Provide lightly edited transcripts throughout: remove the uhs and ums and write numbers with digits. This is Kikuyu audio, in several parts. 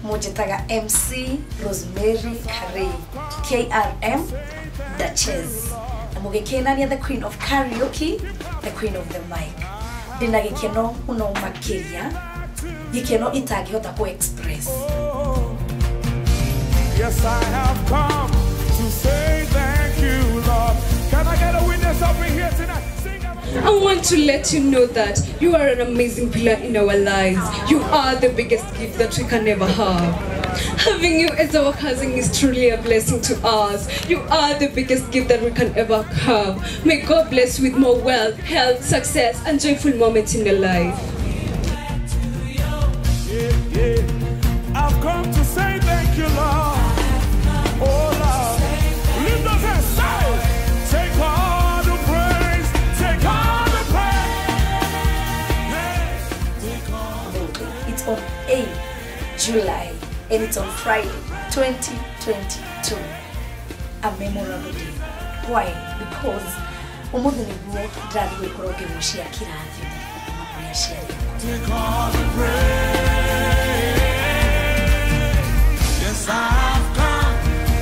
Munjĩtaga MC Rosemary Karei, KRM Duchess. Na mũgĩkenania the queen of karaoke, the queen of the mic. Ndĩna gĩkeno mũno makĩria, gĩkeno itangĩhota kũ express. Yes, I have come to say thank you, Lord. Can I get a witness up in here tonight? I want to let you know that you are an amazing pillar in our lives. You are the biggest gift that we can ever have. Having you as our cousin is truly a blessing to us. You are the biggest gift that we can ever have. May God bless you with more wealth, health, success, and joyful moments in your life. Yeah, yeah. I've come to say thank you, Lord. Oh, Lord. Lift those hands, say, take all the praise, take all the praise. Take all the praise. It's on 8 July and it's on Friday, 2022. A memorable day. Why? Because umuthi niguo ndĩrathiĩ gũkorwo ngĩgucia kĩrathimo kuma kũrĩ aciari akwa. Take all the praise. Yes, I've come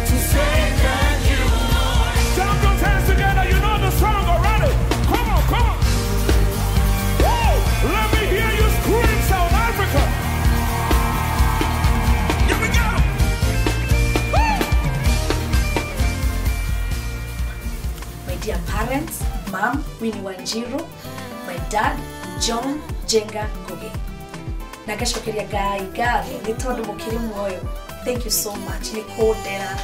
to say thank you, Lord. Jump those hands together. You know the song already. Come on, come on. Woo! Let me hear you scream, South Africa. Here we go. Woo! My dear parents, Mom, Winnie Wanjiru, my dad, John Jenga Ngugi. Na ngacokeria Ngai ngatho nĩ tondũ mũkĩrĩ muoyo. Thank you so much nĩ kũndera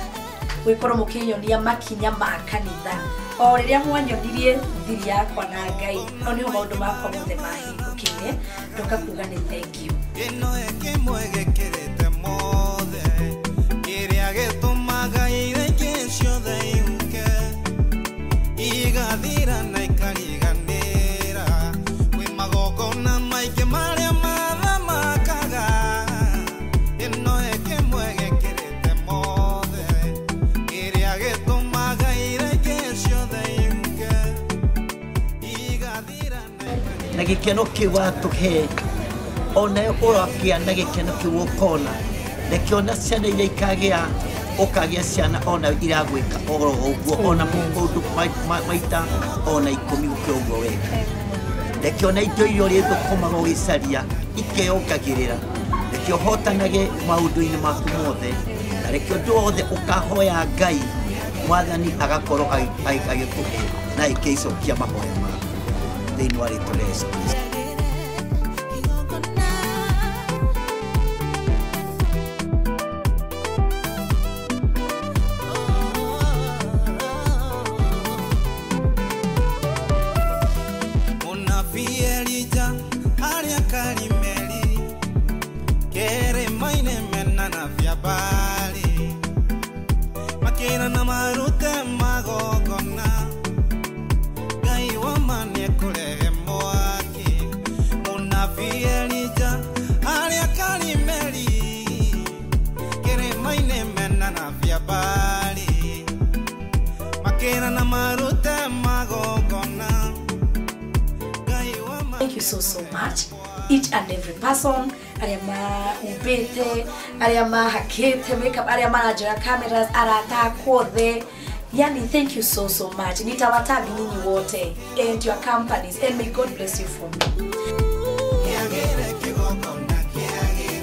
gwĩkorwo mũkĩnyonia makinya ma kanitha. O rĩrĩa mwanyonirie thiri yakwa na Ngai, hau nĩho maũndũ makwa mothe mahingũkĩire. Ndoka kuga nĩ thank you. Ĩno ĩkĩmwe gĩkĩrĩte mothe, kĩrĩa gĩtũmaga iria ingĩ ciothe ihuke, igathira na ikariganĩra. Kwĩ magongona maingĩ marĩa mathamakaga. Ĩno ĩkĩmwe gĩkĩrĩte mothe, kĩrĩa gĩtũmaga iria ingĩ ciothe ihuke, igathira na ikariganĩra. Na gĩkeno kĩu watũhe, ona ũrakĩa na gĩkeno kĩu ũkona, reke ona ciana iria ikagĩa, ũkagĩa ciana ona iragwĩka oro ũguo, ona mũndũ maita ona ikũmi gũkĩra ũguo weka. Reke ona indo iria ũrĩthũkũmaga ũgĩcaria ikeyongagĩrĩra. Reke ũhotanage maũndũ-inĩ maku mothe, na reke ũndũ wothe ũkahoya Ngai, Mwathani agakorwo agĩkũhe na agĩkĩicokia mahoya maku thĩinĩ wa rĩtwa rĩa Yesu Kristo. Mũnabii Elija arĩa Karimeli, kĩrĩma-inĩ mena na Baali, makĩrana marute magongona, Ngai wa ma nĩekũrehe mwaki. Mũnabii Elija arĩa Karimeli, kĩrĩma-inĩ mena na Baali, makĩrana marute magongona. Thank you so, so much. Each and every person, arĩa mahumbĩte, arĩa mahakĩte makeup, arĩa maranjoya cameras, arata akwa othe. Yani, thank you so, so much. Nitawatag nyinyi wote and your companies, and may God bless you for me. Kĩagĩre kĩgongona kĩagĩre.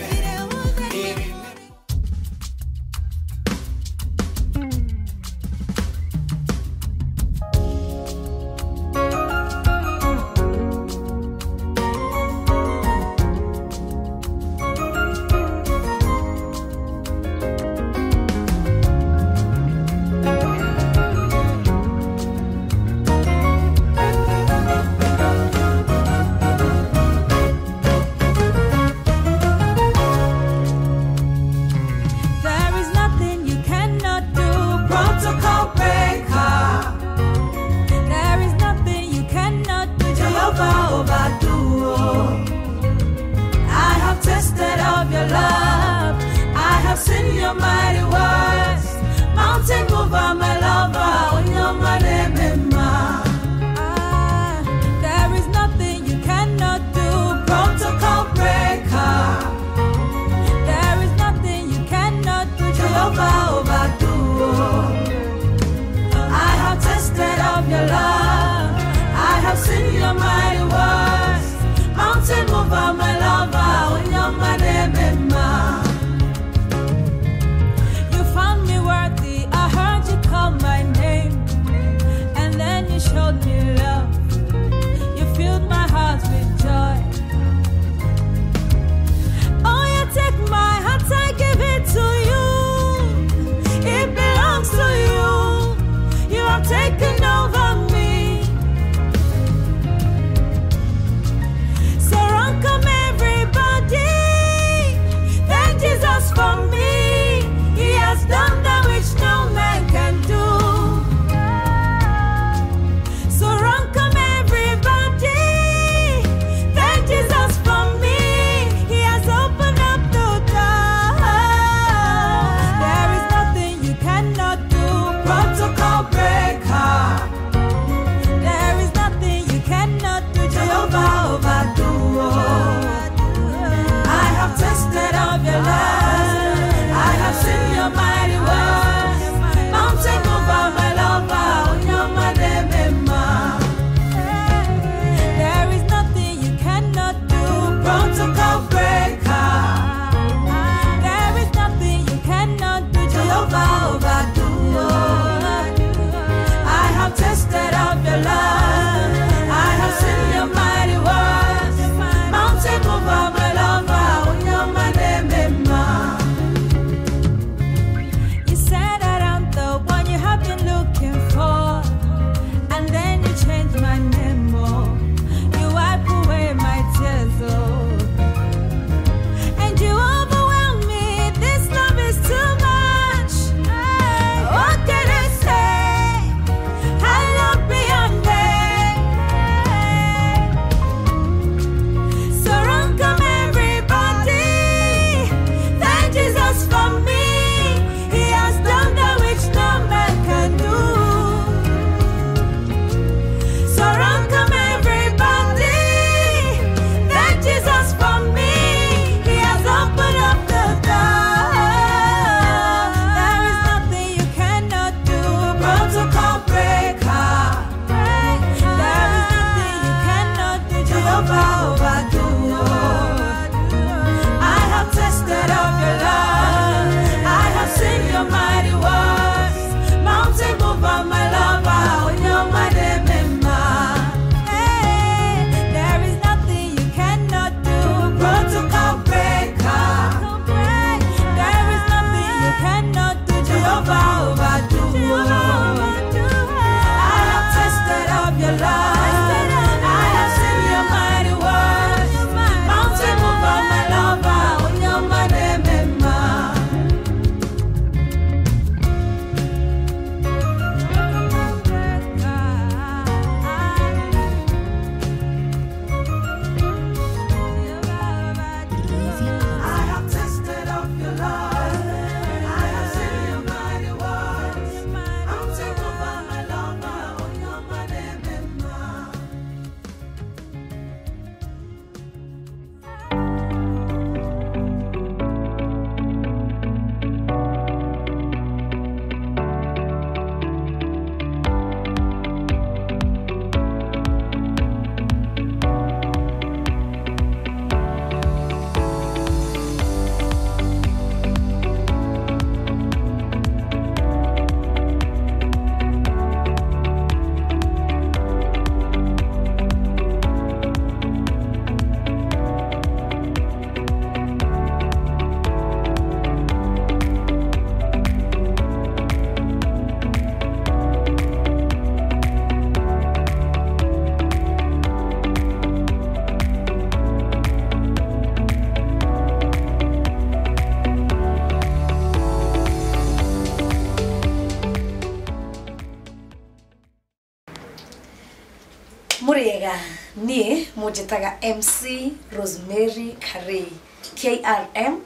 Muriega nie munjitaga MC Rosemary Karei KRM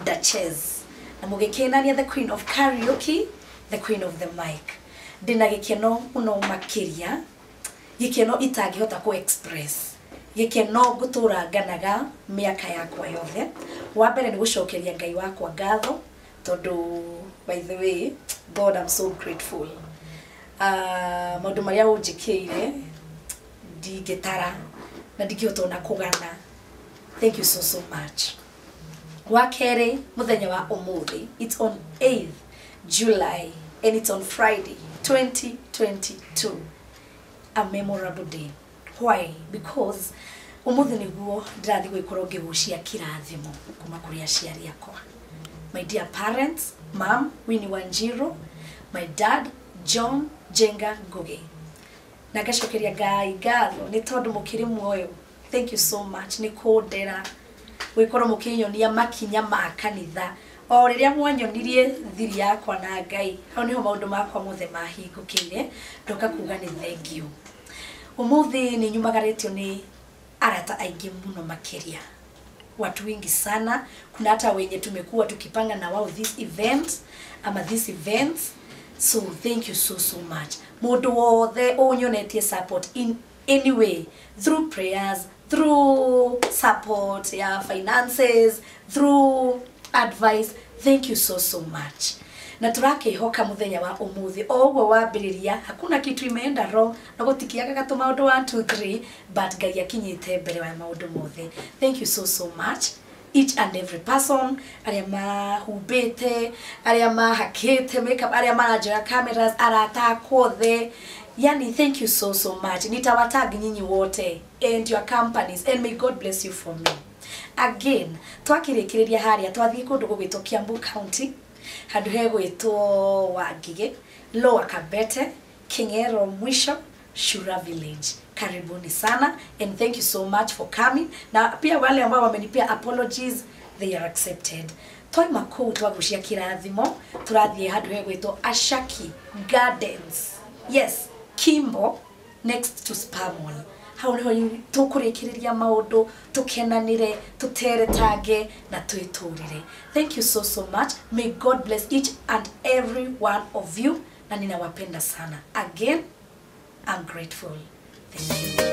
Duchess na mugikenania the queen of karaoke, the queen of the mic. Ndina gikeno muno makiria, gikeno itangihota ku express, gikeno ngutura nganaga miaka yakwa yothe. Wa mbere ni gucokeria Ngai wakwa ngatho tondu by the way God, I'm so grateful. Maundu maria unjikiire ndingitara na ndingihota ona kugana. Thank you so so much. Wa keri muthenya wa umuthi, it's on 8th July and it's on Friday 2022, a memorable day. Why? Because umuthi niguo ndirathi gwikorwo ngigucia kirathimo kuma kuri aciari akwa. My dear parents, Mom Winnie Wanjiru, my dad John Jenga Ngugi. Na ngacokeria Ngai ngatho ni tondu mukiri muoyo. Thank you so much ni kundera gwikorwo mukinyonia makinya ma kanitha. O riria mwanyonirie thiri yakwa na Ngai, hau niho maundu makwa mothe mahingũkĩire, ndoka kuga ni thank you. Umuthi ni nyumagaritio ni arata aingĩ muno makiria, watu wengi sana. Kuna hata wenye tumekuwa tukipanga na wao this event ama this events, so thank you so so much. Mundu wothe unyonetie support in any way, through prayers, through support ya finances, through advice, thank you so so much. Na turakihoka muthenya wa umuthi o uguo wambiriria, hakuna kitu imeenda wrong na gutikiaga gatu maundu 1 2 3, but Ngai akinyite mbere wa maundu mothe. Thank you so so much each and every person aria mahumbite, aria mahakite makeup, aria maranjoya cameras, arata akwa othe. Yani thank you so so much. Nitawatag nyinyi wote and your companies, and may God bless you for me. Again, twakirikiriria haria twathie kundu gugwitwo Kiambu County, handu hegwitwo Wangige, Lower Kabete, Kingero Mwisho, Shura Village. Karibuni sana and thank you so much for coming. Na pia wale ambao wamenipea apologies, they are accepted. Twaima kuu twagucia kirathimo, turathie handu hegwitwo Ashaki Gardens. Yes, Kimbo, next to Spamall. Hau niho tukurikiriria maundu, tukenanire, tuteretage na twiturire. Thank you so so much. May God bless each and every one of you, na ninawapenda sana. Again, I'm grateful. Thank you.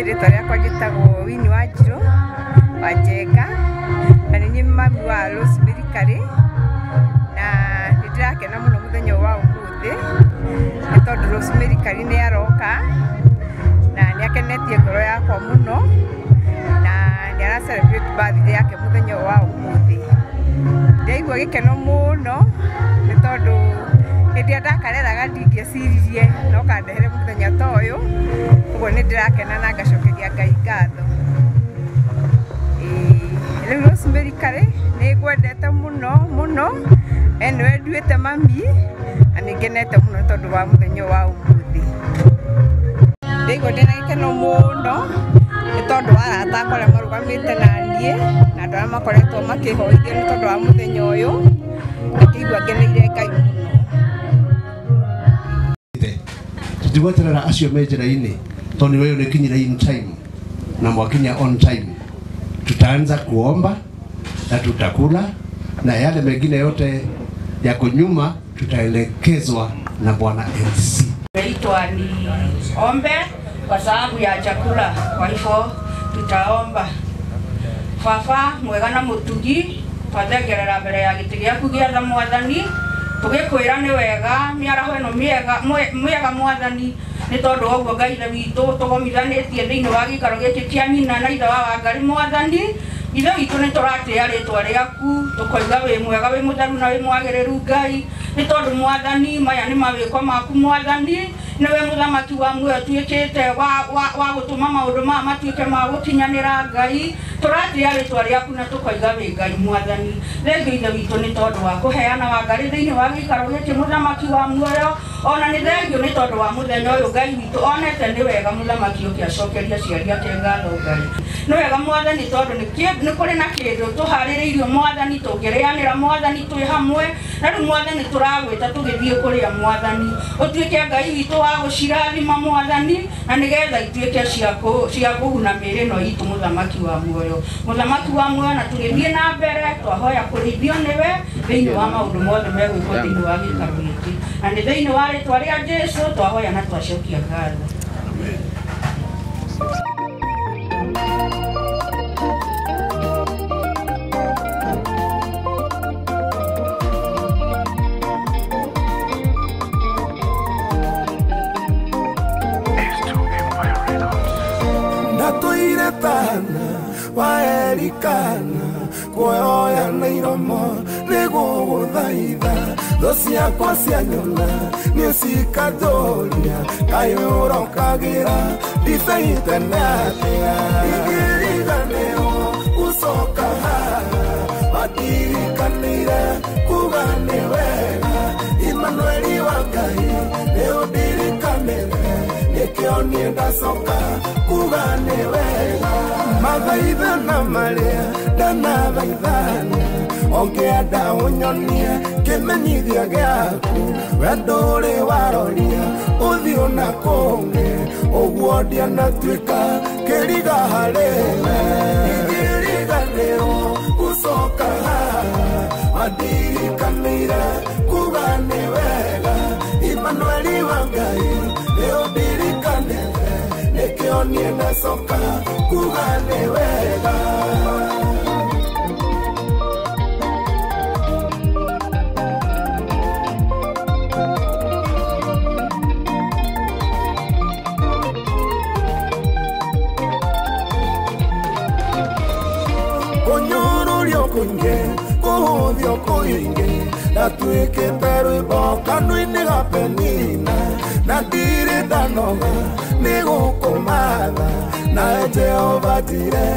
Rĩtwa rĩakwa njĩtagwo Winnie Wanjiru wa Njenga, na nĩ niĩ mami wa Rosemary Karĩ, na nĩ ndĩrakena mũno mũthenya wa ũmũthĩ nĩ tondũ Rosemary Karĩ nĩ aroka na nĩ akenetie ngoro yakwa mũno, na nĩ ara celebrate birthday yake mũthenya wa ũmũthĩ. Ndĩraigua gĩkeno mũno nĩ tondũ hĩndĩ ĩrĩa ndakareraga ndingĩeciririe no kandehere mũthenya ta ũyũ, ũguo nĩ ndĩrakena na ngacokeria Ngai ngatho. ngwendete mũno mũno nĩwe nduĩte mami na nĩ ngenete mũno tondũ wa mũthenya wa ũmũthĩ. Ndaigua ndĩna gĩkeno mũno nĩ tondũ wa arata akwa arĩa marũgamĩte na niĩ na andũ arĩa makoretwo makĩhoithio nĩ tondũ wa mũthenya ũyũ, ngakĩigua ngeneire Ngai mũno. Tũtigweterera acio me njĩra-inĩ tondũ wewe nĩkinyire in time na mwakinya on time. Tutaanza kuomba na tutakula na yale mengine yote yako nyuma tutaelekezwa na Bwana MC. Naitwa ni ombe kwa sababu ya chakula, kwa hivyo tutaomba. Baba mwega na mutugi, twathengerera mbere ya gĩtĩ gĩaku gĩa tha Mwathani, tũgĩkwĩra nĩ wega mĩaraho ĩno mĩega Mwathani, nĩ tondũ wa ũguo Ngai ithe witũ tũgomithanĩtie thĩinĩ wa gĩikaro gĩkĩ kĩa nyina na ithe wa Wangari Mwathani. Ithe witũ nĩ tũratĩĩa rĩtwa rĩaku, tũkoiga wĩ mwega wĩ mũtheru na wĩ mwagĩrĩru Ngai, nĩ tondũ Mwathani maya nĩ mawĩko maku Mwathani, nĩwe mũthamaki wa muoyo tuĩkĩte wa gũtũma maũndũ maya matuĩke ma gũkinyanĩra Ngai. Tũratĩĩa rĩtwa rĩaku na tũkoiga wĩ Ngai Mwathani. Thengiũ ithe witũ nĩ tondũ wa kũheana Wangari thĩinĩ wa gĩikaro gĩkĩ mũthamaki wa muoyo, ona nĩ thengiũ nĩ tondũ wa mũthenya ũyũ Ngai witũ onete nĩ wega mũthamaki ũkĩ acokeria aciari ake ngatho Ngai. Nĩ wega Mwathani tondũ nĩ kũrĩ na kĩndũ tũharĩrĩirio Mwathani tũngĩrĩanĩra Mwathani twĩ hamwe, na rĩu Mwathani tũragwĩta tũgĩthiĩ kũrĩa Mwathani, ũtuĩke Ngai witũ wa gũcirathima Mwathani, na nĩgetha ituĩke cia kũguna mĩĩrĩ ĩno itũ mũthamaki wa muoyo. Mũthamaki wa muoyo, na tũgĩthiĩ na mbere twahoya kũrĩithio nĩwe thĩinĩ wa maũndũ mothe megwĩkwo thĩinĩ wa gĩikaro gĩkĩ, na nĩ thĩinĩ wa rĩtwa rĩa Jesũ twahoya na twacokia ngatho. Amen. Waerikana kuoya na iromo nĩgũgũthaitha thũ ciakwa cianyona nĩcikatũria kaĩ ũrokagĩra ndibei tene atĩa ingĩriganĩrwo gũcoka haha mandirikanĩire kuga nĩ wega Imanueli wa Ngai nĩũndirikanĩre nĩkĩo niĩ ndacoka kuga nĩ wega mathaithana marĩa ndanathaithana ũngĩenda ũnyonie kĩmenyithia gĩaku wendo ũrĩ waroria ũthiũ na kũngĩ ũguo ndianatuĩka kĩriga harĩ we ingĩriganĩrwo gũcoka haha mandirikanĩire kuga nĩ wega Imanueli wa Ngai nĩũndirikanĩte nĩkĩo niĩ ndacoka kuga nĩ wega. Kũnyũrũrio kũingĩ kũhũthio kũingĩ ndatuĩkĩte rwĩmbo kanua-inĩ ga Penina na ndirĩ ndanoga nĩ gũkũmatha nawe Jehova njire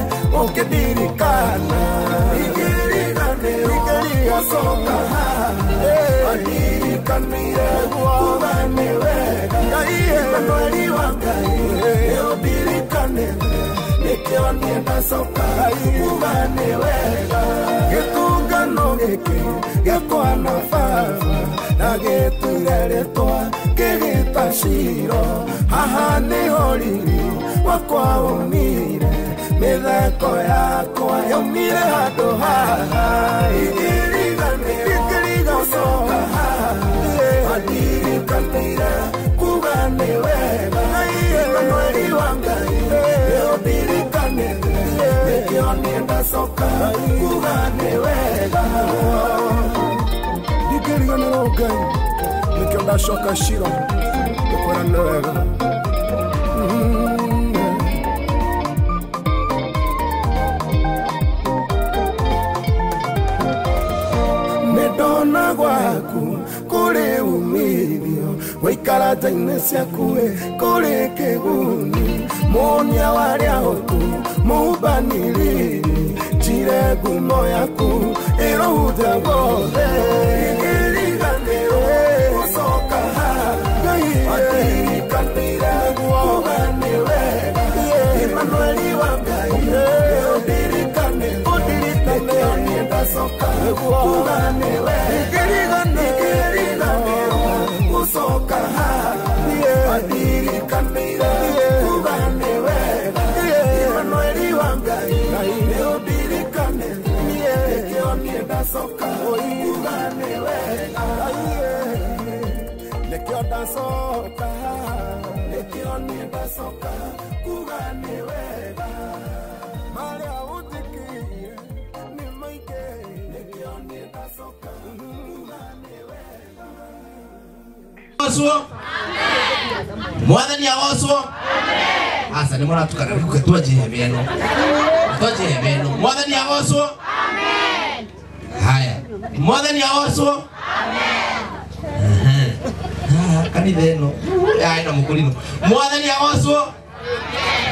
ũkĩndirikana ingĩriganĩrwo gũcoka haha mandirikanĩire kuga nĩ wega Imanueli wa Ngai nĩũndirikanĩte nĩkĩo niĩ ndacoka kuga nĩ wega gĩtũngano gĩkĩ gĩakwa na baba na gĩtuire rĩtwa kĩgĩta Shiro haha nĩho riri wakwa umire mĩtheko yakwa yaumire handũ haha ingĩriganĩrwo gũcoka haha mandirikanĩire kuga nĩ wega Imanueli wa Ngai nĩũndirikanĩte nĩkĩo niĩ ndacoka kuga nĩ wega ndingĩriganĩrwo Ngai nĩkĩo ndacoka Shiro ngũkwĩra nĩ wega. Nĩndona gwaku kũrĩ umithio gũikara nja-inĩ ciaku kũrĩ kĩguni mũnia wa arĩa ahũtu mũhumbani riri njira Watũmire ngumo yaku ĩrohunja guothe. Ingĩriganĩrwo gũcoka haha, wandirikanire kuuga nĩ wega. Emmanueli wa Ngai, ũndirikane, ũndirikane, niĩ ndacoka kuuga nĩ wega. Ingĩriganĩrwo gũcoka haha, wandirikanire kuuga nĩ wega. Emmanueli wa Ngai, ũndirikane, nĩkĩo niĩ ndacoka kuuga nĩ wega. Nĩkĩo ndacoka, nĩkĩo niĩ ndacoka kuuga nĩ wega. Marĩa ũnjĩkĩire nĩ maingĩ, nĩkĩo niĩ ndacoka kuuga nĩ wega. Agocwo. Mwathani agocwo. Aca nĩ mũratukana rĩu twanjie hema ĩno. Twanjie hema ĩno. Mwathani agocwo. Haya. Mwathani agocwo. Amen. Kanitha ĩno. Ya ĩno mũkũrinũ. Mwathani agocwo.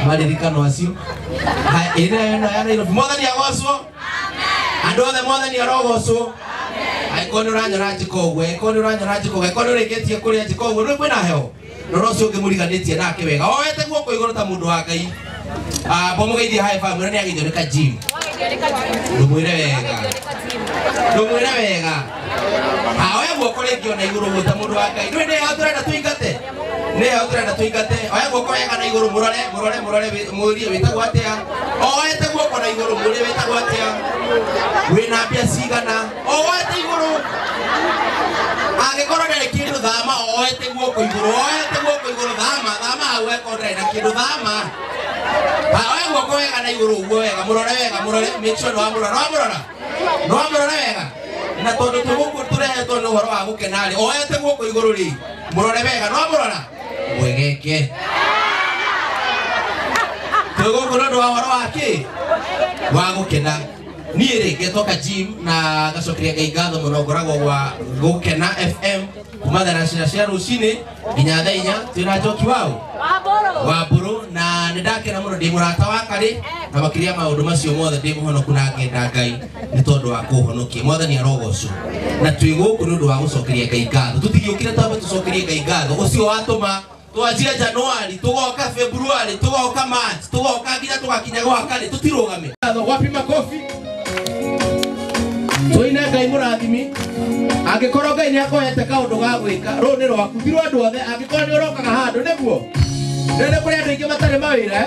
Maririkano acio. Haya ĩno ĩno ya Nairobi. Mwathani agocwo. Andũ othe mwathani arogocwo. Angĩkorwo nĩ ũranyora njĩka ũguo, angĩkorwo nĩ ũranyora njĩka ũguo, angĩkorwo nĩ ũrĩkĩtie kũrĩa njĩka ũguo, rĩu kwĩna heho. Rora ũcio ũngĩ mũriganĩtie nake wega. Oete guoko igũrũ ta mũndũ wa Ngai. Mbomũgeithie high five, mwĩre nĩ ageithio nĩ Kajim. Ndũmwĩre wega. Ndũmwĩre wega. Oya guoko rĩngĩ ona igũrũ ũguo ta mũndũ wa Ngai. Ndũĩ nĩ heho tũrenda tũingate? Nĩ heho tũrenda tũingate? Oya guoko wega na igũrũ mũrore, mũrore, mũrore, mũrie wĩtagwo atĩa? Oete guoko na igũrũ mũrie wĩtagwo atĩa? Wĩna mbia cigana? Oete igũrũ. Angĩkorwo ndarĩ kĩndũ thama, oete guoko igũrũ, oete guoko igũrũ, thama, thama hau angĩkorwo ndarĩ na kĩndũ thama. Oya guoko wega na igũrũ ũguo wega, mũrore wega, mũrore, make sure nĩwamũrora, nĩwamũrora? Nĩwamũrora wega? Na tondũ twĩ gũkũ tũrehetwo nĩ ũhoro wa gũkena rĩ, oete guoko igũrũ rĩ, mũrore wega, nĩwamũrora? Mwegeke. Twĩ gũkũ nĩ ũndũ wa ũhoro wa kĩ? Wa gũkena. Niĩ rĩ ngetwo Kajim na ngacokeria Ngai ngatho mũno, ngoragwo gwa Gũkena FM kuma thaa cina cia rũcinĩ nginya thaa inya twĩna Njoki wao wa Mbũrũ, na nĩ ndakena mũno, ndĩ mũrata wa Karĩ, na makĩria maũndũ macio mothe ndĩ mũhonoku na ngenda Ngai nĩ tondũ wa kũhonokia. Mwathani arogocwo. Na twĩ gũkũ nĩ ũndũ wa gũcokeria Ngai ngatho. Tũtigĩũkire twambe tũcokerie Ngai ngatho ũcio watũma twanjie Januari, tũgoka Februari, tũgoka March, tũgoka nginya tũgakinya gwa Karĩ, tũtirũgame. Wapi makofi? Tũine Ngai mũrathimi. Angĩkorwo Ngai nĩ akũhete kaũndũ ga gwĩka, rũũ nĩ rwaku, ti rwa andũ othe. Angĩkorwo nĩ ũrokaga handũ nĩguo. Rĩu nĩ kũrĩ andũ aingĩ matarĩ mawĩra.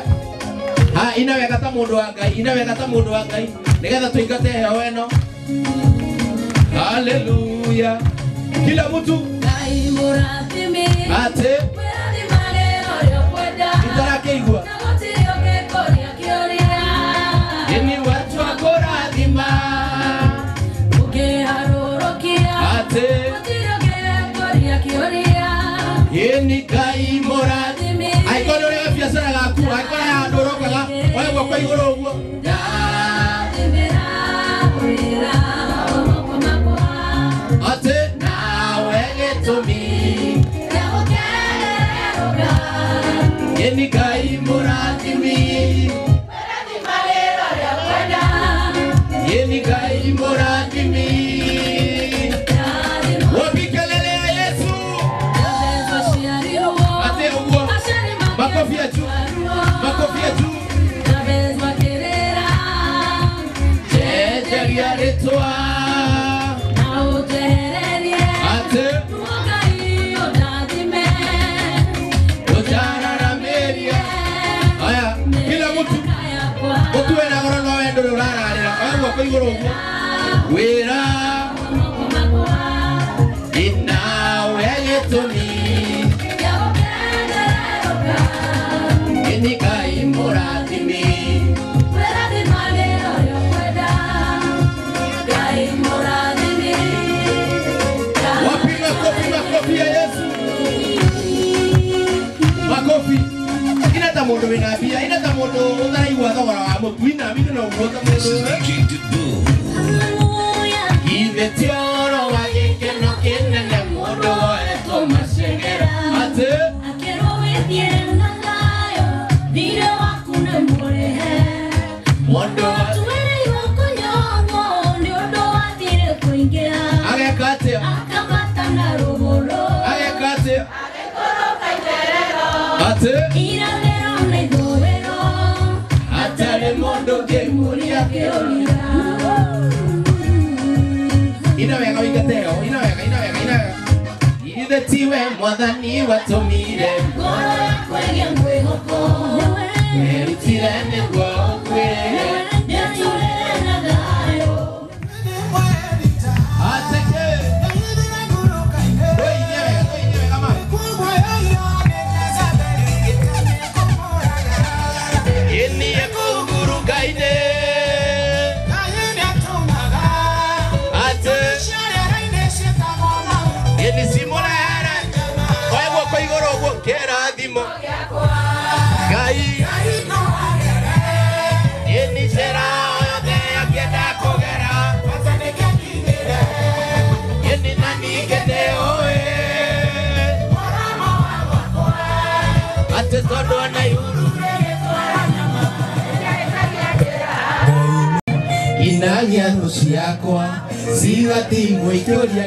Ha, ina wega ta mũndũ wa Ngai, ina wega ta mũndũ wa Ngai, nĩgetha tũingate heho ĩno. Haleluya. Kila mtu Ngai mũrathimi. Ate itarakĩigua. Ĩni watu akũrathima. Ate ĩni Ngai mũrathimi. Angĩkorwo nĩ ũrĩ wa biacara gaku, angĩkorwo he handũ ũrokaga, oya guoko igũrũ ũguo. Ate nawe gĩtũmi ĩni Ngai mũrathimi. Ĩni Ngai mũrathimi. Wapi kelele ya Yesu? Ate ũguo. Makofi ya juu. Makofi ya juu. Jejeria rĩtwa. Ate ũtararamiria. Aya, kila mtu ũtue na goro no wendo ndũrĩ ũrararĩra. Oya guoko igũrũ ũguo. Wĩra ĩnawe gĩtũmi. Ĩni Ngai mũrathimi. Wapi makofi, makofi ya Yesu? Makofi. Ina ta mũndũ wĩna mbia, ina ta mũndũ ũtaraigua thogora wa mũtu, ina ina na ũguo ta mũndũ. Ithe ti ũhoro wa gĩkeno kĩnene mũndũ woetwo macengera. Atĩ mũndũ Ndũngĩmũria kĩũria. Ina wega wĩingate ĩyo, ina wega, ina wega, ina wega. Ithe tiwe mwathani watũmire Ngoro yakwa ĩgĩe mwĩhoko. Werutire nĩguo ũkuĩre. Nĩatũrĩre na thayũ. Ateke. Tũinie wega, tũinie wega ma. Ĩniĩ kũguruka-inĩ. Atĩ. Ĩni cimũrehere. Oe guoko igũrũ ũguo kĩrathimo. Ngai. Ĩni njĩra o yothe angĩenda kũgera. Ĩni na ningĩ ndĩũĩ. Atĩ tondũ ona igũrũ inagia thũ ciakwa cigatigwo ikĩũria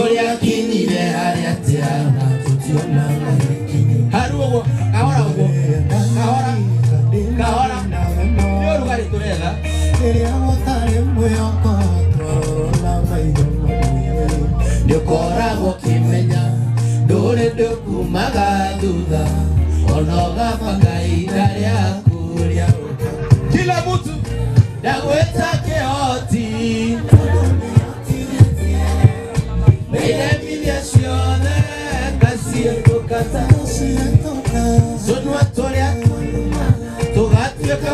ũrĩa akinyire harĩa atĩana tũtionana haru ũguo kahora ũguo kahora kahora nĩ ũrugarĩ tũretha Rĩrĩa gũtarĩ mwĩhoko twarorwo maitho manene nĩũkoragwo ũkĩmenya ndũrĩ ndũkumaga thutha ona ũgabanga ihinda rĩaku rĩa ũka kila mtu ndagwĩta kĩhoti nĩiremithia ciothe ngaciĩtũka tũnua tũrĩa tũgatuĩka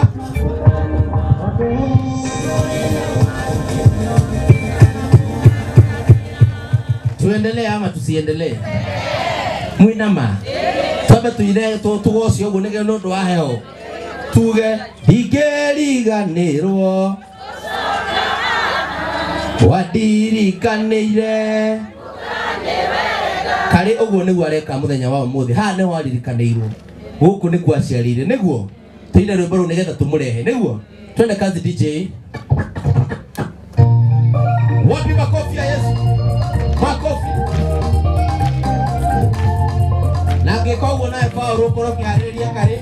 tuendelee ama tusiendelee? Mwina ma twambe tuire tugocio ũguo nĩguo nĩ ũndũ wa heho tuge ndingĩriganĩrwo wandirikanĩire karĩ ũguo nĩguo areka mũthenya wa ũmũthĩ haha nĩho aririkanĩirwo gũkũ nĩkuo aciarĩire nĩguo tũine rwĩmbo rũu nĩgetha tũmũrehe nĩguo twende kazi DJ. Wapi makofi ya Yesu? Makofi. Na angĩka ũguo nawe Paul ũkorwo ũkĩharĩrĩria karĩ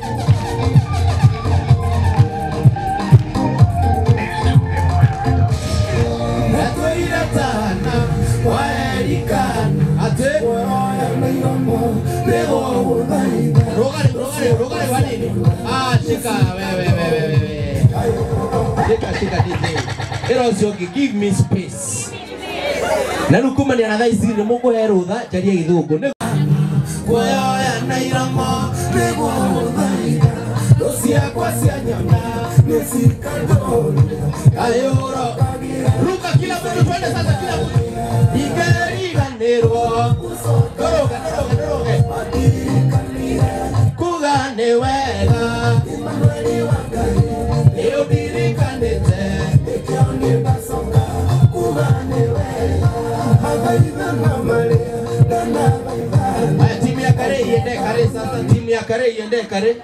Natũire tana waerikana atĩ rũgarĩ rũgarĩ rũgarĩ wanini. Ah, shika wewe wewe wewe. Shika shika DJ. Ĩra ũcio ũngĩ give me space. Na rĩu kumania na thaa ici nĩ mũkũhe rũtha njarie gĩthũngũ nĩ kuoya na iromo nĩguo gũthaitha thũ ciakwa cianyona nĩcikandũria kayũro ruka kila mtu twende sasa kila mtu ingeriganĩrwo ndũrũge ndũrũge ndũrũge kuga nĩ wega nĩ ũndirikanĩte nĩkĩo nĩndacoka kuga nĩ wega mathaitha na marĩa ndanathaithana. Haya, timu ya Kare iende Kare sasa, timu ya Kare iende Kare.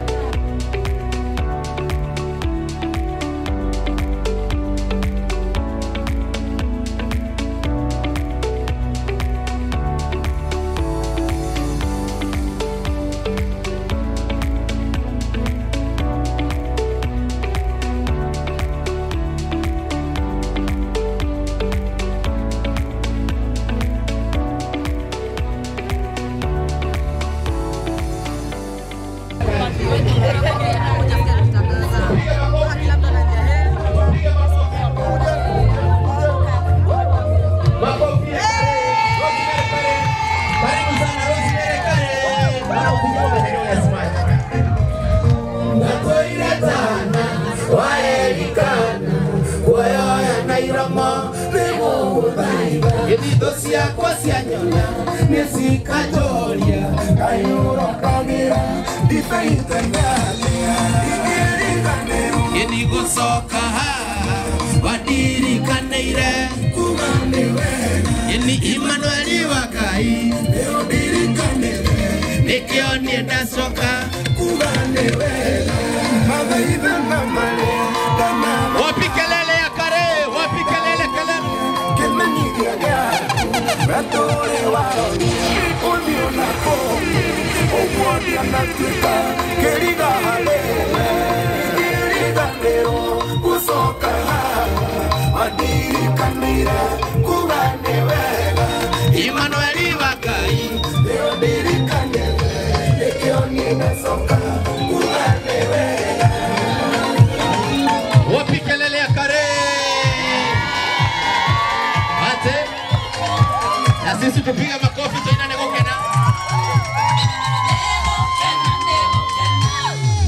Sisi tupige makofi tena nĩgũkena.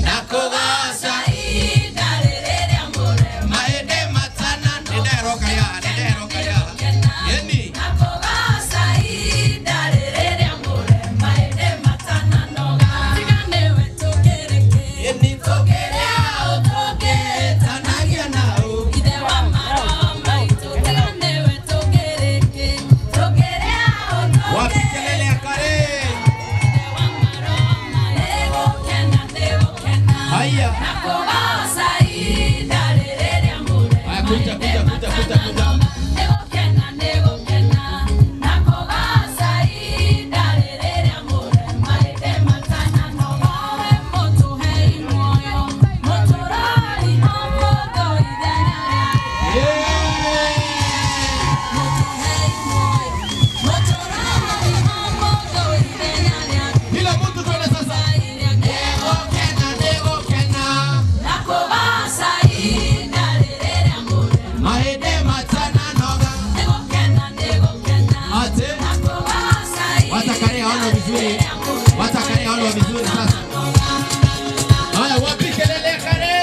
Na kũgoca mahĩndĩ matana nĩnderoka ya nĩnderoka ya. Yeni. Yeni tũkĩrĩa ũtũngĩtanagia nau. Wapi kelele ya kare? Haya. Haya kuja kuja kuja kuja kuja. Kila mtu tuende sasa. Nĩgũkena nĩgũkena. Mahĩndĩ matananoga. Ate. Watakare haona vizuri. Watakare haona vizuri sasa. Haya wapi kelele kare?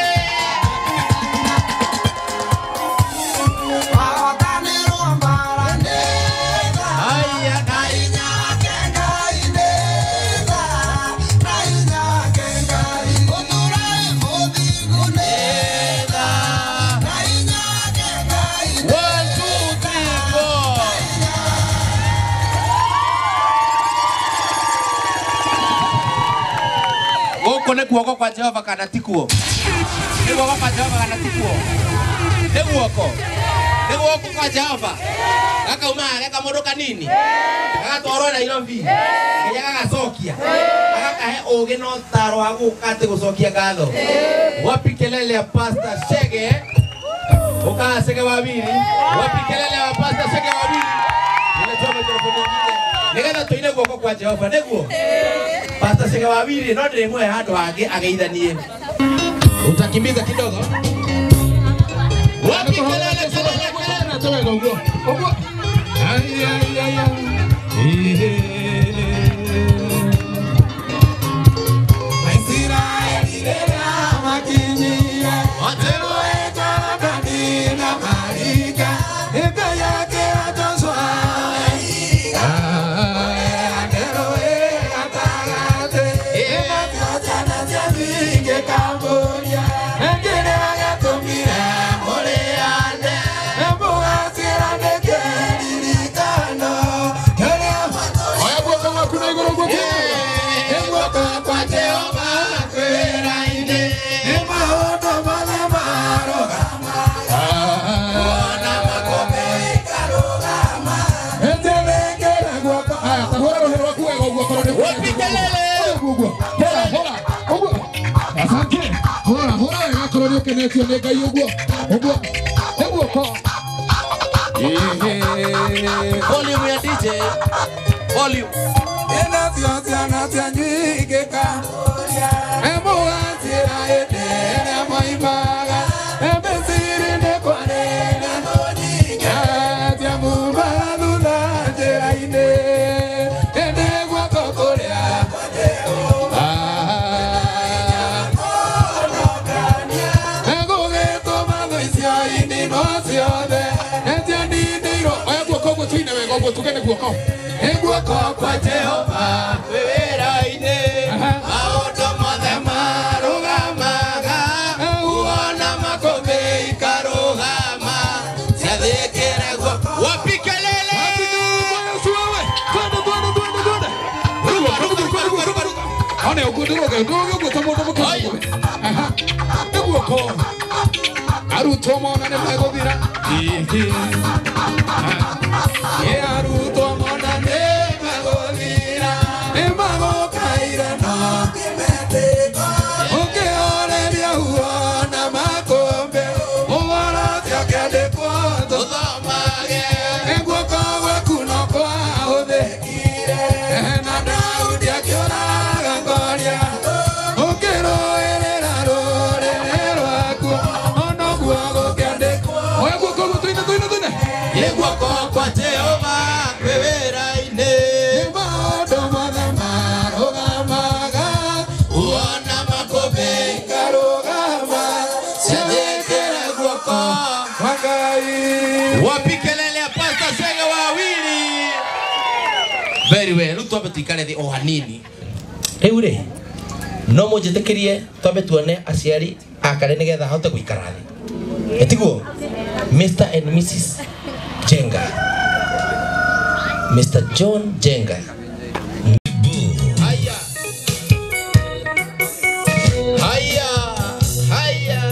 Haya One, two, three, four. Gũkũ nĩ guoko kwa Jehova kana ti kuo? Nĩ guoko kwa Jehova kana ti kuo? Nĩ guoko. Nĩ guoko kwa Jehova. Gakauma geka mũndũ kanini. Gagatwarwo Nairobi. Nginya gagacokia. Agakahe ũgĩ na ũtaro wa gũka atĩ gũcokia ngatho. Wapi kelele ya Pastor Chege? Ukaa Chege wawili. Wapi kelele ya Pastor Chege wawili? Niletewa mikrofoni nyingine. Nigetha tuine guoko kwa Jehova nĩguo. Pastor Chege wawili no ndĩrĩmũhe handũ hangĩ ageithanie. Utakimbiza kidogo. Wapi kelele kelele kelele. Ay, ay, ay, ay. Oya guoko gwaku na igũrũ guoko. Kwa Jehova kwĩra-inĩ. Aya, ta hũra rũhĩ rwaku wega ũguo korwo nĩ Wapi kelele? Ũguo. Hũra, hũra. Ũguo. Asante. Hũra, hũra wega korwo nĩ ũkenetio nĩ Ngai ũguo. Ũguo. Nĩ guoko. Volume ya DJ. Volume. Oya guoko ũguo tuine wega ũguo tuge nĩ guoko. Nĩ guoko Kwa Jehova kwĩra-inĩ. Maũndũ mothe marũgamaga. Uona makũmbĩ ikarũgama. Ciathĩkĩre guoko. Wapi kelele? Yesu wewe. Twende twende twende twende. Ruka ruka ruka ruka ruka ruka. One ũguo ndũroge ndũroge ũguo ta mũndũ mũkenu. Aha. Nĩ guoko. Arutwo mona nĩ megũthira. Arutwo mona nĩ megũthira. Nĩ magũkaire no ũkĩhoreria huo na makũmbĩ. Ũhoro ũcio ũkĩandĩkwo Tũthomage. Nĩ guoko gwaku no kwahũthĩkire. Na Daudi akĩũraga Goliathũ. Ũkĩrũĩrĩra rũrĩrĩ rwaku. Onoguo gũkĩandĩkwo. Oya guoko guo tuine tuine tuine. Nĩ guoko kwa Jehova. wa Ngai. Wapi kelele ya Pastor Senga wawili. Very well. Rĩu twambe tuikare thĩ o hanini. Rĩu rĩ, no mũnjĩtĩkĩrie twambe tuone aciari akare nĩgetha ahote gũikara thĩ. Ĩtiguo? Mr. and Mrs. Jenga. Mr. John Jenga. Haya. Haya. Haya.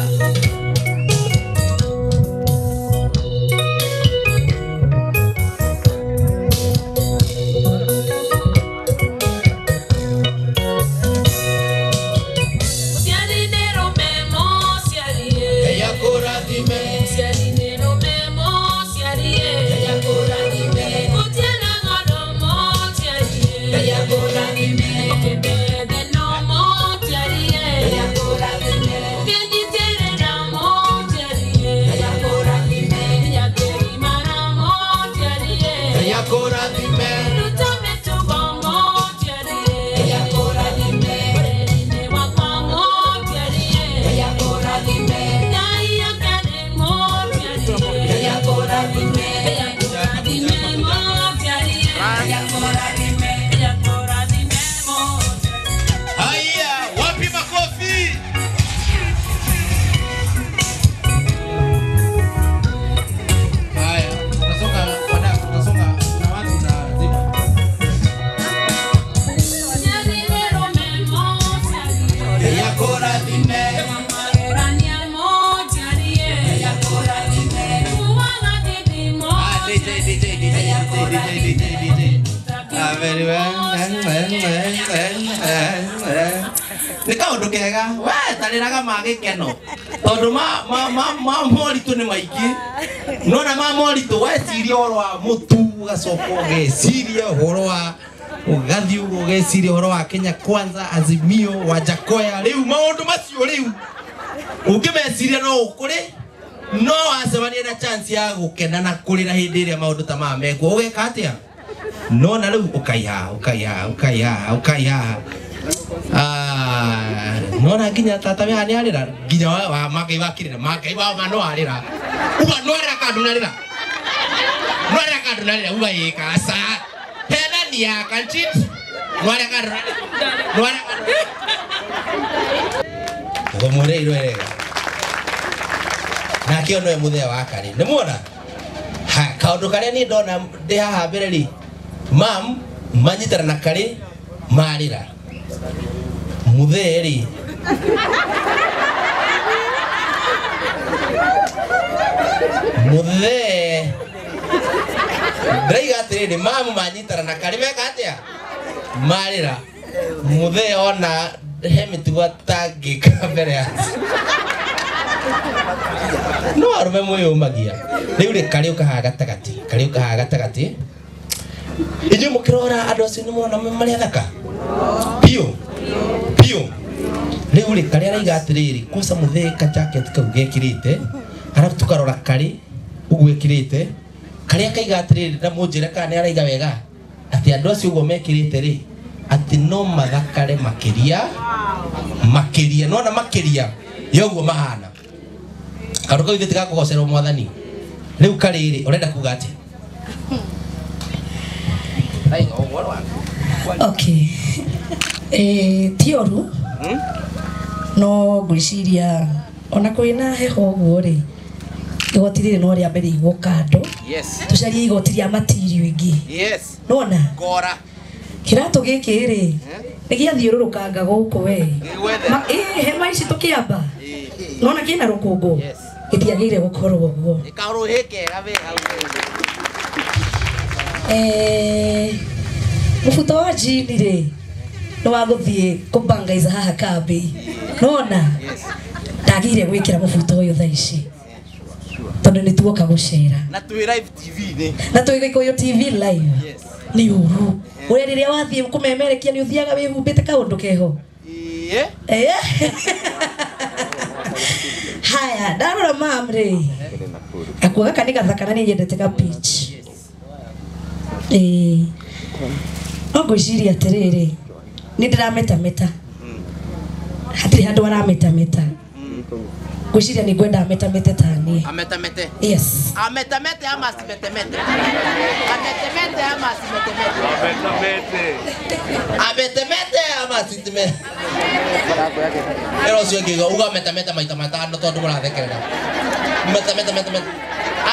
Nĩ kaũndũ kega we tarĩraga ma gĩkeno tondũ ma moritũ nĩ maingĩ nona ma moritũ weciria ũhoro wa mũtu ũgacoka ũgeciria ũhoro wa ũgathiĩ ũguo ũgeciria ũhoro wa Kenya Kwanza, Azimio, Wajakoya. Rĩu maũndũ macio rĩu ũngĩmeciria no ũkũrĩ no wacemania na chance ya gũkena na kũrĩra hĩndĩ ĩrĩa maũndũ ta maya mekuo ũgeka atĩa? Nona rĩu ũkaihaha ũkaihaha ũkaihaha ũkaihaha. Ah, nona nginya tata we nĩ arĩra nginya wa Mangai wakirĩra Mangai wa ma no arĩra uga no arĩra kandu narĩra no arĩra kandu narĩra uga ĩ kasa henania kanchit no arĩra kandu no arĩra ngomũrĩirwo wega nake ono mũthee wa karĩ nĩ muona ha kaũndũ karĩa niĩ ndona ndĩ haha mbere rĩ mam manyitana na karĩ marĩra mũthee rĩ mũthee ndaiga atĩrĩrĩ mamu manyitana na karĩ meka atĩa marĩra mũthee ona he mĩtugo atangĩka mbere ya no arũme mwĩyũmagia rĩu rĩ karĩ ũkahaha gatagatĩ karĩ ũkahaha gatagatĩ inyuĩ mũkĩrora andũ acio nĩ mũrona marĩ athaka biũ biũ rĩu rĩ karĩa araiga atĩrĩrĩ kwanza mũthee ka jacket kau gekĩrĩte arabu tũkarora karĩ ũguo ekĩrĩte karĩa kaiga atĩrĩrĩ na mũnjĩre kana nĩ araiga wega atĩ andũ acio ũguo mekĩrĩte rĩ atĩ no mathakare makĩria makĩria nona makĩria ya ũguo mahana kaũndũ kau ithuĩ tigakũgocerwo mwathani rĩu karĩ rĩ ũrenda kuga atĩa? Okay. Ti ũru no ngwĩciria ona kwĩna heho ũguo rĩ igoti rĩrĩ no rĩambe rĩigwo kando. Yes. Tũcarie igoti rĩa matirio ingĩ. Yes. Nona ngora kĩratũ gĩkĩ rĩ nĩ gĩathiũrũrũkanga gũkũ we hema ici tũkĩamba nona kĩna rũkũngũ gĩtiagĩrĩire gũkorwo ũguo. Kaũrũhĩ kega we hau. Mũbuto wa jini rĩ nĩ wa gũthiĩ kũbangaiza haha kambĩ nona ndagĩrĩire gwĩkĩra mũbuto ũyũ thaa ici tondũ nĩ tuoka gũcera na twĩ live TV-inĩ na twĩ Gĩkũyũ TV live nĩ ũru ũrĩa rĩrĩa wathiĩ kũmemerekia nĩ ũthiaga wĩhumbĩte kaũndũ keho. Haya ndarora mam rĩ gakuo gaka nĩ gathaka na nĩ nyendete ga peach. No ngwĩciria atĩrĩrĩ nĩ ndĩrametameta hatirĩ handũ arametameta Ngwĩciria nĩ ngwenda ametamete ta niĩ. Ametamete. Yes. Ametamete ama asimetemete? Ametemete ama asimetemete? Ametamete. Ametemete ama asitemete? Ero ũcio ũngĩ uga ametamete maita matano tondũ mũrathekerera. Metamete metamete.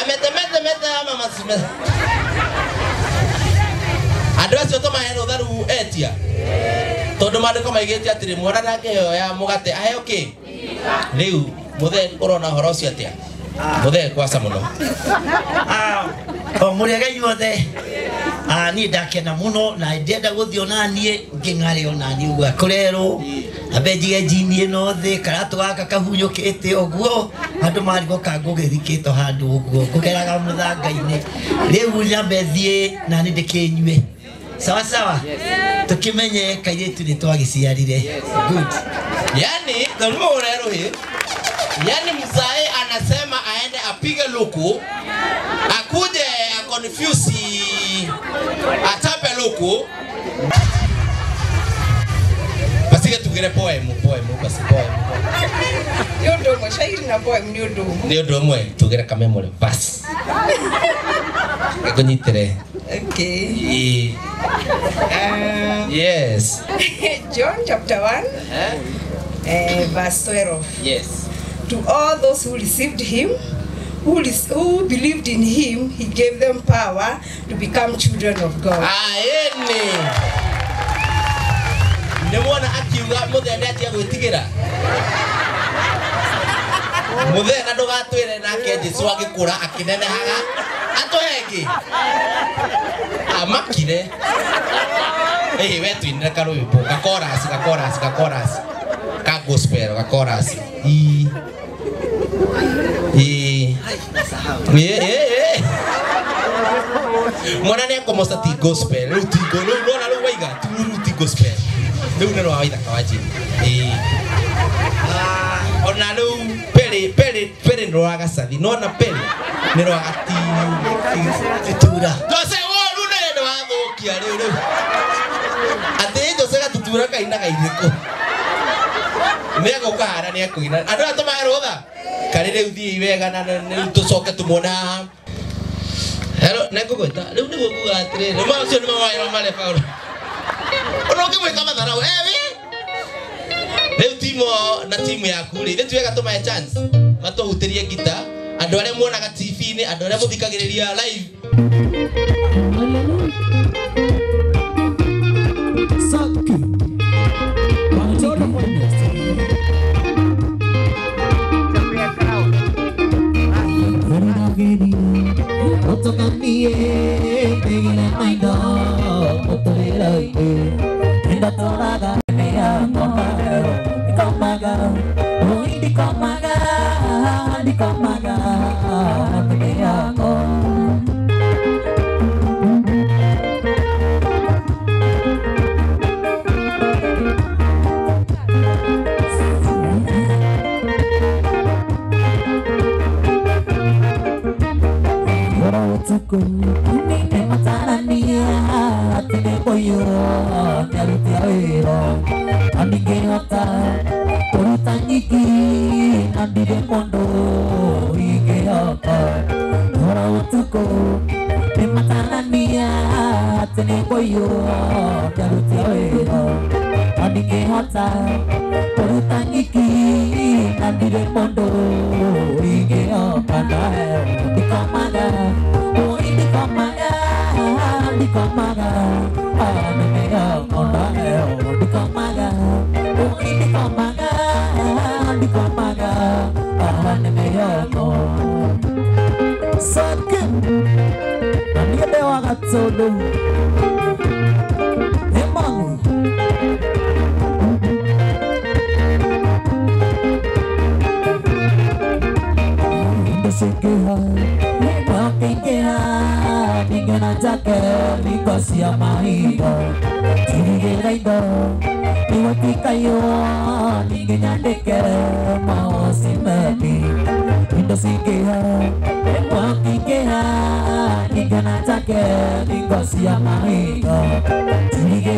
Ametemete mete ama masimete. Andũ acio tũmahe rũtha rĩu etia. Tondũ maandĩko maigĩte atĩrĩ mwana ndangĩheo ya mũgate aheo kĩ? Rĩu mũthee ũrona ũhoro ũcio atĩa? Mũthee kwaca mũno. O mũrĩega inyuothe. Niĩ ndakena mũno na ndĩrenda gũthiĩ ona niĩ ngĩng'are ona niĩ ũguo kũrerwo ambe njige njini ĩno thĩ karatũ gaka kahunyũkĩte ũguo andũ marigwo ka ngũgĩthikĩtwo handũ ũguo ngũgeraga mũthanga-inĩ rĩu nyambe thiĩ na nĩ ndĩkĩnyue sawa sawa tukimenye kairĩtu nĩ twagĩciarire. Good. Yani tondũ ũrerũhĩ yani mzae anasema aende apige luku akuje akonfuse achape luku basige tugire poem basi poem nĩ ũndũ ũmwe shairi na poem nĩ ũndũ ũmwe nĩ ũndũ ũmwe tugire ka memory basi ngũnyitĩre. Okay. Yes. John chapter 1, verse 12. Yes. To all those who received him, who believed in him, he gave them power to become children of God. Aene. Nĩ akiuga mũthee nĩ gwĩtigĩra. Mũthee na ndũgatwĩre nake Jesũ agĩkũra akĩnenehaga atũhe kĩ? Amakire. Ĩĩ we twinĩre karwĩmbo gakorasi gakorasi gakorasi ka gospel gakorasi. Ii. Ii. Ĩ. Mwana nĩ akomoca ti gospel rĩu ti go rĩu nona rĩu waiga rĩu ti gospel rĩu nĩ rwa waithaka wa Jimmy. Ĩĩ. Ona rĩu pere nĩ rwa gacathi nona pere nĩ rwa gatitura. Jose woru nĩ wathũkia rĩu rĩu. Atĩ Jose gatutura kainaga irĩkũ? Nĩ egũka hara nĩ ekũina. Andũ aya tũmahe rũtha. Karĩ rĩu thiĩi wega na rĩu tũcoke tũmuone haha. Hello, nĩ ngũgwĩta. Rĩu nĩguo nguga atĩrĩrĩ, macio nĩ mawaĩro marĩa Paul. Ona ũngĩmwĩka matharau, ewe. Rĩu timo na timu yaku rĩ, ithuĩ wega tũmahe chance matũhutĩrie ngita andũ arĩa muonaga TV-inĩ, andũ arĩa mũthikagĩrĩria live.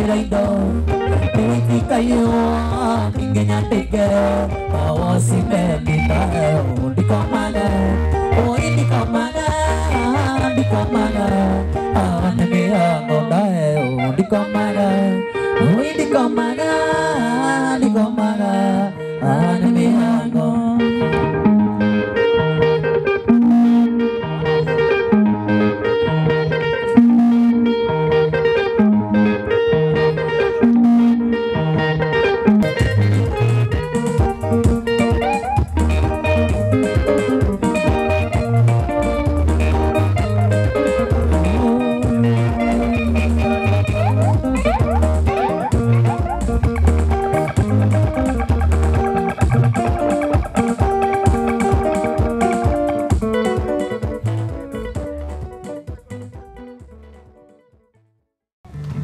Nĩwagĩra indo nĩwĩtikairwo nginya ndĩkere awosimenditaeo ndikomana oi ndikomana ndikomana anemihango ndaeo ndikomana oi ndikomana ndikomana anemihango.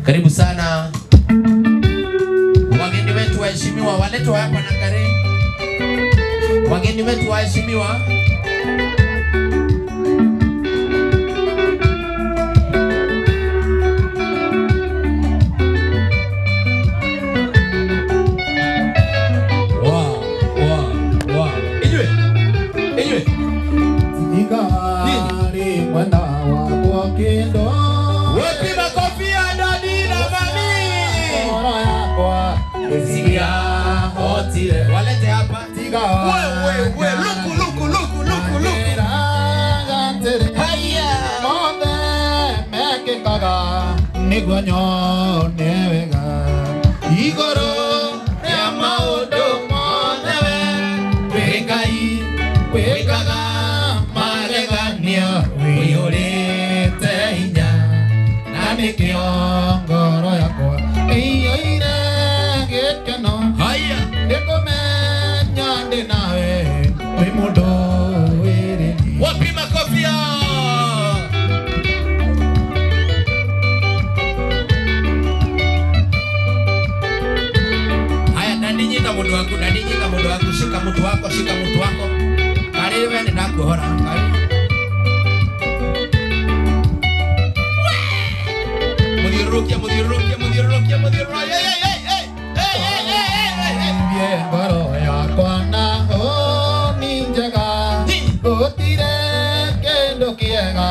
Karibu sana wageni wetu waheshimiwa, waletwa hapa na kare. Wageni wetu waheshimiwa, wow, wow, wow. Inywe, inywe. Nigari mwenda wakwa kendo. Wapi makofi ya dadi na mami? Ngoro yakwa Siga hotire. Walete hapa. We we we luku luku luku luku luku. Haya. Mothe mekĩkaga nĩguo nyone wega. Igũrũ rĩa maũndũ mothe we wĩ Ngai wĩkaga magegania wĩihũrĩte hinya na nĩkĩo ngoro yakwa ĩiyũire gĩkeno. Haya. Nĩkũmenya ndĩ nawe wĩ mũndũ wĩrĩri. Wapi makofi ya? Haya, dadi nyita mundu waku, dadi nyita mundu waku, shika mtu wako, shika mtu wako. Kari wewe nĩndakuohora. Kari. Muthiũrũrũkia, muthiũrũrũkia, muthiũrũrũkia, muthiũrũrũkia. Hey, hey, hey, hey, hey, hey, hey, hey, hey. Thiĩ ngoro yakwa na hũni njega gũtirĩ kĩndũ kĩega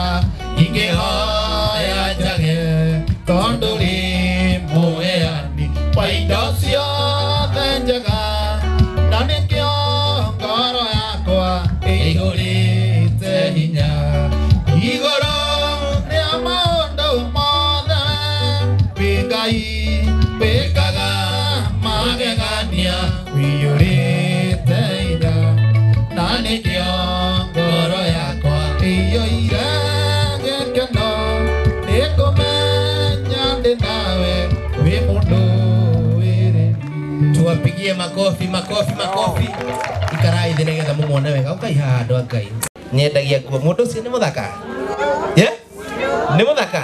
ingĩhoya njage tondũ rĩ mũheani wa indo ciothe njega na nĩkĩo ngoro yakwa ĩihũrĩte hinya igũrũ rĩa maũndũ mothe wĩ Ngai wĩkaga magegania wĩiyũrĩte hinya na nĩkĩo ngoro yakwa ĩiyũire gĩkeno nĩkũmenya ndĩ nawe wĩ mũndũ wĩrĩ. Tuwapigie makofi, makofi, makofi. Ikarai thĩ nĩgetha mũmuone wega. Ũkai haha andũ a Ngai. Nyendagia nguo. Mũndũ ũcio nĩ mũthaka? Yeah? Nĩ mũthaka?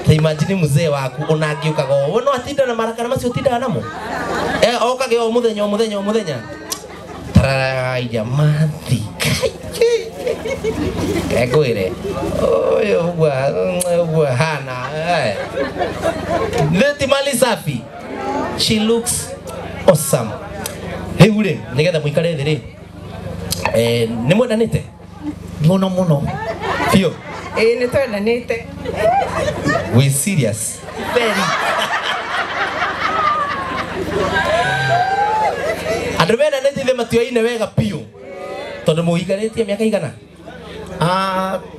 Ta imagine mzee waku ona angĩũkaga ũũ no atinda na marakara macio ũtindaga namo. Okage o mũthenya o mũthenya o mũthenya. Tararaia mathi. Ngwĩre ũyũ ũguo ũguo hana. Nĩ mali safi. She looks awesome. Rĩu rĩ nĩgetha mũikare thĩ rĩ nĩ mwendanĩte Mũno mũno. Biũ. Ĩĩ nĩ twendanĩte. We serious. Very. Andũ mendanĩte ithe matioaine wega biũ tondũ mũhikanĩtie mĩaka igana?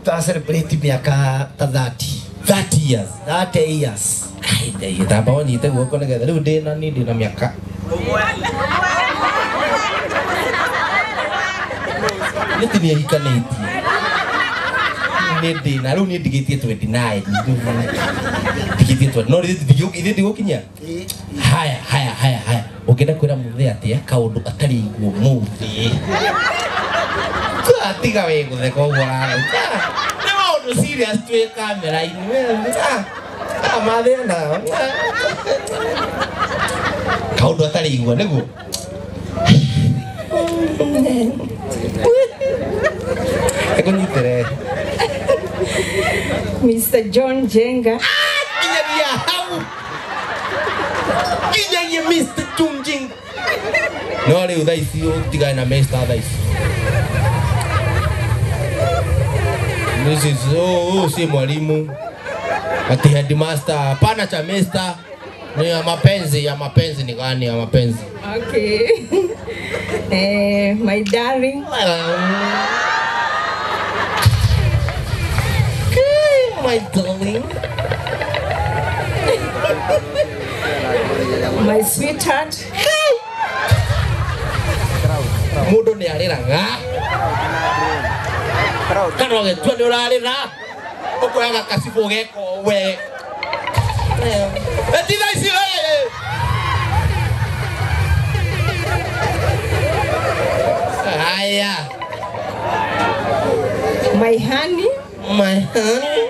Ta celebrate mĩaka ta 30. 30 years. 30 years. Ai Ngai, tamba ũnyite guoko nĩgetha rĩu ndĩna niĩ ndĩna mĩaka nĩ ti nĩahikanĩtie nĩ ndĩna rĩu niĩ ndigĩtie 29 ndigĩtie 20 no ithuĩ ndigũkinyia. Haya haya haya haya, ũngĩenda kwĩra mũthee atĩa kaũndũ atarĩ iguo mũthĩ? Tiga wĩ gũtheka ũguo ũrarauga. Nĩ maũndũ serious twĩ kamera-inĩ. Mathĩna kaũndũ atarĩ igua nĩguo. Ekũnyitĩre. Mr. John Jenga. Kinyagia hau. Mr. Chumjing. No rĩu thaa ici ũtigane na Mr. thaa ici. Mrs. Oh, si mwalimu. Ati headmaster, hapana cha Mr. Ni ya mapenzi ni gani ya mapenzi? Okay. My darling. Okay, my darling. My sweetheart. Mundu ni arĩraga. Kana ũgĩtua nĩ ũrarĩra. Ũkoyaga kacibũ geko we. Ti thaa ici Haya. My honey. My honey.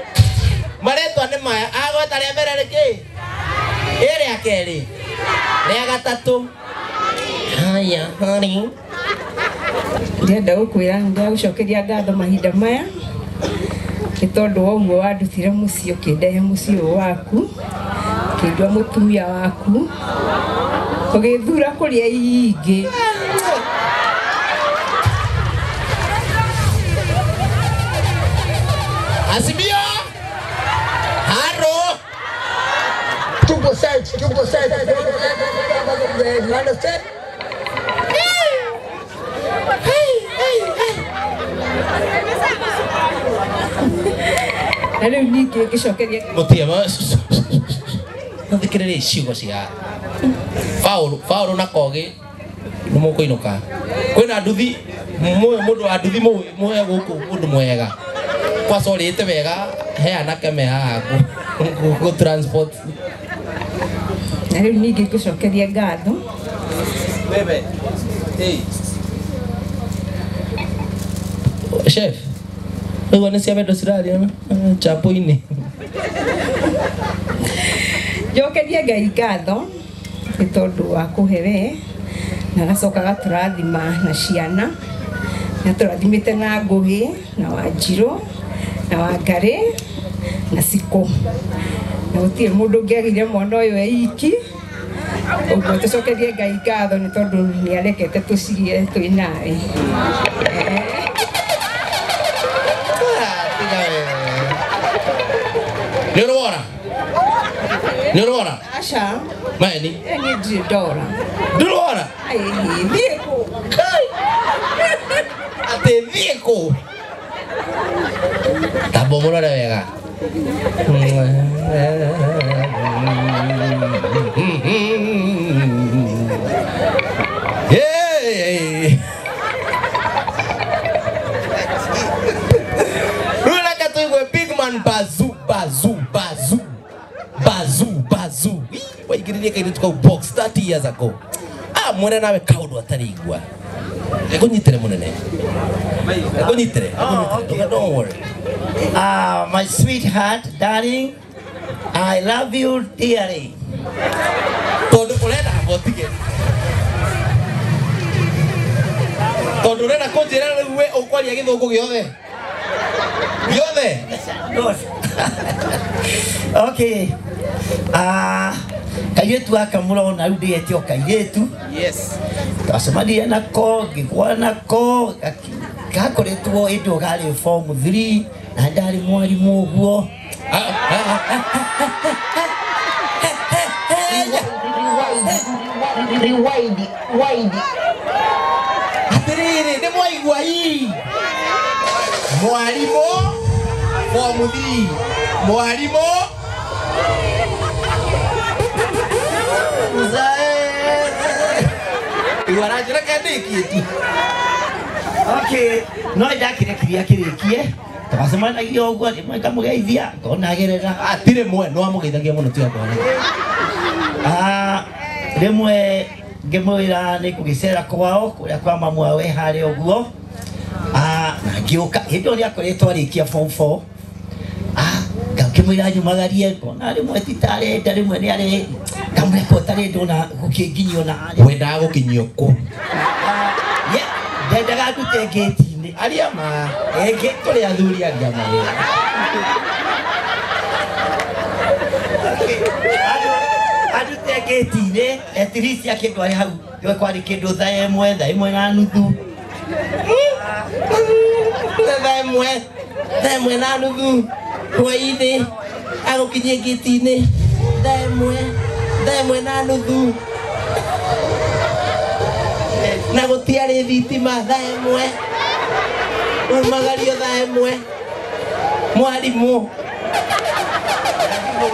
Marĩtwa nĩ maya. Agweta rĩa mbere nĩ kĩ? Ĩ rĩa kerĩ. Rĩa gatatũ. Haya, honey. Ndĩrenda gũkwĩra nĩndagũcokeria ngatho mahinda maya nĩ tondũ wa ũguo wandutire mũciĩ ũkĩndehe mũciĩ ũyũ waku ũkĩndua mũtumia waku ũgĩthura kũrĩa ingĩ. Azimio! Haro! 2%, 2%. You understand? Hey, hey, hey. Na rĩu ningĩ ngĩcokeria Mũtia thikĩrĩria ciugo cia Paũlũ na Kogi nĩ mũkũinũka. Kwĩna nduthi mũndũ wa nduthi mũe gũkũ mũndũ mwega. Kwaca ũrĩte wega he anake me haha gũ transport. Na rĩu ningĩ ngĩcokeria ngatho. Bebe. Hey. Chef. Rĩu nĩ cia wendo ciraria chapo-inĩ. Njokerie Ngai ngatho nĩ tondũ wa kũhe we na agacoka agatũrathima na ciana na tũrathimĩte na Ngũgĩ na Wanjirũ na Wangarĩ na Cikũ na gũtirĩ mũndũ ũngĩagire mwana ũyũ e iki. Ũguo tũcokerie Ngai ngatho nĩ tondũ nĩ arekete tũcigĩe twĩ nawe. Nĩ ũrwara? Nĩ ũrwara? Aca. Maeni? Niĩ ndirĩ ndora. Ndũrwara? Thiĩ kũ? Atĩ thiĩ kũ? Tamba ũmũrore wega. Hey! Rĩu reke tũigue big man bazu bazu bazu bazu bazu. Waingĩrĩrie kairĩtu kau box 30 years ago. Ah, mwene nawe kaũndũ atarĩ igua. Ekũnyitĩre mũnene. Ekũnyitĩre. Okay, don't worry. My sweetheart, darling, I love you dearly. Tondũ ũrenda hotige. Tondũ ũrenda kũnjĩra rĩu we ũkwaria gĩthũngũ gĩothe. Gĩothe. Good. Okay. Kairĩtu gaka mũrona rĩu ndĩgete o kairĩtu. Yes. Twacemanirie nako, ngĩgwa nako, gakoretwo hĩndĩ ĩyo karĩ form 3 na ndarĩ mwarimũ ũguo. Rewind, rewind. Atĩrĩrĩ, nĩ mwaigua ii. Mwarimũ form 3. Mwarimũ Igua aranjĩra kandĩkie tu. Okay, no ndakĩrekirie akĩrĩkie. Twacemanagia ũguo rĩmwe ngamũgeithia ngona agerera. Atirĩ mwe no amũgeithagia mũno tiga kwana. Rĩmwe ngĩmwĩra nĩ ngũgĩcera kwao kũrĩa kwa mamu wao e harĩa ũguo. Na ngĩũka hĩndĩ ĩyo nĩakoretwo arĩkia form 4. Ngakĩmwĩra nyumagarie ngona rĩmwe ti ta arenda rĩmwe nĩ are ngamũreka ũtarenda ona gũkĩnginyio na harĩa. Wendaga gũkinyio kũ? Ndendaga ndute ngĩti-inĩ. Aria ma. Tũrĩ athuri aria ma. Andute gate-inĩ at least akĩndware hau kwarĩ kĩndũ thaa ĩmwe na nuthu. Thaa ĩmwe na nuthu hwaĩ-inĩ agũkinyie gate-inĩ thaa ĩmwe na nuthu na gũtiarĩ thitima thaa ĩmwe umagario thaa ĩmwe mwarimũ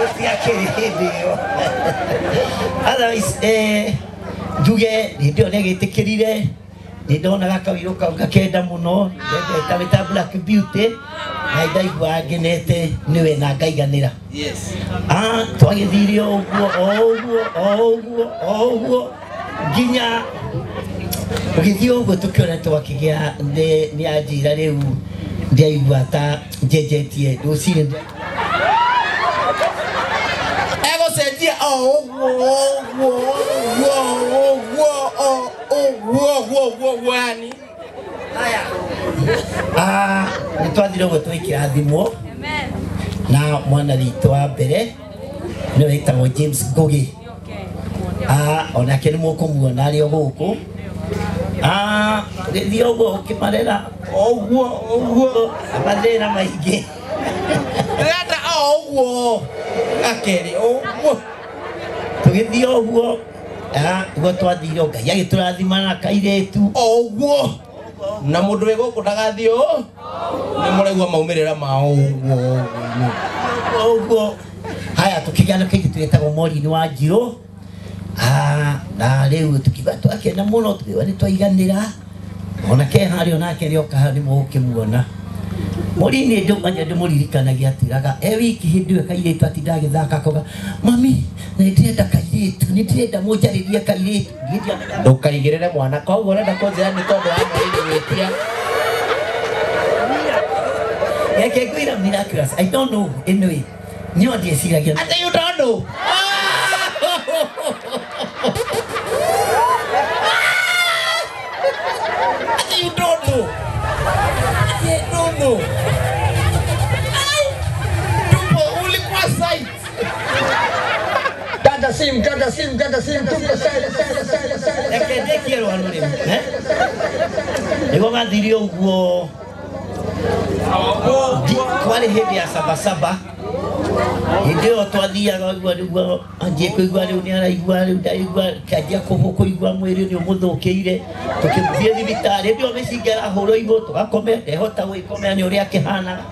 gũtiakĩrĩ hĩndĩ ĩyo. Otherwise njuge hĩndĩ ĩyo nĩagĩtĩkĩrire nĩndonaga kawĩrũ kau gakenda mũno ndendete wĩta Black Beauty na ndaigua ngenete nĩwe na ngaiganĩra. Yes. Twagĩthire o ũguo nginya ũgĩthiĩ ũguo tũkĩona twakĩgĩa nĩ anjĩra rĩu ndiaigua ta njenjetie rũcinĩ egũcenjia o ũguo yani. Nĩ twathire ũguo twĩkĩra thimũ na mwana witũ wa mbere nĩwe wĩtagwo James Ngugi. Onake nĩ mũkũmuona arĩ o gũkũ. Gĩthiĩ ũguo ũkĩmarera ũguo mathĩna maingĩ. Ndĩrenda o ũguo gakerĩ ũguo tũgĩthiĩ ũguo ũguo twathire Ngai agĩtũrathima na kairĩtu o ũguo na mũndũ wĩ gũkũ ndagathiĩ ũũ nĩ mũraigua maumĩrĩra ma ũguo. Haya tũkĩgĩa na kairĩtu getagwo Maureen wa Njirũ. Na rĩu tũkiuga twakena mũno tũkiuga nĩ twaiganĩra onake harĩa onake rĩoka hau nĩ mũgũkĩmuona. Maureen ndũmanya ndĩmũririkanagia atwĩraga e wiki hĩndĩ ĩyo kairĩtu atinda agĩthaka akauga mami nĩ ndĩrenda kairĩtu nĩ ndĩrenda mũnjarĩrie kairĩtu. Ndũkaigĩrĩre mwana koguo ũrenda kũnjĩra nĩ tondũ wa Maureen gwĩtia. Reke ngwĩra miraculous I don't know anyway niĩ ndieciragia atĩ you don't know. You don't know. You don't know. Tupo ulikuwa site. Kata simu, tupo site. Reke ndekie rwano rĩu, eh? Nĩguo gathire ũguo kwarĩ hĩndĩ ya sabasaba. Hĩndĩ ĩyo twathiaga ũguo nĩguo anjie kũigua rĩu nĩ araigua rĩu ndaigua kĩanjia kũigua mwĩrĩ nĩ ũmũthũkĩire tũkĩthiĩ thibitarĩ hĩndĩ ĩyo mĩcinga ĩrahũrwo igũrũ tũgakome ndehota gwĩkomera nĩ ũrĩa akĩhanaga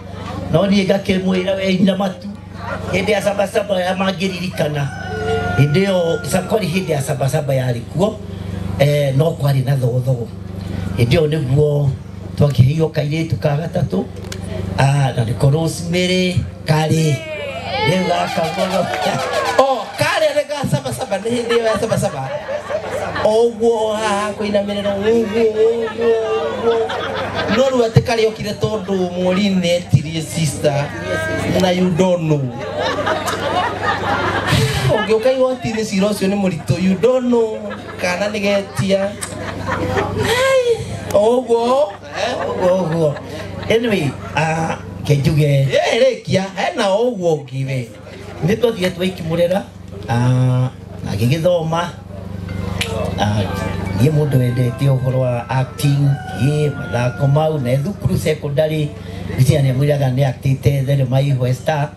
no niĩ ngakĩmwĩra we ina matu hĩndĩ ya sabasaba ya mangĩririkana hĩndĩ ĩyo kwarĩ hĩndĩ ya sabasaba yarĩ kuo no kwarĩ na thogothogo hĩndĩ ĩyo nĩguo twakĩheirwo kairĩtu ka gatatũ na nĩko Rosemary karĩ rĩu gaka mũno. O karĩ nĩ ga sabasaba nĩ hĩndĩ ĩyo ya sabasaba ũguo haha kũinamĩrĩra ũguo no rĩu atĩ karĩokire tondũ Maureen nĩetirie sister na you don't know. Ũngĩũka igoti-inĩ cira ũcio nĩ mũritũ you don't know kana nĩ getia ũguo ũguo. Anyway kenjuge rĩkia hena ũguo ũngĩ we nĩ twathire twaikimũrera agĩgĩthoma niĩ mũndũ wendete ũhoro wa acting mathako mau na thukuru secondary Christina nĩamwĩraga nĩ actĩte thenema ĩ Star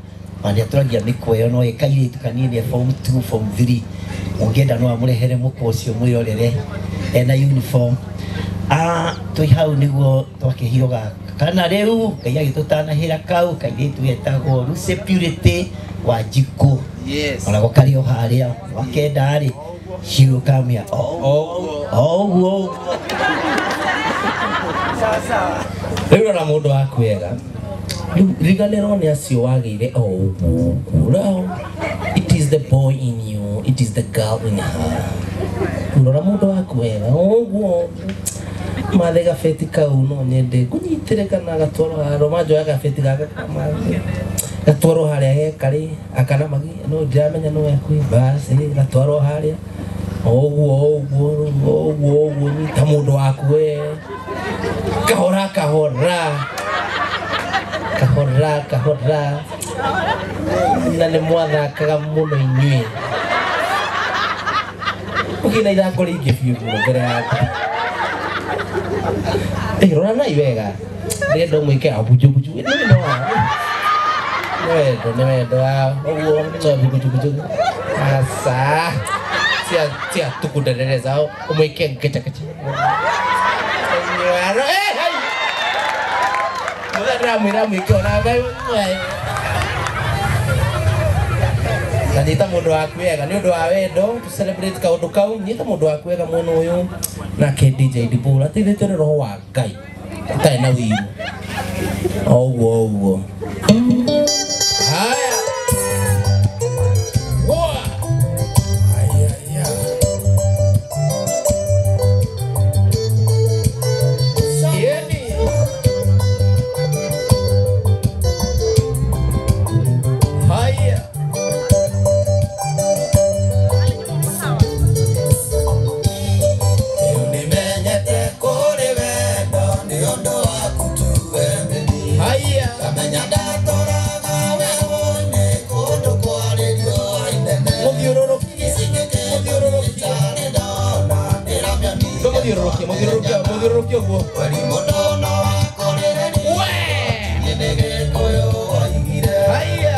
na nĩatũragia mĩkwa ĩyo no ĩ kairĩtu kanini form 2 form 3 ũngĩenda no amũrehere mũkwa ũcio mwĩrorere ena uniform. Twĩ hau nĩguo twakĩhiro gaka kana rĩu Ngai agĩtũtanahĩra kau kairĩtu getagwo Lucy Purity wa Njikũ. Yes. Onako karĩ o harĩa wakenda rĩ ciũkamia o ũguo. Rĩu rora mũndũ waku wega rĩu riganĩrwo nĩ acio wagĩire o ũguo ũguo. It is the boy in you, it is the girl in her. Rora mũndũ waku wega ũguo mathe gabeti kau no nyende ngũnyitĩre kana gatwarwo harĩa manjoya gabeti gaka kamathe gatwarwo harĩa gekarĩ akana magi no ndiramenya no ekwi basi gatwarwo harĩa ũguo ũguo ũguo ũguo nyita mũndũ waku we kahora kahora kahora kahora na nĩ mwathakaga mũno inyuĩ. Ũkĩna ithako rĩingĩ biũ mũno mbere yaku. Rora nai wega. Ndĩrenda ũmwĩke abujubju. Nĩ wendo wa. Nĩ wendo, nĩ wendo wa. Ũguo abujubju. Asa. Tia tia tukunderereza ũmwĩke ngecha kecha. Nyuaro eh hai. Mũthenya ndĩramwĩra mwĩke ona Ngai. Na nyita mũndũ waku wega nĩ ũndũ wa wendo to celebrate kaũndũ kau nyita mũndũ waku wega mwena ũyũ nake DJ Dibula ateithĩtio nĩ roho wa Ngai ũtarĩ na ũiru o ũguo ũguo. Haya. Wa. Aya. Yeni. Haya. Muthiũrũrũkie ũguo. Haya.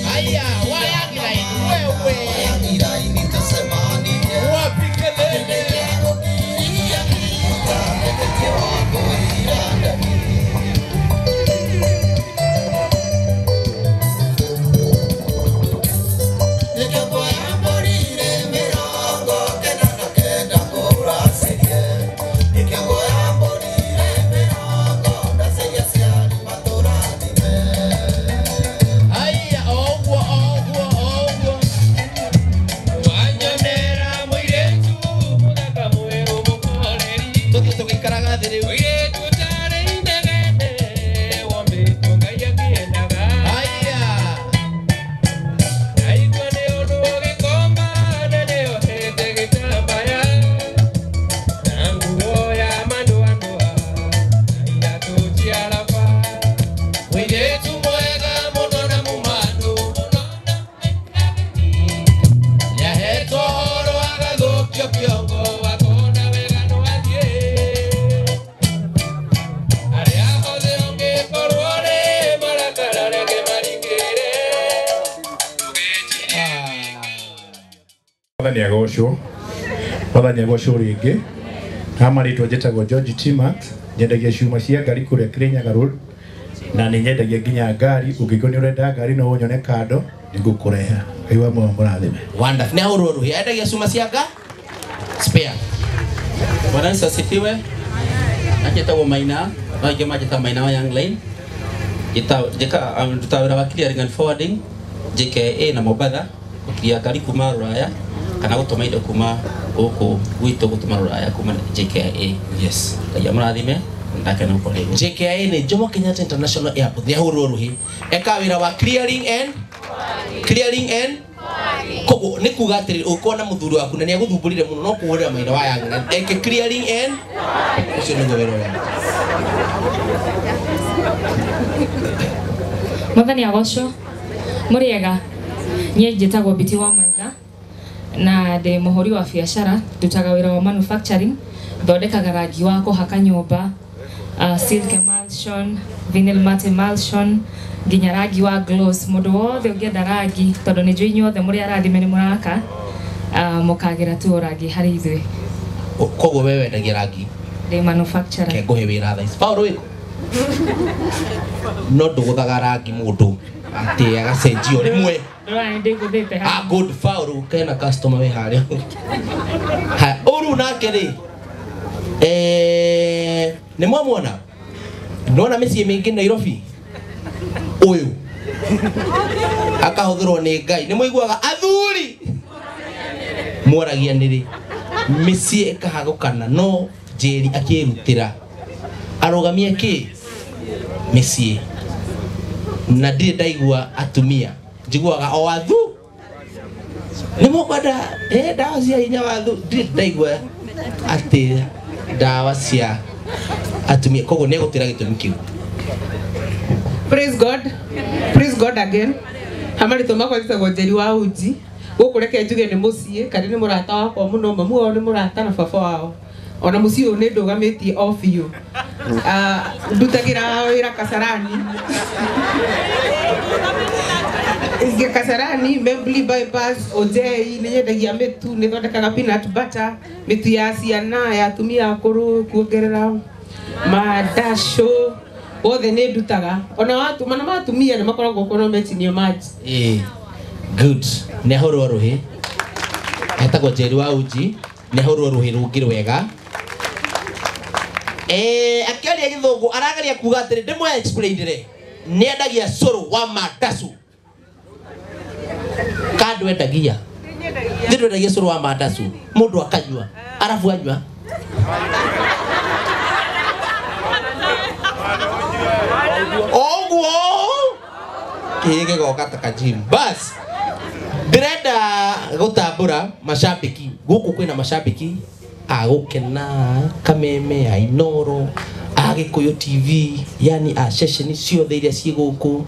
Haya, wayangira wewe. Haya, ũguo ũguo ũguo. Wanyonera mũirĩtu mũthaka mwerũ mũkoreri. Tũthiĩ tũgĩikaraga thĩ rĩu. Mũirĩtu ũtarĩ inegene wombĩtwo Ngai akĩendaga. Haya. Ndaigua nĩ ũndũ ũgĩkomba na nĩohete gĩtambaya na nguo ya mandũandũa na iratũ cia raba. Mũirĩtu mwega mũno na mũmandũ mũno na nĩahetwo ũhoro agathũkio kĩongo akona wega no athiĩ. Arĩa othe ũngĩkorwo rĩ marakara reke maringĩre. Mwathani agocwo. Mwathani agocwo rĩngĩ. Ha marĩtwa njĩtagwo George T. Max, nyendagia cuma cia ngari kũrĩa Kirinyaga Road na nĩ nyendagia nginya ngari. Ũngĩkorwo nĩ ũrenda ngari no ũnyone kando nĩngũkũreha. Ngai wa muoyo mũrathime. Wonderful. Nĩ ahũrwo rũhĩ. Endagia cuma cia nga spare. Bwana Yesu asifiwe. Njĩtagwo Maina, no aingĩ manjĩtaga Maina wa Young Line. Njĩka ndutaga wĩra wa clearing and forwarding JKA na Mombatha, gũkiria ngari kuma Rũraya kana gũtũma indo kuma gũkũ gwitũ gũtũma Rũraya kuma JKA. Yes. Ngai amũrathime, ndakena gũkorwo rĩngĩ. JKIA nĩ Jomo Kenyatta International Airport. Nĩ ahũrwo rũhĩ. Eka wĩra wa clearing and koguo nĩ kuga atĩrĩrĩ ũngĩkorwo na mũthuri waku na nĩ agũthumbũrire mũno no kũhũrĩra Maina wa Young Line eke clearing and ũcio nĩguo wĩra ũrĩa. Mwathani agocwo. Mũrĩega. Niĩ njĩtagwo Biti wa Maitha na ndĩ mũhũri wa biacara, ndutaga wĩra wa manufacturing, thondekaga rangi wa kũhaka nyũmba, silk emulsion, vinyl matte emulsion, nginya rangi wa gloss. Mũndũ wothe ũngĩenda rangi, tondũ nĩ njũĩ inyuothe mũrĩ arathime nĩ mũraka, mũkagĩra tu o rangi harĩ ithuĩ. Koguo we wendagia rangi? Ndĩ manufacturer. Ke ngũhe wĩra thaa ici. Paul wĩkũ? No ndũgũthaga rangi mũndũ atĩ agacenjio rĩmwe. Ndũrona nĩ ndĩgũthĩte haha. Ah, good Paul kena customer wĩ harĩa. Ha, ũru nake rĩ nĩ mwamuona? Nĩwona mĩciĩ mĩingĩ Nairobi? Ũyũ akahũthĩrwo nĩ Ngai. Nĩ mũiguaga athuri moragia nĩrĩ mĩciĩ ĩkahagũkana no Njeri akĩrutĩra arũgamie kĩ mĩciĩ na ndirĩ ndaigua atumia njiguaga o athu Nĩ mũkwenda ndawa cia hinya wa ndirĩ ndaigua atĩ ndawa cia atumia koguo nĩ egũtwĩra gĩtũmi kĩu. Praise God. Praise God again. Hamarĩtwa makwa njĩtagwo Njeri wa Uji. Gũkũ reke njuge nĩ mũciĩ kana nĩ mũrata wakwa mũno, mamu wao nĩ mũrata na baba wao. Ona mũciĩ ũyũ nĩ ndũgamĩtie o biũ. Ndutagĩra wĩra Kasarani. Kasarani, Membli bypass, Ojei, nĩ nyendagia mĩtu, nĩ thondekaga peanut butter, mĩtu ya ciana, ya atumia akũrũ, kuongerera mandasho, wothe nĩ ndutaga. Ona watuma na matumia nĩ makoragwo kuo no metinio maji. Good. Nĩ ahũrwo rũhĩ. Etagwo Njeri wa Uji, nĩ ahũrwo rũhĩ rũngĩ rwega. Akĩaria gĩthũngũ arageria kuga atĩrĩ ndĩmwe explainire. Nĩ endagia cũrũ wa mandacu. Kando endagia. Nĩ ndwendagia cũrũ wa mandacu. Mũndũ akanyua. Arabu anyua. Oguo kĩgĩgoka ta kajim. Bas. Ndĩrenda gũtambũra macambĩki. Gũkũ kwĩna macambĩki a Gũkena, Kameme, a Inoro, a Gĩkũyũ TV, yani a ceceni ciothe iria ciĩ gũkũ.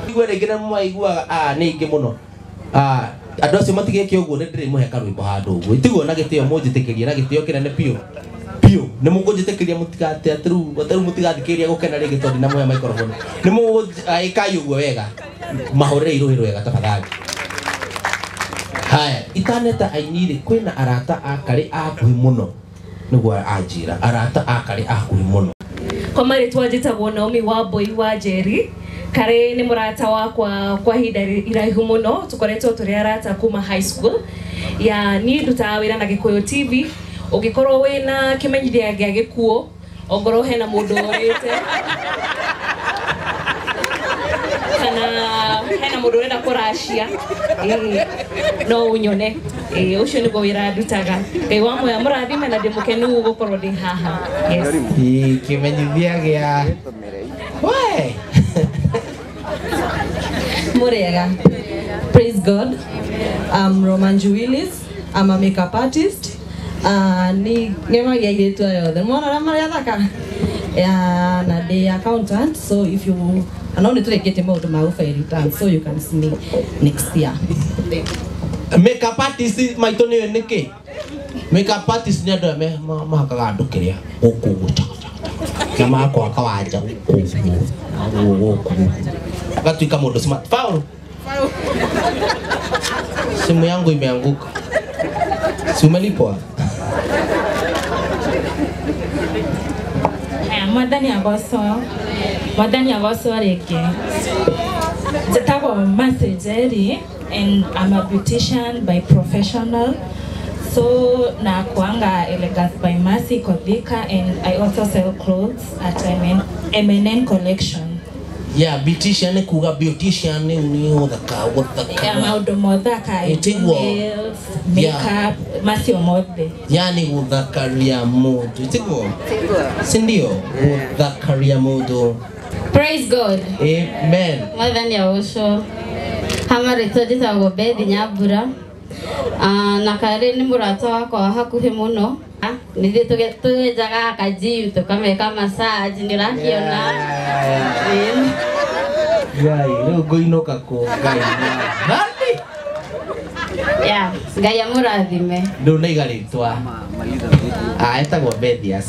Igua rĩngĩ na mwaiguaga nĩ ingĩ mũno. Andũ acio matigeke ũguo nĩ ndĩrĩmũhe karwĩmbo handũ ũguo. Itiguo na gĩtĩo mũnjĩtĩkĩrie na gĩtĩo kĩnene biũ. Biũ. Nĩ mũkũnjĩtĩkĩria mũtigate atĩ rĩu mũtigathikĩrĩria Gũkena rĩngĩ tondũ ndinamũhe microphone. Nĩ mũgũĩkai ũguo wega. Mahũrĩrei rũhĩ rwega tafadhali. Haya, itaneta aini rĩ kwĩna arata a karĩ a hakuhĩ mũno. Nĩguo anjĩra arata a karĩ a hakuhĩ mũno. Kwa marĩtwa njĩtagwo Naomi Wambui wa Njeri. Karĩ nĩ mũrata wakwa kwa ihinda iraihu mũno, tũkoretwo tũrĩ arata kuma high school. Ya niĩ ndutaga wĩra na Gĩkũyũ TV. Ũngĩkorwo wĩna kĩmenyithia gĩa gĩkuũ, ongorwo hena mũndũ ũrĩte kana hena mũndũ ũrenda kũracia, no ũnyone. Ũcio nĩguo wĩra ndutaga. Ngai wa muoyo amũrathime na ndĩmũkenu gũkorwo ndĩ haha. Yes. Kĩmenyithia gĩa we Murega. Praise God. I'm Roman Willis. I'm a makeup artist. Ni ngemagia airĩtu aya othe. Mwana ũrĩa marĩ athaka. Na ndĩ accountant, so if you no nĩ tũrĩkĩtie maũndũ ma gũ-file returns, so you can see me next year. Makeup artist maitũ nĩũĩ nĩkĩ? Makeup artist nĩ andũ arĩa mahakaga andũ kĩrĩa gũkũ ũguo na magakwaka wanja gũkũ ũguo gũkũ agatuĩka mũndũ smart. Faulu. Simu yangu imeanguka. Si umelipwa? Mwathani agocwo. Mwathani agocwo rĩngĩ. Njĩtagwo Mercy Njeri and I'm a beautician by professional. So na kuanga Elegance by Mercy Kodhika, and I also sell clothes at M&N Collection. Yeah, beautician ni kuga beautician ni uthaka uthaka. Yeah, maundu mothaka, nails, makeup, macio mothe. Yani guthakaria mundu, tiguo? Si ndio? Guthakaria mundu. Praise God. Amen. Mwathani agocwo. Hamarĩtwa njĩtagwo Bethi Nyambura. Na karĩ nĩ mũrata wakwa wa hakuhĩ mũno. Nithuĩ tũgĩenjaga kajimu tũkameka massage nĩ ũrakiona. Ngai, rĩu ngũinũka kũ Ngai. Nani? Yeah, Ngai amũrathime. Ndũnaiga rĩtwa. Etagwo Bethias.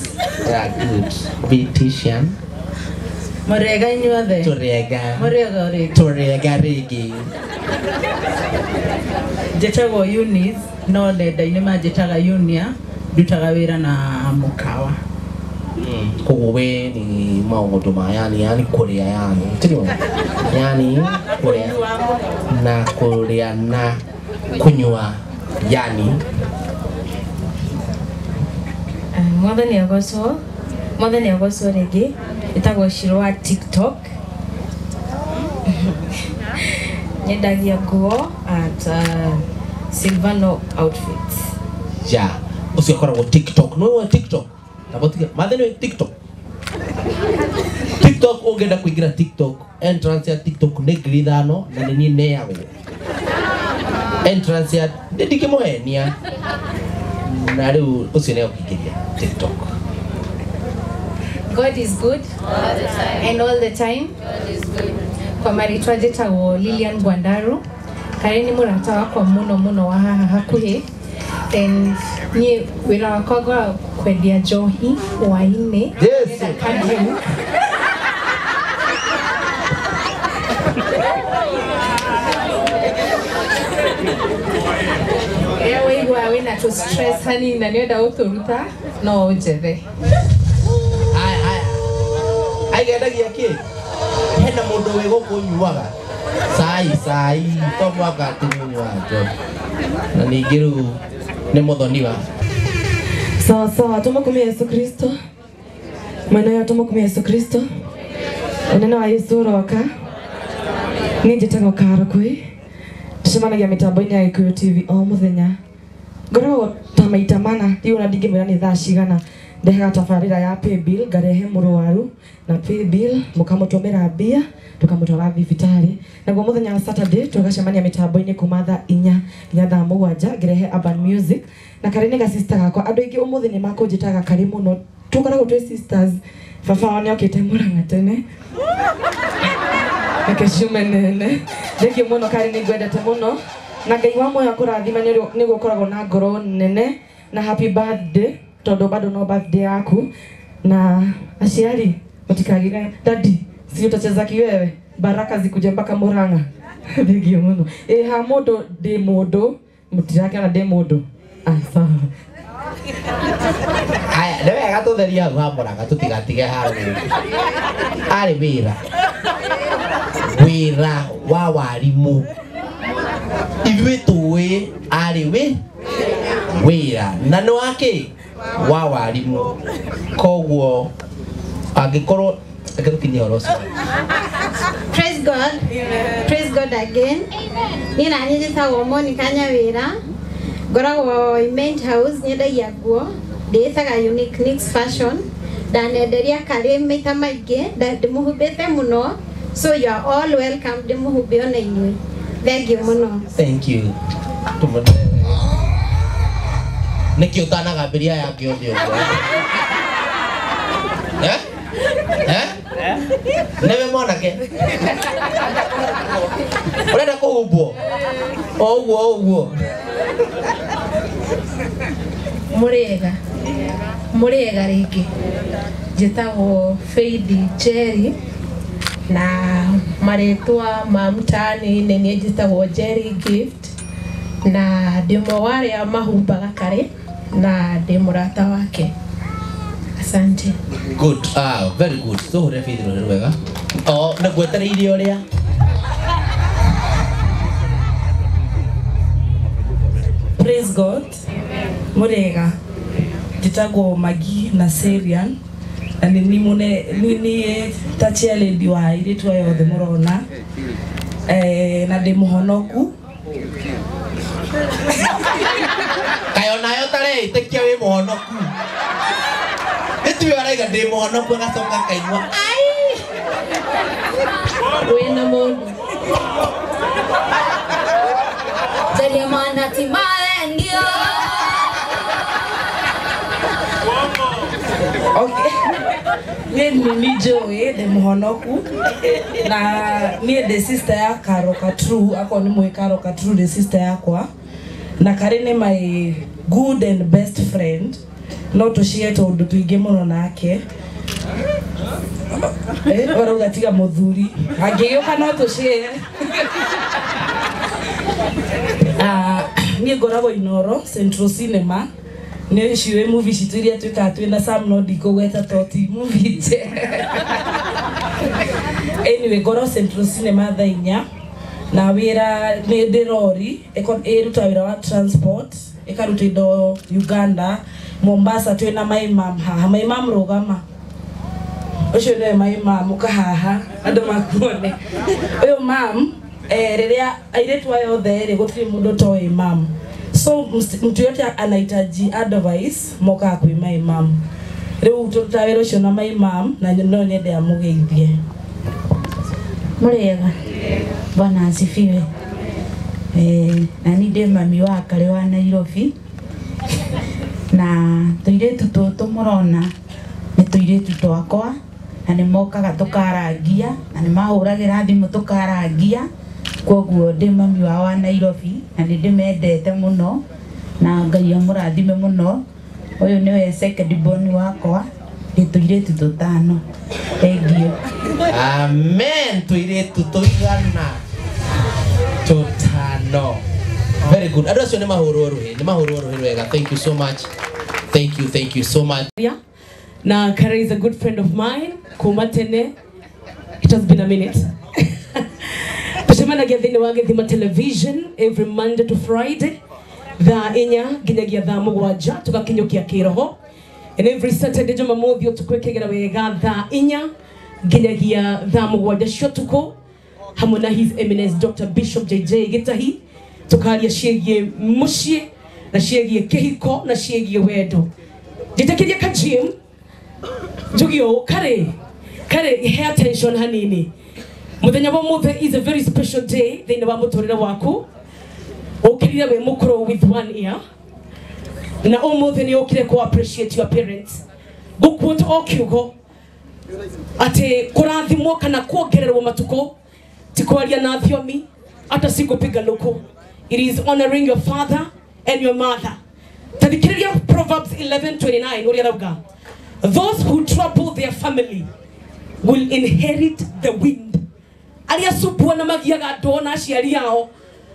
Yeah, good. Beautician. Mũrĩega inyuothe. Tũrĩega. Mũrĩega rĩngĩ. Tũrĩega rĩngĩ. Njĩtagwo Eunice, no nenda-inĩ manjĩtaga Yunia, ndutaga wĩra na mũkawa. Koguo we ni maũndũ ma yani yani kũrĩa yani tiguo yani kũrĩa na kũrĩa na kunyua yani. Mwathani agocwo. Mwathani agocwo rĩngĩ. Ĩtagwo Shiro wa TikTok. Nyendagia nguo at Silvano Outfits. Ja, ũcio akoragwo TikTok. No wa TikTok. Tabotige, mathani TikTok. TikTok ũngĩenda kũingĩra TikTok, entrance ya TikTok nĩ 5,000 na nĩ niĩ neagwo. Entrance ya ndingĩmũhenia na rĩu ũcio nĩ ũkĩingĩria TikTok. God is good all the time. And all the time. God is good. Kwa marĩtwa njĩtagwo Lilian Gwandaru. Karĩ nĩ mũrata wakwa mũno mũno wa haha hakuhĩ. And niĩ wĩra wakwa ngoragwo kwendia njohi hwaĩ-inĩ. Jesu. Rĩrĩa waigua wĩna tũ stress hanini na nĩũrenda gũtũruta no ũnjethe. Aya aya. Aigendagia kĩ? Hena mũndũ wĩ gũkũ ũnyuaga cai cai to mwaka atĩ nĩ ũnyuaga njohi. Na ningĩ rĩu nĩ mũthoniwa. Sawa sawa, tumukumie Yesu Kristo. Mwena yo tumukumie Yesu Kristo. Unene wa Yesu uroka. Niĩ njĩtagwo Karo Kwĩ. Tucemanagia mĩtambo-inĩ ya Gĩkũyũ TV o mũthenya. Ngoragwo ta maita mana, ndiũ ona ndingĩmwĩra nĩ thaa cigana. Ndehaga tabarĩra ya paybill, ngarehe mũrwaru na paybill, mũkamũtũmĩra mbia, tũkamũtwara thibitarĩ. Naguo mũthenya wa Saturday tũgacemania mĩtambo-inĩ kuma thaa 4 nginya thaa 7 ngĩrehe Urban Music. Na Karĩ nĩ ga-sister gakwa. Andũ aingĩ ũmũthĩ nĩ makũnjĩtaga Karĩ mũno. Tũkoragwo twĩ sisters. Baba wao nĩokĩte Mũrang'a tene. Reke ciume nene. Thengiũ mũno Karĩ, nĩ ngwendete mũno. Na Ngai wa muoyo akũrathime nĩguo ũkoragwo na ngoro nene. Na happy birthday tondũ bado no birthday yaku. Na aciari mũtikagire daddy, si utacheza kiwewe, baraka zikuje mpaka Murang'a. Thengiũ mũno. Ĩ ha mũndũ ndĩ mũndũ, mũtirakĩona ndĩ mũndũ. Ah, sawa. Aya, nĩ wega tũtherie hau ha Mũrang'a tũtigatige hau. Arĩ wĩra. Wĩra wa warimũ. Ithuĩ tũĩ arĩ wĩra na nĩ wa kĩ? Wa warimũ. Koguo angĩkorwo reke tũkinyie ũhoro ũcio. Praise God. Amen. Praise God again. Niĩ na niĩ njĩtagwo Monica Nyawĩra. Ngoragwo Main House nyendagia nguo. Ndĩĩtaga Unique Nicks Fashion. Ndanenderia Karĩ maita maingĩ, ndĩmũhumbĩte mũno. So you are all welcome, ndĩmũhumbe ona inyuĩ. Thank you mũno. Thank you. Tũmũne. Nĩkĩ ũtanagambĩria yake othe ũguo? Eh? Eh? Nĩwe mwanake? Ũrenda kũhumbwo? O ũguo o ũguo. Mũrĩega. Mũrĩega rĩngĩ. Njĩtagwo Faith Njeri na marĩtwa ma mtaani-inĩ niĩ njĩtagwo Njeri Gift na ndĩ ũmwe wa arĩa mahumbaga Karĩ na ndĩ mũrata wake. Asante. Good. Ah, very good. Tũhũre Faith rũrĩ rwega. O, na ngwetereire ũrĩa. Praise God. Mũrĩega. Njĩtagwo Maggie Naserian na nĩ niĩ ta chairlady wa airĩtu aya othe mũrona. Na ndĩ mũhonoku. Kaĩ onayo ũtareĩtĩkia wĩ mũhonoku. Nĩtuĩ araiga ndĩ mũhonoku agacoka akaigua ai. Wĩna mũndũ. Njaria mana ti mathengio. Okay. Niĩ nĩ njũĩ ndĩ mũhonoku na niĩ ndĩ sister ya Karo Katru, akorwo nĩ mũĩ Karo Katru ndĩ sister yakwa. Na Karĩ nĩ my good and best friend. No tũciye tũũndũ tũingĩ mũno nake. Ũrauga tiga mũthuri. Angĩgĩũka no tũciye. Niĩ ngoragwo Inoro Central Cinema. Nĩ ciũĩ movie citũ iria twĩkaga twĩna Sam no ndikũgweta to ti movie njega. Anyway, ngoragwo Central Cinema thaa 4 na wĩra nĩ ndĩ rori ĩrutaga wĩra wa transport ĩkaruta indo Uganda, Mombasa twĩna my mum haha. My mum rũgama. Ũcio nĩwe my mum ũka haha andũ makuone. Ũyũ mum rĩrĩa airĩtu aya othe rĩ gũtirĩ mũndũ ũtoĩ mum. So mtu yote anahitaji advice mokaga kwĩ my mum. Rĩu tũrutaga wĩra ũcio na my mum na no nyende amũgeithie. Mũrĩega. Bwana asifiwe. Na niĩ ndĩ mami wa Karĩ wa Nairobi. Na tũirĩtu tũtũ mũrona nĩ tũirĩtu twakwa na nĩ mokaga tũkarangia na nĩ mahũragĩra thimũ tũkarangia, koguo ndĩ mami wao wa Nairobi na nĩ ndĩmendete mũno na Ngai amũrathime mũno. Ũyũ nĩwe second born wakwa, ndĩ tũirĩtu tũtano. Thank you. Amen. Tũirĩtu tũigana tũtano. Very good. Andũ acio nĩ mahũrwo rũhĩ, nĩ mahũrwo rũhĩ rwega. Thank you so much. Thank you, thank you so much. Yeah. Now, Kare is a good friend of mine. Kuma tene. It has been a minute. Tucemanagia thĩinĩ wa Gĩthima Television every Monday to Friday thaa 4 nginyagia thaa 7 tugakinyũkia kĩroho. And every Saturday Jumamothi ũtukũ ĩkĩgera wega thaa 4 nginyagia thaa 7 cia ũtukũ hamwe na His Eminence Dr. Bishop JJ Gitahi tukaria ciĩgiĩ mũciĩ na ciĩgiĩ kĩhiko na ciĩgiĩ wendo. Njĩtĩkĩria ka Jim njuge ũũ, Karĩ Karĩ he attention hanini. Mũthenya wa ũmũthĩ is a very special day thĩinĩ wa mũtũrĩre waku. Ũkĩrire wĩ mũkũrũ with one ear na ũmũthĩ nĩ ũkire kũ appreciate your parents. Ngũquote o kiugo atĩ kũrathimwo kana kuongererwo matukũ ti kwaria na thiomi hata si kupiga luku. It is honoring your father and your mother. Tathikĩrĩria Proverbs 11:29 ũrĩa rauga, those who trouble their family will inherit the wind. Arĩa cupua na magiaga andũ na aciari ao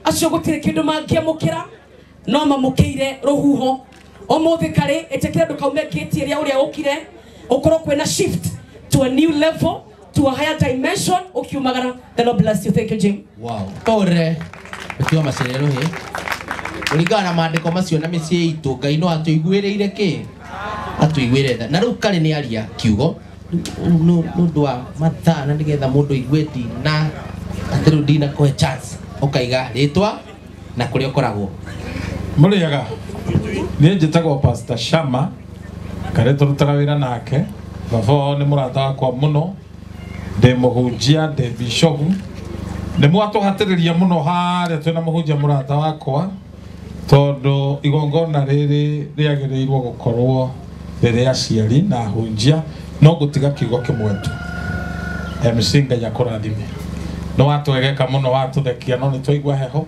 acio gũtirĩ kĩndũ mangĩamũkĩra no mamũkĩire rũhuho. Ũmũthĩ Karĩ ĩtĩkĩra ndũkaume gate ĩrĩa ũrĩa ũkire, ũkorwo kwĩna shift to a new level, to a higher dimension ũkiumagara. The Lord bless you. Thank you, Jim. Wow. Tore gũtiga macerero rũhĩ kũringana na maandĩko macio na mĩciĩ itũ Ngai no atũiguĩrĩire kĩ atũiguĩre tha. Na rĩu Karĩ nĩ aria kiugo nĩ ũndũ wa mathaa na nĩgetha mũndũ aigue ndina atĩ rĩu ndinakũhe chance ũkaiga rĩtwa na kũrĩa ũkoragwo. Mũrĩega, niĩ njĩtagwo Pastor Shama, Karĩ tũrutaga wĩra nake. Baba wao nĩ mũrata wakwa mũno, ndĩ mũhunjia, ndĩ bishopu. Nĩ mwatũhatĩrĩria mũno harĩa twĩna mũhunjia mũrata wakwa, tondũ igongona rĩrĩ rĩagĩrĩirwo gũkorwo rĩrĩ aciari na ahunjia, no ngũtiga kiugo kĩmwe tu. MC Ngai akũrathime. Nĩ watwegeka mũno, watũthekia, no nĩ twaigua heho.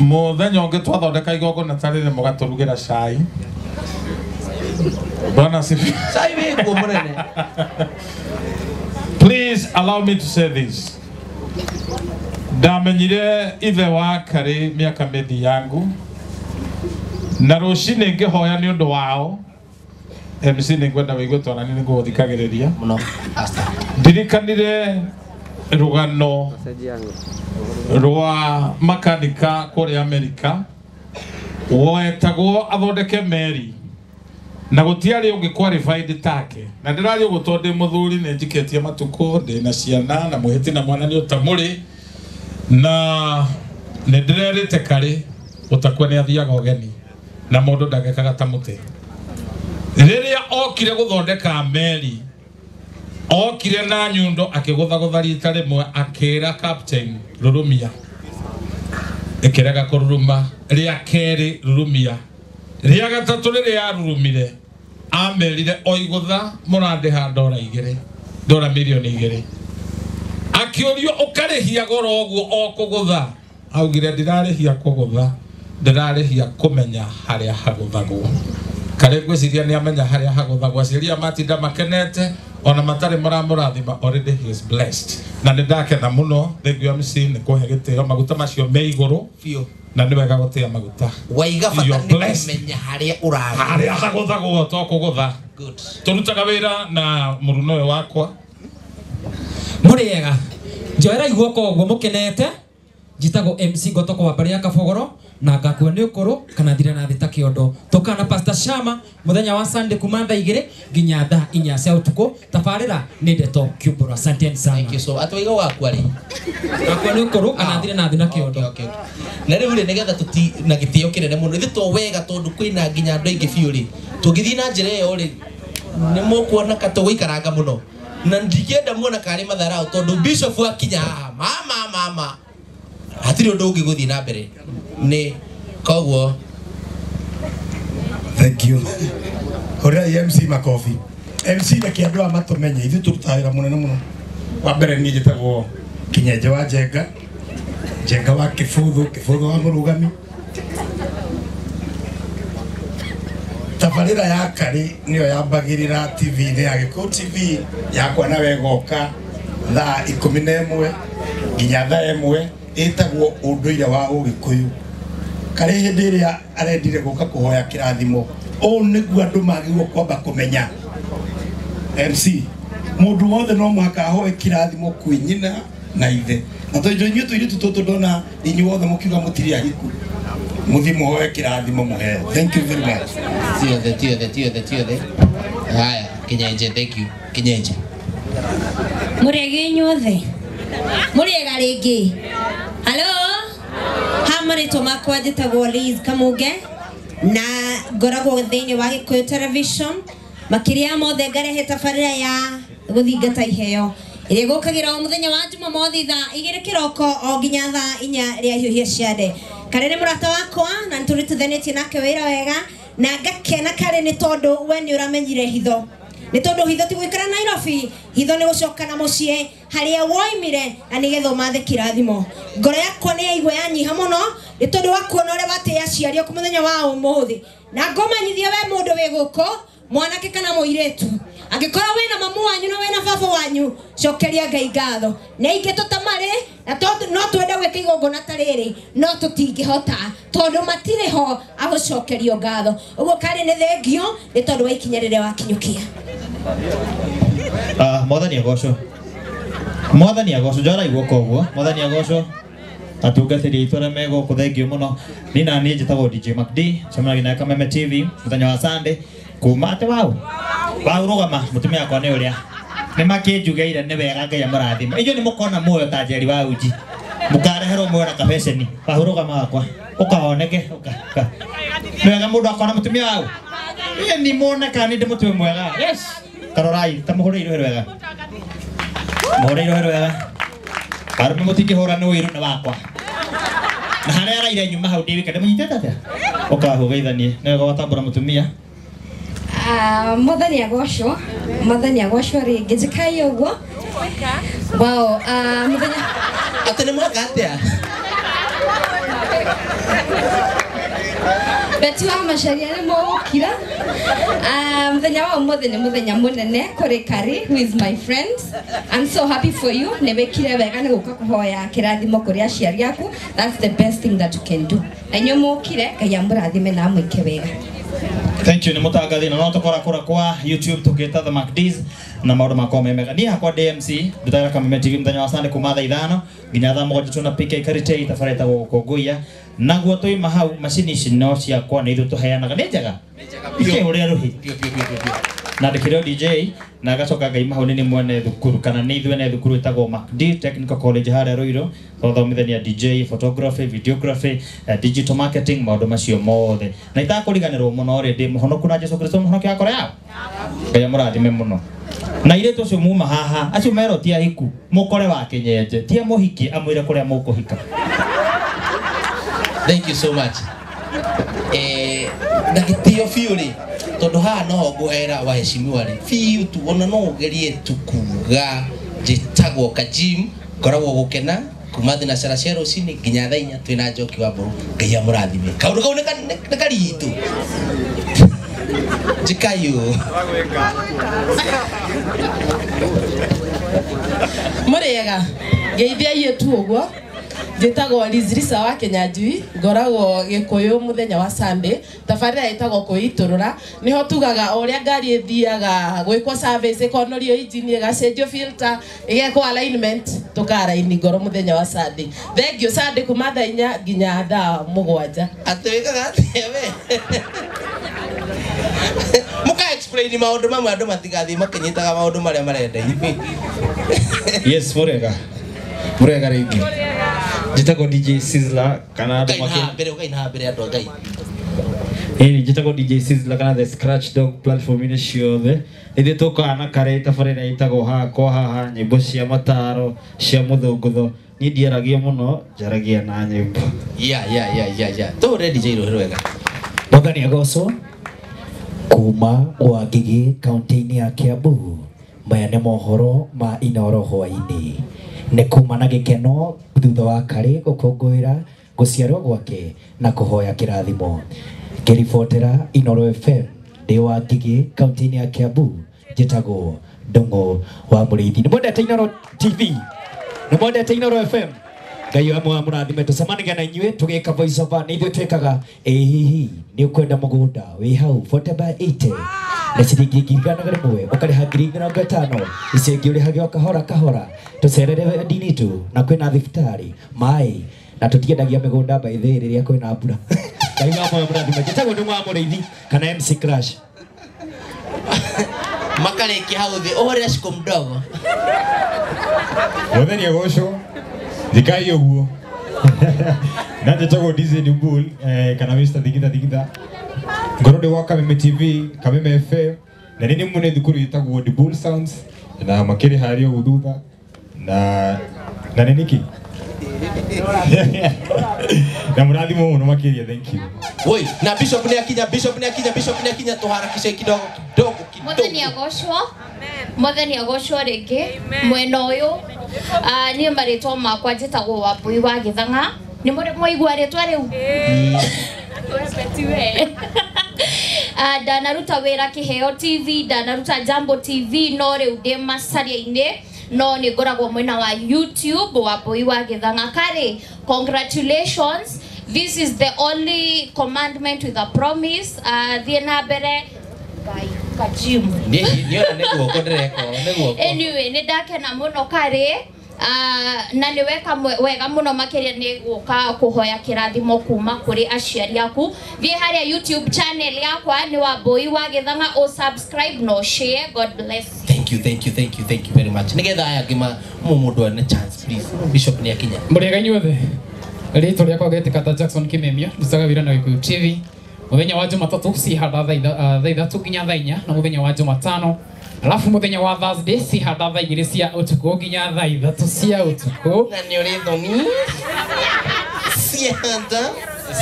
Mũthenya ũngĩ twathondeka igongona ta rĩrĩ mũgatũrugĩra cai. Bwana asifiwe. Cai wĩkuo mũnene. Please allow me to say this. Ndamenyire ithe wa Karĩ mĩaka mĩthiangu na rũcinĩ ngĩhoya nĩ ũndũ wao. MC nĩ ngwenda wĩigue twana nĩ ngũgũthikagĩrĩria mũno. Ndirikanire rũgano rwa makanika kũrĩa Amerika wetagwo athondeke meri na gũtiarĩ ũngĩ qualified take. Na ndĩraria ũguo tondũ ndĩ mũthuri, nĩ njikĩtie matukũ, ndĩ na ciana na mũhĩti na mwana nĩ ũtamũrĩ, na nĩ ndĩrerĩte Karĩ ũtakua nĩ athiaga ũgeni na mũndũ ndagekaga ta mũtĩ. Rĩrĩa okire gũthondeka meri, okire na nyundo akĩgũthagũtha rita rĩmwe akĩra captain rurumia, ĩkĩrega kũruruma. Rĩa kerĩ rurumia, rĩa gatatũ rĩrĩa yarurumire amerire o igũtha mũrandĩha $2, $2 milioni. Akĩũrio ũkarĩhia goro ũguo o kũgũtha, augire ndirarĩhia kũgũtha, ndĩrarĩhia kũmenya harĩa hagũthagwo. Karĩ ngwĩciria nĩ amenya harĩa hagũthagwo. Aciari matinda makenete ona matarĩ maramũrathima, already he is blessed. Na nĩ ndakena mũno. Thank you MC nĩ kũhe gĩtĩo. Maguta macio me igũrũ biũ na nĩ wega gũtĩa maguta. Waiga bata nĩ kũmenya harĩa ũragũtha, harĩa hagũthagwo to kũgũtha. Tũrutaga wĩra na mũruna ũyũ wakwa. Mũrĩega, njoera guoko ũguo mũkenete. Njĩtagwo MC Ngotoko wa mbarĩ ya Kabogoro na ngakua nĩ ũkũrũ kana thire na thĩ ta kĩondo. Tũkana na Pastor Shama mũthenya wa Sunday kuma thaa 2 nginya thaa 4 cia ũtukũ. Tabarĩra nĩ ndeto kiumbũro. Asanteni sana. Thank you so. Atwaiga wakua rĩ? Ngakua nĩ ũkũrũ kana thire na thĩ na kĩondo. Na rĩu rĩ nĩgetha tũti na gĩtĩo kĩnene mũno ithuĩ to wega tondũ kwĩna nginya andũ aingĩ biũ rĩ, tũngĩthiĩ na njĩra ĩyo rĩ nĩ mũkuona ka tũgũikaranga mũno. Na ndingĩenda muona karĩ matharau tondũ bishop akinya haha mama mama Hatirĩ ũndũ ũngĩ gũthiĩ na mbere. Nĩ koguo thank you. Hũrĩrai MC makobi. MC reke andũ aya matũmenye, ithuĩ tũrutaga wĩra mũnene mũno. Wa mbere niĩ njĩtagwo Kinyenje wa Njenga, Njenga wa Kĩbũthũ, Kĩbũthũ wa Mũrũgami. Tabarĩra ya Karĩ nĩyo yambagĩrĩra TV-inĩ ya Gĩkũyũ TV yakwa nawe ĩgoka thaa 11 nginya thaa 1 ĩtagwo ũndũire wa Ũgĩkũyũ. Karĩ hĩndĩ ĩrĩa arendire gũka kũhoya kĩrathimo, ũũ nĩguo andũ magĩrĩirwo kwamba kũmenya. MC mũndũ wothe no mũhaka ahoe kĩrathimo kwĩ nyina na ithe. Na tondũ inyuĩ tũirĩtu tũtũ ndona inyuĩ othe mũkiuga mũtirĩ ahiku, mũthiĩ mũhoe kĩrathimo mũheo. Thank you very much. Tiothe tiothe tiothe tiothe. Haya, Kinyenje, thank you. Kinyenje. Mũrĩega inyuothe. Mũrĩega rĩngĩ. Hello? Ha marĩtwa makwa njĩtagwo Liz Kamuge na ngoragwo thĩinĩ wa Gĩkũyũ Television. Makĩria mothe ngarehe tabarĩra ya gũthingata iheo ĩrĩa ĩgũkagĩra o mũthenya wa Jumamothi thaa 2 kĩroko o nginya thaa 4 rĩa hiũhia ciande. Karĩ nĩ mũrata wakwa na nĩtũrutithanĩtie nake wĩra wega na ngakena Karĩ nĩ tondũ we nĩ ũramenyire hitho. Nĩ tondũ hitho ti gũikara Nairobi, hitho nĩ gũcoka na mũciĩ harĩa woimire na nĩgetha ũmathe kĩrathimo. Ngoro yakwa nĩ yaigua yanyiha mũno nĩ tondũ wa kuona ũrĩa watĩĩa aciari aku mũthenya wa ũmũthĩ. Na ngũmenyithie we mũndũ wĩ gũkũ, mwanake kana mũirĩtu, angĩkorwo wĩna mamu wanyu na wĩna baba wanyu, cokeria Ngai ngatho. Nĩ aingĩ tũtamarĩ na no twende gwĩka igongona ta rĩrĩ no tũtingĩhota tondũ matirĩ ho agũcokerio ngatho. Ũguo Karĩ nĩ thengio nĩ tondũ wa ikinya rĩrĩa wakinyũkia. Mwathani agocwo. Mwathani agocwo, njara guoko ũguo. Mwathani agocwo. Atungatĩri aitũ arĩa me gũkũ thengio mũno. Niĩ na niĩ njĩtagwo DJ MacD, cemanagia na Kameme TV mũthenya wa Sunday kuma atĩ wau. Wau rũgama mũtumia wakwa nĩ ũrĩa. Nĩ makĩnjugeire nĩ wega Ngai amũrathime. Inyuĩ nĩ mũkona muoyo ta Njeri wa uji. Mũkareherwo muoyo na kabeceni. Wau rũgama wakwa. Ũkahoneke ũka. Nĩ wega mũndũ akona mũtumia wau. Inyuĩ nĩ muoneka nĩ ndĩ mũtwe mwega. Yes. Tarorai ta mũhũre irohe wega. Mũhũre irohe wega. Arũme mũtingĩhũra nĩ ũiru nĩ wakwa. Na harĩa araire nyuma hau ndĩ wika ndĩmũnyitĩte atĩa? Ũkahũgeithanie. Nĩ wega watambũra mũtumia. Mwathani agocwo, mwathani agocwo rĩngĩ njĩkai ũguo. Wow, mũthenya atĩ nĩ mwaka atĩa? Beti wa Macharia nĩ mũgũkira. Mũthenya wa ũmũthĩ nĩ mũthenya mũnene kũrĩ Karĩ, who is my friend. I'm so happy for you. Nĩ wĩkire wega nĩ gũka kũhoya kĩrathimo kũrĩ aciari aku. That's the best thing that you can do. Na inyuĩ mũkire, Ngai amũrathime na amwĩke wega. Thank you nĩ mũtangathi na no tũkora kũra kwa YouTube tũgĩta The MacDs na maũndũ makwa me mega. Niĩ hakwa DMC ndutagĩra Kameme TV mũthenya wa Sunday kuma thaa 5 nginya thaa 7 tuna PK Karitei tabarĩra ĩtagwo Gũkũngũiya. Naguo tũima hau macini ici no ciakwa nĩ ithuĩ tũheanaga. Nĩ njega? Ikĩhũrĩra rũhĩ. Na ndĩkĩrĩ o DJ na gacoka ngaima hau nĩ mwene thukuru kana nĩ ithuĩ ene thukuru ĩtagwo MacD Technical College harĩa Ruiru. Twathomithania DJ, photography, videography, digital marketing, maũndũ macio mothe. Na itakũriganĩrwo mũno rĩ, ndĩ mũhonoku na Jesũ Kristo mũhonokia wakwa yao. Ngai amũrathime mũno. Na airĩtu acio muma haha, acio merwo ti ahiku, mũkore wa Kĩnyenje, ti amũhikie amwĩre kũrĩa mũkũhika. Thank you so much. Na gĩtĩo biũ rĩ, tondũ haha noho ngũhera waheshimiwa rĩ, biũ tu ona no ũgerie tu kuga njĩtagwo Kajim, ngoragwo gũkena kuma thinacara cia rũcinĩ nginya thaa 4 twĩna Njoki wa Mbũrũ. Ngai amũrathime. Kaũndũ kau nĩ karitũ. Njĩkai ũũ. Mũrĩega, ngeithiai tu ũguo. Njĩtagwo Liz Lisa wa Kĩnyanjui, ngoragwo Gĩkũyũ mũthenya wa Sunday. Tabarĩra ĩtagwo kwĩitũrũra. Nĩho tugaga o ũrĩa ngari ĩthiaga gwĩkwo service, ĩkonorio engine, ĩgacenjio filter, ĩgekwo alignment, tũkaraini ngoro mũthenya wa Sunday. Thank you Sunday kuma thaa 4 nginya thaa 7. Atĩ wĩkaga atĩa we? Mũka explain maũndũ mamwe andũ matigathiĩ makĩnyitaga maũndũ marĩa marenda inyuĩ. Yes, mũrĩega. Mũrĩega rĩngĩ. Njĩtagwo DJ Sizzler kana andũ Ũkaina mbere, ũkaina mbere andũ a Ngai. Ĩni njĩtagwo DJ Sizzler kana The Scratch Dog platform-inĩ ciothe. Ithuĩ tũkaga na Karĩ tabarĩra ĩtagwo haha kwa haha, nyĩmbo cia mataro, cia mũthũngũtho. Niĩ ndiaragia mũno, njaragia na nyĩmbo. Yeah. Tũhũre DJ rũhĩ rwega. Mwathani agocwo. Kuma gwa Ngigĩ kaunti-inĩ ya Kiambu, maya nĩ mohoro ma Inoro hwaĩ-inĩ. Nĩ kuma na gĩkeno thutha wa Karĩ gũkũngũĩra gũciarwo gwake na kũhoya kĩrathimo. Ngĩribotera Inoro FM ndĩ wa Ngigĩ kaunti-inĩ ya Kiambu, njĩtagwo Ndung'u wa Mũrĩithi. Nĩ mwendete Inoro TV? Nĩ mwendete Inoro FM? Ngai wa mũrathime, tũcemanagia na inyuĩ tũgĩka voice over, nĩ ithuĩ twĩkaga. Ĩ hihi nĩ ũkwenda mũgũnda wĩ hau 40 by 80 na ciringi 100,000 ũkarĩha 50,000, icio ingĩ ũrĩhage o kahora kahora. Tũcerere wendi-inĩ itũ na kwĩna thibitarĩ, maĩ, na tũtiendagia mĩgũnda by the way rĩrĩa kwĩna mbura. Ngai wa mũrathime. Njĩtagwo Ndung'u wa Mũrĩithi kana MC Crash. Makarĩkia hau thĩ ũhũrĩre Shiko Mdogo. Mwathani agocwo. Thikai ũguo. Na njĩtagwo DJ Bull, kana Mr. Thigitha Thigitha. Ngorwo ndĩ wa Kameme TV, Kameme FM, na nĩ mũne thukuru ĩtagwo The Bull Sounds, na makĩrĩ harĩa ũguo thutha, na nĩ nĩkĩ? Na mũrathimwo mũno makĩria, thank you. Woi, na Bishop nĩ akinya, Bishop nĩ akinya, Bishop nĩ akinya, tũharakishe kidogo kidogo kidogo. Mwathani agocwo. Mwathani agocwo rĩngĩ mwena ũyũ. Niĩ marĩtwa makwa njĩtagwo Wambui wa Gĩthang'a. Nĩ mũrĩ mwaigua rĩtwa rĩu? Ndanaruta wĩra Kĩheo TV, ndanaruta Jambo TV, no rĩu ndĩ macaria-inĩ, no nĩ ngoragwo mwena wa YouTube Wambui wa Gĩthang'a. Karĩ, congratulations. This is the only commandment with a promise. Thiĩ na mbere. Ngai kajimu. Niĩ nĩ guoko ndĩreka, nĩ guoko. Anyway, nĩ ndakena mũno Karĩ. Na nĩ weka wega mũno makĩria nĩ gũka kũhoya kĩrathimo kuma kũrĩ aciari aku. Thiĩ harĩa YouTube channel yakwa nĩ Wambui wa Gĩthang'a, o subscribe no share. God bless you. Thank you, thank you, thank you, thank you very much. Nĩgetha aya angĩ mũndũ ane chance please. Bishop nĩ akinya. Mũrĩega inyuothe. Rĩtwa rĩakwa getĩka ta Jackson Kimemia, ndutaga wĩra na Gĩkũyũ TV. Mũthenya wa Jumatatũ cihanda thaa 3 nginya thaa 4, na mũthenya wa Jumatano. Alafu mũthenya wa Thursday cihanda thaa 2 cia ũtukũ nginya thaa 3 cia ũtukũ. Na nĩ ũrĩ thoni. Cihanda.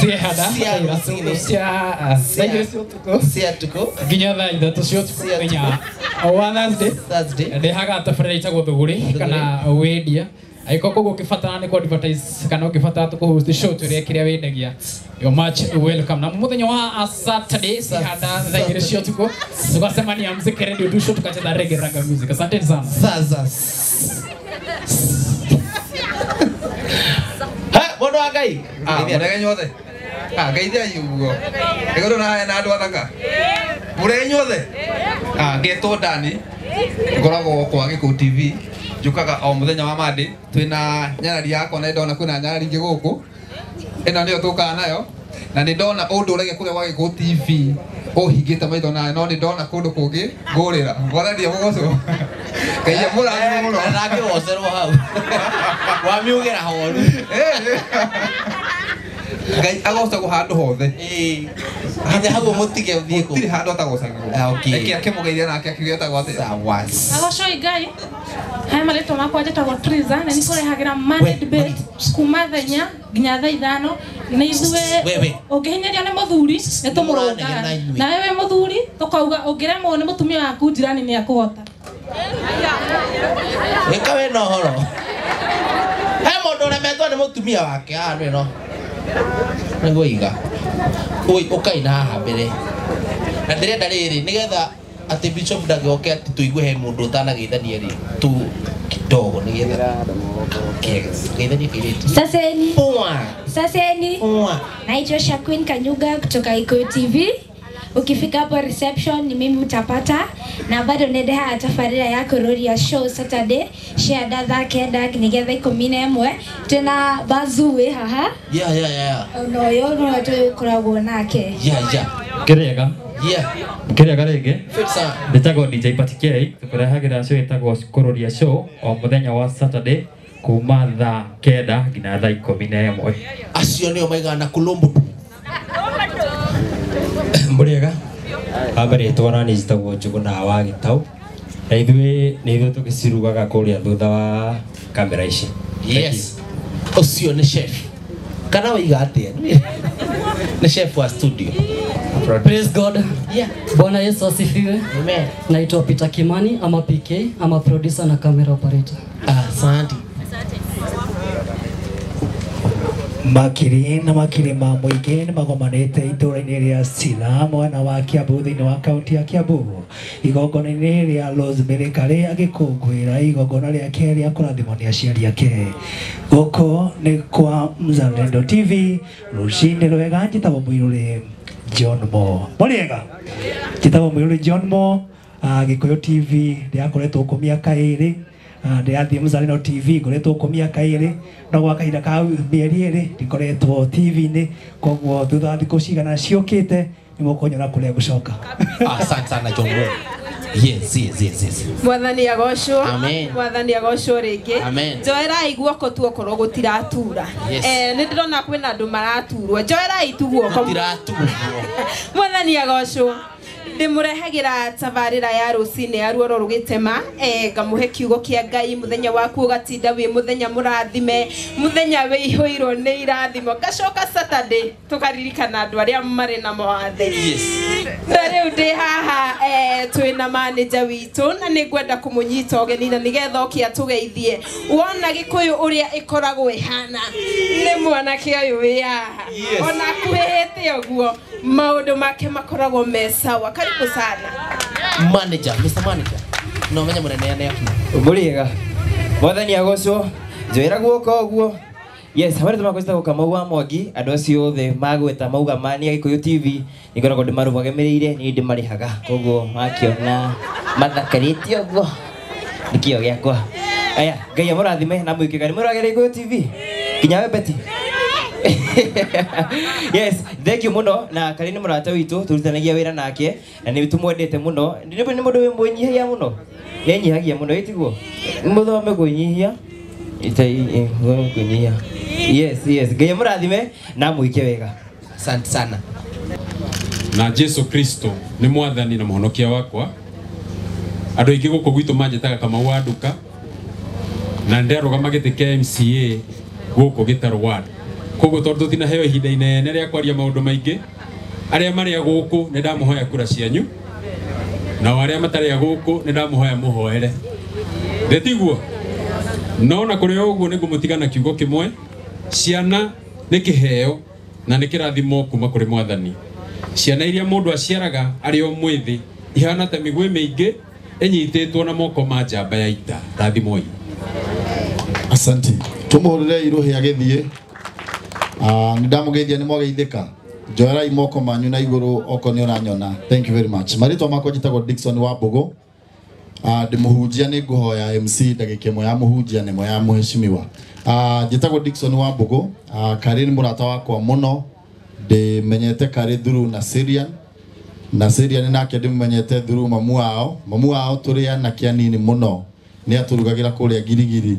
Cihanda thaa 3 cia thaa 2 cia ũtukũ. Cia ũtukũ. Nginya thaa 3 cia ũtukũ mũthenya wa Thursday. Ndehaga tabarĩra ĩtagwo Thũgũrĩ kana Wendia. Angĩkorwo koguo ũngĩbatara nĩ advertise kana ũngĩbatara tũkũ-host show tũrĩa kĩrĩa wendagia, you're much welcome. Na mũthenya wa Saturday cihanda thaa 2 cia ũtukũ tũgacemania Mziki Radio do show tukacheza reggae raga music. Asanteni sana. Sasa. Ha, mũndũ wa Ngai. Mũrege inyuothe. Ngeithia ũguo. Ĩgũrũ na haya na andũ athaka. Mũrege inyuothe. Ngetwo Dani. Ngoragwo kwa Gĩkũyũ TV. Njukaga o mũthenya wa Monday twĩna nyarari yakwa na ndona kwĩna nyarari ingĩ gũkũ. Ĩno nĩyo tũkaga nayo. Na nĩ ndona ũndũ ũrege kũrĩa gwa Gĩkũyũ TV ũhingĩte maitho nayo, no nĩ ndona kũndũ kũngĩ ngũrĩra. Mwathani agũgocwo. Ngai amũrathime mũno. Na ndangĩgocerwo hau. Wamiugĩra horu. Ngai agocagwo handũ hothe. Nginya hau mũtige ũthiĩ kũ. Gũtirĩ handũ atagocagwo. Reke akĩmũgeithia nake akiuga etagwo atĩa. Sawa. Agocwo Ngai. Haya marĩtwa makwa njĩtagwo Triza na nĩkũrehagĩra Monday debate kuma thaa 4 nginya thaa 5. Nĩ ithuĩ ũngĩhinyĩrĩrio nĩ mũthuri nĩ tũmũrũngaga, nawe wĩ mũthuri tũkauga ũngĩremwo nĩ mũtumia waku jirani nĩ akũhota. Ĩka wĩna ũhoro. He mũndũ ũremetwo nĩ mũtumia wake haha nĩ no. Nĩguo iga. Oi ũkaina haha mbere. Na ndĩrenda rĩrĩ nĩgetha atĩ Bishop ndagĩoke atĩ tũigue he mũndũ ũtanageithania rĩ tu kidogo nĩgetha geithanie kairĩtu. Saseni. Poa. Saseni. Poa. Naitwa Shaquin Kanyuga kutoka Gĩkũyũ TV. Ukifika hapo reception ni mimi utapata, na bado nendeha tabarĩra ya kũrũria show Saturday cia thaa 9 nginya thaa 11 twĩna Bazu wĩ haha. Yeah. Ona ũyũ no tũkoragwo nake. Yeah. Kĩrĩega. Yeah. Kĩrĩega rĩngĩ. Fit sana. Ndĩtagwo DJ Patikei, tũkũrehagĩra show ĩtagwo Kũrũria show o mũthenya wa Saturday kuma thaa 9 nginya thaa 11. Acio nĩo maigaga na kulumbu. Mũrĩega. Wa mbere rĩtwa nani njĩtagwo Njũgũna wa Gĩtau, na ithuĩ nĩ ithuĩ tũgĩcirugaga kũrĩa thutha wa kamera ici. Yes. Ucio ni chef. Kana waiga atia? Ni chef wa studio. Praise God. Yeah. Bwana Yesu asifiwe. Amen. Naitwa Peter Kimani ama PK ama producer na camera operator. Asante. Makiri na makiri ma mũingĩ nĩ magomanĩte itũũra-inĩ rĩa Sila mwena wa Kiambu thĩinĩ wa kaunti ya Kiambu igongona-inĩ rĩa Rosemary Karĩ agĩkũngũĩra igongona rĩake rĩa kũrathimwo nĩ aciari ake. Gũkũ nĩ kwa Mzalendo TV rũcinĩ rwega. Njĩtagwo Mũirũrĩ John Mo. Mũrĩega? Njĩtagwo Mũirũrĩ John Mo. Gĩkũyũ TV ndĩrakoretwo kũ mĩaka 2, ndĩrathiĩ Mzalendo TV ngoretwo kũ mĩaka 2, no gwa kahinda ka mĩeri 2 ndikoretwo TV-inĩ, koguo thutha wa thikũ cigana ciũkĩte nĩ mũkũnyona kũrĩa ngũcoka. Asante sana John Mo. Yes, yes, yes, yes. Mwathani agocwo. Amen. Mwathani agocwo rĩngĩ. Amen. Njoerai guoko tu okorwo gũtiratura. Yes. Nĩ ndĩrona kwĩna andũ maraturwo. Njoerai tu guoko. Gũtiraturwo. Mwathani agocwo. Ndĩmũrehagĩra tabarĩra ya rũcinĩ ya ruoro rũgĩtema, ngamũhe kiugo kĩa Ngai mũthenya waku ũgatinda wĩ mũthenya mũrathime, mũthenya wĩihũirwo nĩ irathimo. Ngacoka Saturday tũkaririkana andũ arĩa marĩ na mawathe. Yes. Na rĩu ndĩ haha twĩna manager witũ na nĩ ngwenda kũmũnyita ũgeni na nĩgetha oke atũgeithie. Wona Gĩkũyũ ũrĩa ĩkoragwo ĩhana nĩ mwanake ũyũ wĩ haha. Ona akuhĩhĩte ũguo maũndũ make makoragwo me sawa. Karibu sana. Manager, Mr. Manager. No menya munene ane aku. Mũrĩega. Mwathani agocwo. Njoera guoko ũguo. Yes, habari tumakwĩta Kamau wa Mwangi, andũ acio othe magweta mauga mani ya Gĩkũyũ TV, nĩngoragwo ndĩmarũgamĩrĩire, niĩ ndĩmarĩhaga. Koguo makĩona mathakarĩte ũguo nĩ kĩo gĩakwa. Aya, Ngai amũrathime na mwĩkĩga. Nĩ mũragĩra Gĩkũyũ TV? Nginya we Betty. Yes, thank you muno na Karĩ nĩ mũrata witũ tũrutanagia wĩra nake na nĩ tũmwendete mũno. Nĩ mũndũ wĩ mwĩnyihagia mũno. Nĩ enyihagia mũno ĩtiguo. Mũthome kwĩnyihia. Itai kwĩnyihia. Yes, yes. Ngai amũrathime na mwĩke wega. Asante sana. Na Jesu Kristo nĩ mwathani na mũhonokia wakwa. Andũ aingĩ gũkũ gwitũ manjĩtaga Kamau wa nduka na ndĩrarũgama gĩtĩ kĩa MCA gũkũ Gĩtarũ ward. Koguo tondũ tũtinaheo ihinda inene rĩa kwaria maũndũ maingĩ, arĩa marĩ a gũkũ nĩ ndamũhoya kura cianyu, nao arĩa matarĩ a gũkũ nĩ ndamũhoya mũhoere. Ndĩtiguo? No na kũrĩ o ũguo nĩ ngũmũtiga na kiugo kĩmwe, ciana nĩ kĩheo na nĩ kĩrathimo kuma kũrĩ mwathani. Ciana iria mũndũ aciaraga arĩ o mwĩthĩ ihana ta mĩguĩ mĩingĩ ĩnyitĩtwo na moko ma njamba ya ita. Rathimoi. Asante. Tũmũhũrĩre irũhĩ agĩthiĩ. Nĩ ndamũgeithia nĩ mwageithĩka. Njoerai moko manyu na igũrũ okorwo nĩ ũranyona. Thank you very much. Marĩtwa makwa njĩtagwo Dickson wa Mbũgũ. Ndĩ mũhunjia nĩ ngũhoya MC ndagĩka ĩmwe ya mũhunjia na ĩmwe ya mũheshimiwa. Njĩtagwo Dickson wa Mbũgũ. Karĩ nĩ mũrata wakwa mũno. Ndĩmenyete Karĩ through Nasirian. Nasirian nake ndĩmũmenyete through mamu wao. Mamu wao tũrĩ anake anini mũno. Nĩ atũrugagĩra kũrĩa Girigiri.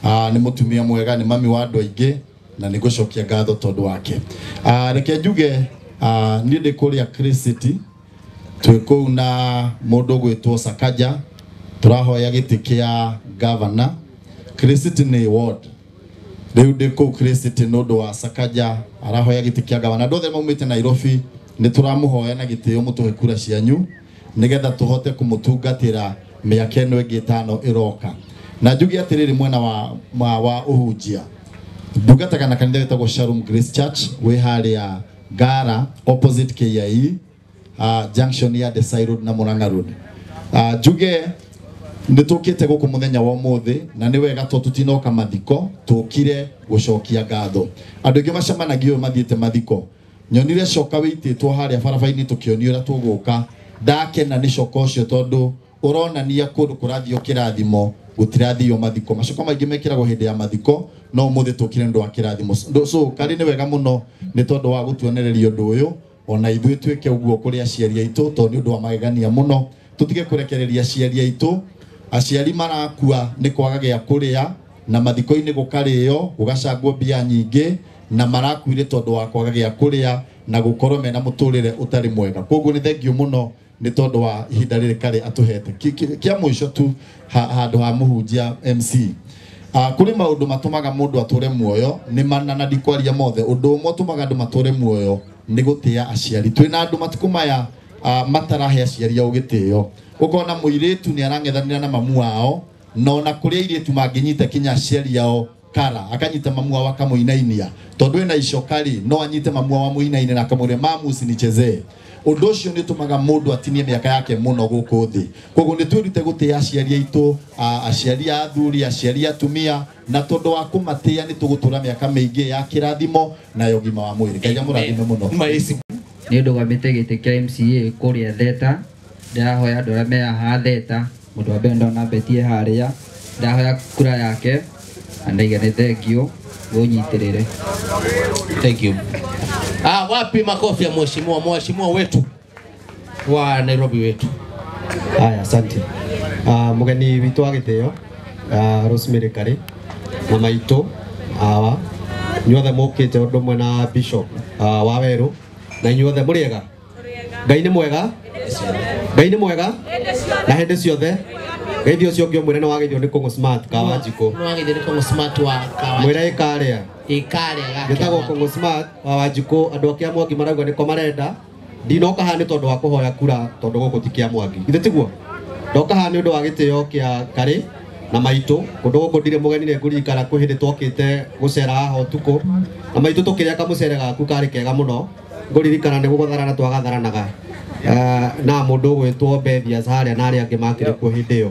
Nĩ mũtumia mwega, nĩ mami wa andũ aingĩ na nĩ ngũcokia ngatho tondũ wake. Reke njuge niĩ ndĩ kũrĩa Chris City, twĩ kũu na mũndũ ũgwĩtwo Sakaja, tũrahoya gĩtĩ kĩa governor. Chris City nĩ ward. Rĩu ndĩ kũu Chris City nĩ ũndũ wa Sakaja arahoya gĩtĩ kĩa governor. Andũ othe maumĩte Nairobi nĩ tũramũhoya na gĩtĩo mũtũhe kura cianyu nĩgetha tũhote kũmũtungatĩra mĩaka ĩno ĩngĩ 5 ĩroka. Na njuge atĩrĩrĩ mwena wa ũhunjia, ndungataga na kanitha wĩtagwo Shalom Grace Church wĩ harĩa Ngara opposite KIE, junction ya Desai Road na Murang'a Road. Njuge nĩ tũkĩte gũkũ mũthenya wa ũmũthĩ na nĩ wega tondũ tũtinoka mathiko, tũkire gũcokia ngatho. Andũ aingĩ macemanagia ũyũ mathiĩte mathiko. Nyonire coka wĩitĩtwo harĩa barabara-inĩ tũkĩonio ũrĩa tũgũka. Ndakena nĩ coka ũcio tondũ ũronania kũndũ kũrathio kĩrathimo gũtirathio mathiko. Macoka maingĩ mekĩragwo hĩndĩ ya mathiko, no ũmũthĩ tũkire nĩ ũndũ wa kĩrathimo. So Karĩ nĩ wega mũno nĩ tondũ wa gũtuonereria ũndũ ũyũ, ona ithuĩ twĩke ũguo kũrĩ aciari aitũ tondũ nĩ ũndũ wa magegania mũno. Tũtige kũrekereria aciari aitũ. Aciari marakua nĩ kwaga gĩa kũrĩa na mathiko-inĩ gũkarĩo gũgacangwo mbia nyingĩ na marakuire tondũ wa kwaga gĩa kũrĩa na gũkorwo mena mũtũrĩre ũtarĩ mwega. Koguo nĩ thengiũ mũno nĩ tondũ wa ihinda rĩrĩ Karĩ atũhete. Kĩa mũico tu handũ ha mũhunjia MC. Kuri maundu matumaga mundu ature muoyo ni mana na ndikwaria mothe undu umwe utumaga andu mature muoyo ni gutia aciari. Twina andu matuku maya matarahe aciari ao gitio, ukona muiritu ni arang'ethanira na mamu wao, na ona kuri airitu manginyita kinya aciari ao kara akanyita mamu wao akamuinainia, tondu ena icoka ri no anyite mamu wao amuinaine na akamwire mamu usinichezee. Undu ucio ni utumaga mundu atinie miaka yake muno guku thi. Koguo ni twirute gutia aciari aitu, aciari a athuri, aciari atumia, na tondu wa kumatia ni tugutura miaka miingi ya kirathimo na ya ugima wa mwiri. Ngai amurathime muno. Ni ndugamite giti kia MCA kuria Theta, ndirahoya andu aria me haha Theta, mundu wa mbere ndona Betie haria, ndirahoya kura yake na ndaiga ni thengio munyitirire. Thank you. Wapi makofi ya mheshimiwa, mheshimiwa wetu wa Nairobi wetu. Haya, asante. Mugeni witu wa gitio, Rosemary Kari na maitũ awa inyuothe mukite undu mwe na Bishop wa Weru, na inyuothe muriega. Ngai nĩ mwega, Ngai nĩ mwega na hĩndĩ ciothe. Ngai ũcio ũngĩ ũmwĩre nĩ wageithio nĩ Kũng'ũ Smart Kawanjikũ. Nĩ wageithio nĩ Kũng'ũ Smart wa Kawanjikũ. Mwĩre ĩkarĩa. Ĩkarĩa gake. Gĩtagwo Kũng'ũ Smart wa Wanjikũ, andũ a Kĩamwangi marauga nĩko marenda. Ndinoka haha nĩ tondũ wa kũhoya kura, tondũ gũkũ ti Kĩamwangi. Githĩ tiguo? Ndoka haha nĩ ũndũ wa gĩtĩo kĩa Karĩ na maitũ. Kũndũ gũkũ ndirĩ mũgeni, nĩ ngũririkana kwĩ hĩndĩ twokĩte gũcera haha ũtukũ na maitũ tũkĩrĩa kamũcere gaku karĩ kega mũno. Ngũririkana nĩ gũgatharana twagatharanaga na mũndũ ũgwĩtwo Bethias harĩa na arĩa angĩ makĩrĩ kuo hĩndĩ ĩyo.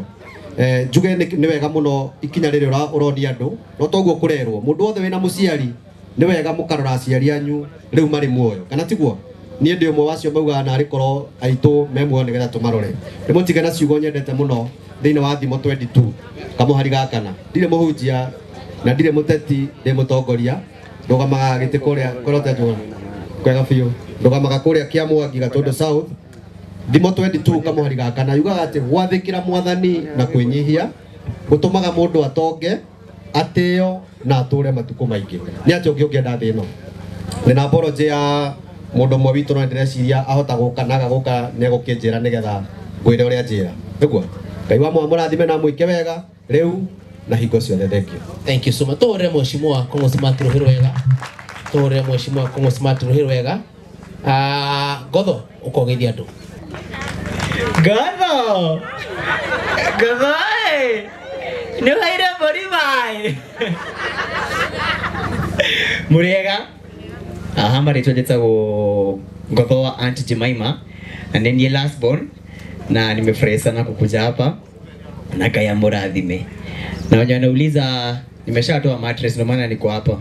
Njuge nĩ wega mũno ikinya rĩrĩ ũronia andũ, no toguo kũrerwo mũndũ wothe wĩna mũciari nĩ wega mũkarora aciari anyu rĩu marĩ muoyo, kana tiguo? Niĩ ndĩ ũmwe wacio maugaga narĩ korwo aitũ me muoyo nĩgetha tũmarore. Nĩ mũtige na ciugo nyendete mũno thĩinĩ wa Thimo 22 kamũhari ga kana. Ndirĩ mũhunjia na ndirĩ mũteti, ndĩ mũtongoria. Ndũgamaga gĩtĩ kũrĩa kũrĩa njũgũna kwega biũ, ndũgamaga kũrĩa Kĩamwangi Gatũndũ South. Thimo 22 kamũhari ga kana yugaga atĩ gwathĩkĩra mwathani na kwĩnyihia gũtũmaga mũndũ atonge, atĩo na atũre matukũ maingĩ. Nĩ atĩa ũngĩ ũngĩenda thĩ ĩno? Ndĩna apology ya mũndũ ũmwe witũ, no ndĩreciria ahota gũka na agagũka nĩ egũkĩnjĩra nĩgetha ngwĩre ũrĩa njĩra. Nĩguo? Ngai wa mũrathime na mwĩke wega rĩu na hingo ciothe. Thank you. Thank you so much. Tũhũrĩre mheshimiwa Kũng'ũ Smart rũhĩ rwega. Tũhũrĩre mheshimiwa Kũng'ũ Smart rũhĩ rwega. Ngotho ũkogeithia andũ. Ngotho! Ngotho ĩ! Nĩ ũheire mbũri maĩ! Mũrĩega? Aha, marĩtwa njĩtagwo Ngotho wa Aunt Jemima na nĩ niĩ last born, na nimefurahi sana kukuja hapa na Ngai amurathime. Na wenye wanauliza nimeshatoa mattress ndio maana niko hapa.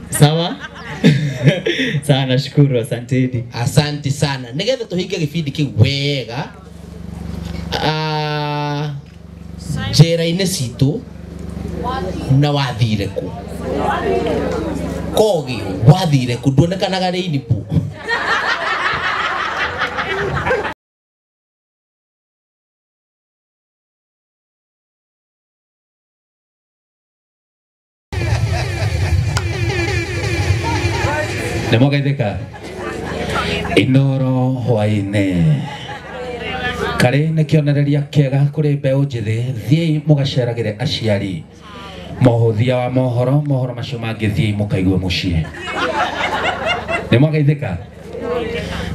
Sawa? Sawa, nashukuru, asanteni. Asante sana. Nigetha tuhinge gĩbindi kĩu wega. Njĩra-inĩ citũ na wathire kũ? Kogi wathire kũ? Nduonekanaga rĩinipu. Nĩ mwageithĩka? Inoro hwaĩ-inĩ. Karĩ nĩ kĩonereria kĩega kũrĩ mbeũ njĩthĩ, thiĩi mũgaceragĩre aciari. Mohũthia wa mohoro, mohoro macio mangĩ thiĩi mũkaigue mũciĩ. Nĩ mwageithĩka?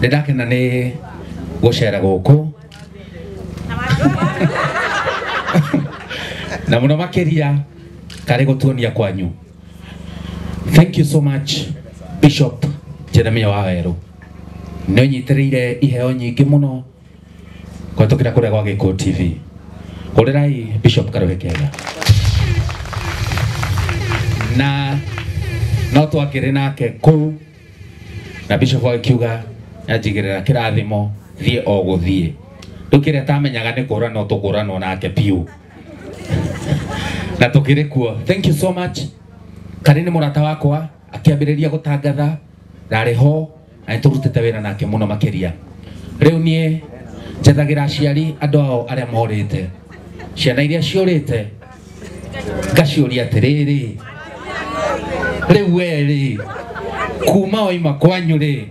Nĩ ndakena nĩ gũcera gũkũ. Na mũno makĩria karĩ gũtuonia kwanyu. Thank you so much Bishop Jeremiah wa Weru. Nĩ ũnyitĩrĩire iheo nyingĩ mũno kũhetũkĩra kũrĩa gwa Gĩkũyũ TV. Hũrĩrai Bishop karũhĩ kega. Na no twakĩrĩ nake kũu na Bishop agĩkiuga anjigĩrĩra kĩrathimo thiĩ o gũthiĩ. Rĩu kĩrĩa tamenyaga nĩ kũranwo tũkũranwo nake biũ. Na tũkĩrĩ kuo. Thank you so much. Karĩ nĩ mũrata wakwa akĩambĩrĩria gũtangatha ndarĩ ho na nĩ tũrutĩte wĩra nake mũno makĩria. Rĩu niĩ njethagĩra aciari andũ ao arĩa morĩte, ciana iria ciũrĩte ngaciũria atĩrĩrĩ, rĩu we rĩ kuma waima kwanyu rĩ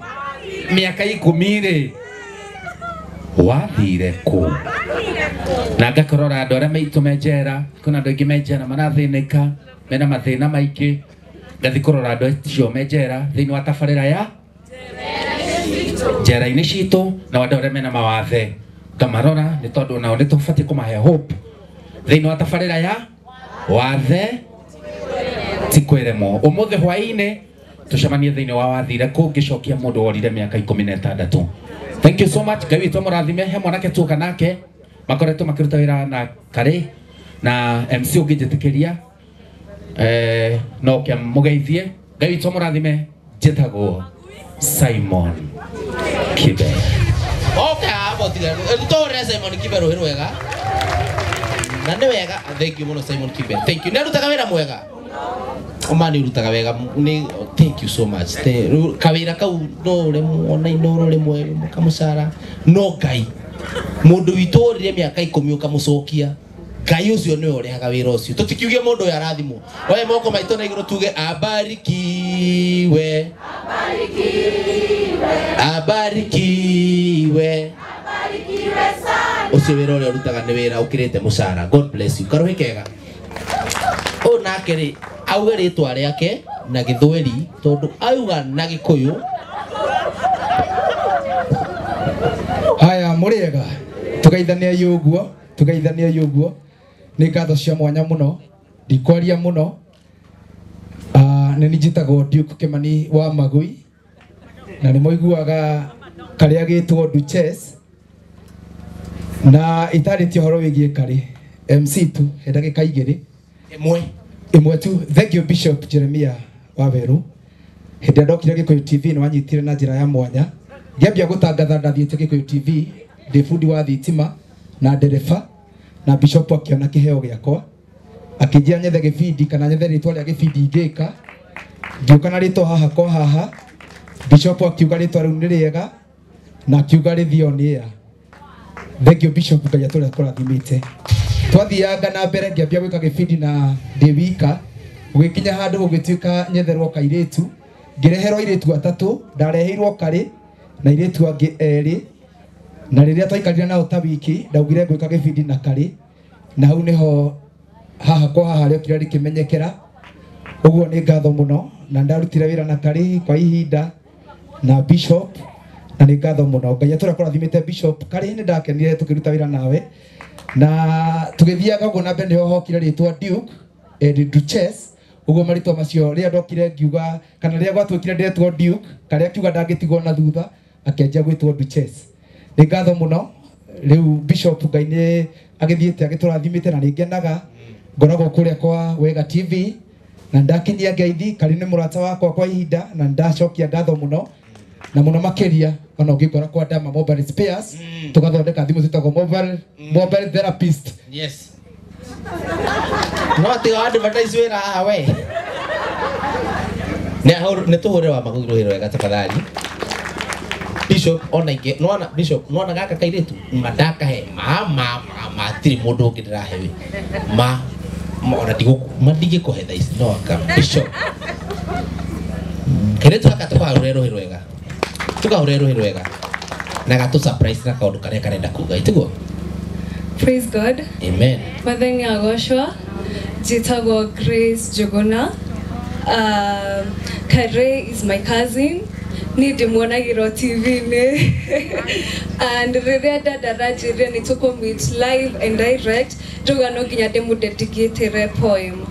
mĩaka 10 rĩ wathire kũ? Na ngakorora andũ arĩa maitũ me njera, kwĩna andũ aingĩ me njera marathĩnĩka, mena mathĩna maingĩ. Ngathi kũrora andũ acio me njera thĩinĩ wa tabarĩra ya njera-inĩ citũ, na andũ arĩa mena mawathe ngamarora nĩ tondũ nao nĩ tũbatiĩ kũmahe hope thĩinĩ wa tabarĩra ya wathe ti kwĩremwo. Ũmũthĩ hwaĩ-inĩ tũcemanie thĩinĩ wa wathire kũngĩcokia mũndũ worire mĩaka 16. Thank you so much. Ngai witũ amũrathime. He mwanake tuoka nake makoretwo makĩruta wĩra na Karĩ na MC ũngĩnjĩtĩkĩria no kĩamũgeithie. Ngai witũ amũrathime. Njĩtagwo Simon Kibe. Okay, abo tiga. Tũhũrĩre Simon Kibe rũhĩ rwega. Na nĩ wega. Thank you mũno Simon Kibe. Thank you. Nĩ arutaga wĩra mwega. Oma nĩ ũrutaga wega. Nĩ thank you so much. Kawĩra kau no ũremwo na inoro rĩmwe kamũcara no Ngai mũndũ witũ ũrire mĩaka 10 ũkamũcokia Ngai ũcio nĩwe ũrehaga wĩra ũcio. Tũtikiuge mũndũ ũyũ arathimwo. Oe moko maitũ na igũrũ tuge abarikiwe. Abarikiwe. Ũcio wĩra ũrĩa ũrutaga nĩ wĩra ũkĩrĩte mũcara. God bless you. Karũhĩ kega. Ũyũ nake rĩ auge rĩtwa rĩake na gĩthweri tondũ auga na gĩkũyũ. Haya mũrĩega, tũgeithanie ũguo, tũgeithanie ũguo. Nĩ ngatho cia mwanya mũno, ndikwaria mũno. Nĩ niĩ njĩtagwo Duke Kimani wa Magui, na nĩ mũiguaga karĩa gĩtwo Duchess, na itarĩtie ũhoro wĩgiĩ Karĩ. MC tu he ndagĩka igĩrĩ ĩmwe tu. Thank you Bishop Jeremiah Waweru. Hĩndĩ ĩrĩa ndokire Gĩkũyũ TV nĩ wanyitire na njĩra ya mwanya. Ngĩambia gũtangatha ndathiĩte Gĩkũyũ TV ndĩ bundi wa thitima na ndereba, na Bishop akĩona kĩheo gĩakwa akĩnjĩra nyethe gĩbindi kana nyethe rĩtwa rĩa gĩbindi ingĩka. Ngĩũka na rĩtwa haha kwa haha. Bishop akiuga rĩtwa rĩu nĩ rĩega na akiuga rĩthiĩ on air. Thank you Bishop, Ngai atũrĩa kũrathimĩte. Twathianga na mbere ngĩambia gwĩka gĩbindi na ndĩ wika, gũgĩkinya handũ gũgĩtuĩka nyetherwo kairĩtu. Ngĩreherwo airĩtu atatũ, ndareheirwo Karĩ na airĩtu angĩ erĩ, na rĩrĩa twaikarire nao ta wiki ndaugire ngwĩka gĩbindi na Karĩ, na hau nĩho haha kwa haha rĩokire rĩkĩmenyekera. Ũguo nĩ ngatho mũno, na ndarutire wĩra na Karĩ kwa ihinda na Bishop, na nĩ ngatho mũno. Ngai atũrĩa kũrathimĩte Bishop. Karĩ nĩ ndakenire tũkĩruta wĩra nawe, na tũgĩthiaga ũguo na mbere nĩho hokire rĩtwa Duke and Duchess. Ũguo marĩtwa macio rĩrĩa ndokire ngiuga kana rĩrĩa gwatuĩkire ndetwo Duke, Karĩ akiuga ndangĩtigwo na thutha akĩanjia gwĩtwo Duchess. Nĩ ngatho mũno. Rĩu Bishop Ngai nĩ agĩthiĩte agĩtũrathimĩte na nĩ ngenaga. Ngoragwo kũrĩa kwa Wega TV na ndakinyia ngeithi. Karĩ nĩ mũrata wakwa kwa ihinda na ndacokia ngatho mũno na mũno makĩria ona ũngĩngora kwa Dama Mobile Spares tũgathondeka thimũ ciĩtagwo mobile therapist. Yes. No tiga advertise wĩra haha we. Nĩ tũhũre wa Magui rũhĩ rwega tafadhali. Bishop ona ingĩ nona Bishop nona gaka kairĩtu ma ndakahe ma matirĩ mũndũ ũngĩ ndĩrahe we ma ona ma ndingĩkũhe thaa ici no anga Bishop kairĩtu gaka tũkahũre rũhĩ rwega, tũkahũre rũhĩ rwega na gatũ surprise na kaũndũ karĩa karenda kuga itiguo. Praise God. Amen. Mwathani agocwo. Njĩtagwo Grace Njuguna. Kare is my cousin. Niĩ ndĩmuonagĩrwo TV-inĩ. And rĩrĩa dada aranjĩrire nĩ tũkũ meet live and direct, ndauga no nginya ndĩmũdedicatĩre poem.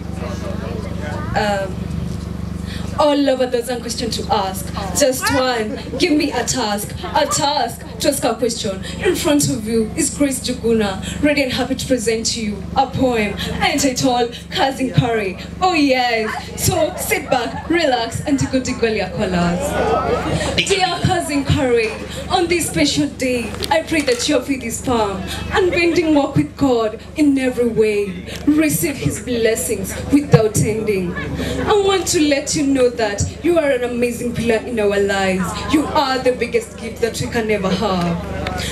All over, there's one question to ask. Just one. Give me a task. A task to ask a question. In front of you is Grace Njuguna, ready and happy to present to you a poem entitled Cousin Curry. Oh yes. So sit back, relax, and diggle your collars. Dear Cousin Curry, on this special day, I pray that your faith is firm, unbending walk with God in every way. Receive his blessings without ending. I want to let you know that you are an amazing pillar in our lives. You are the biggest gift that we can ever have.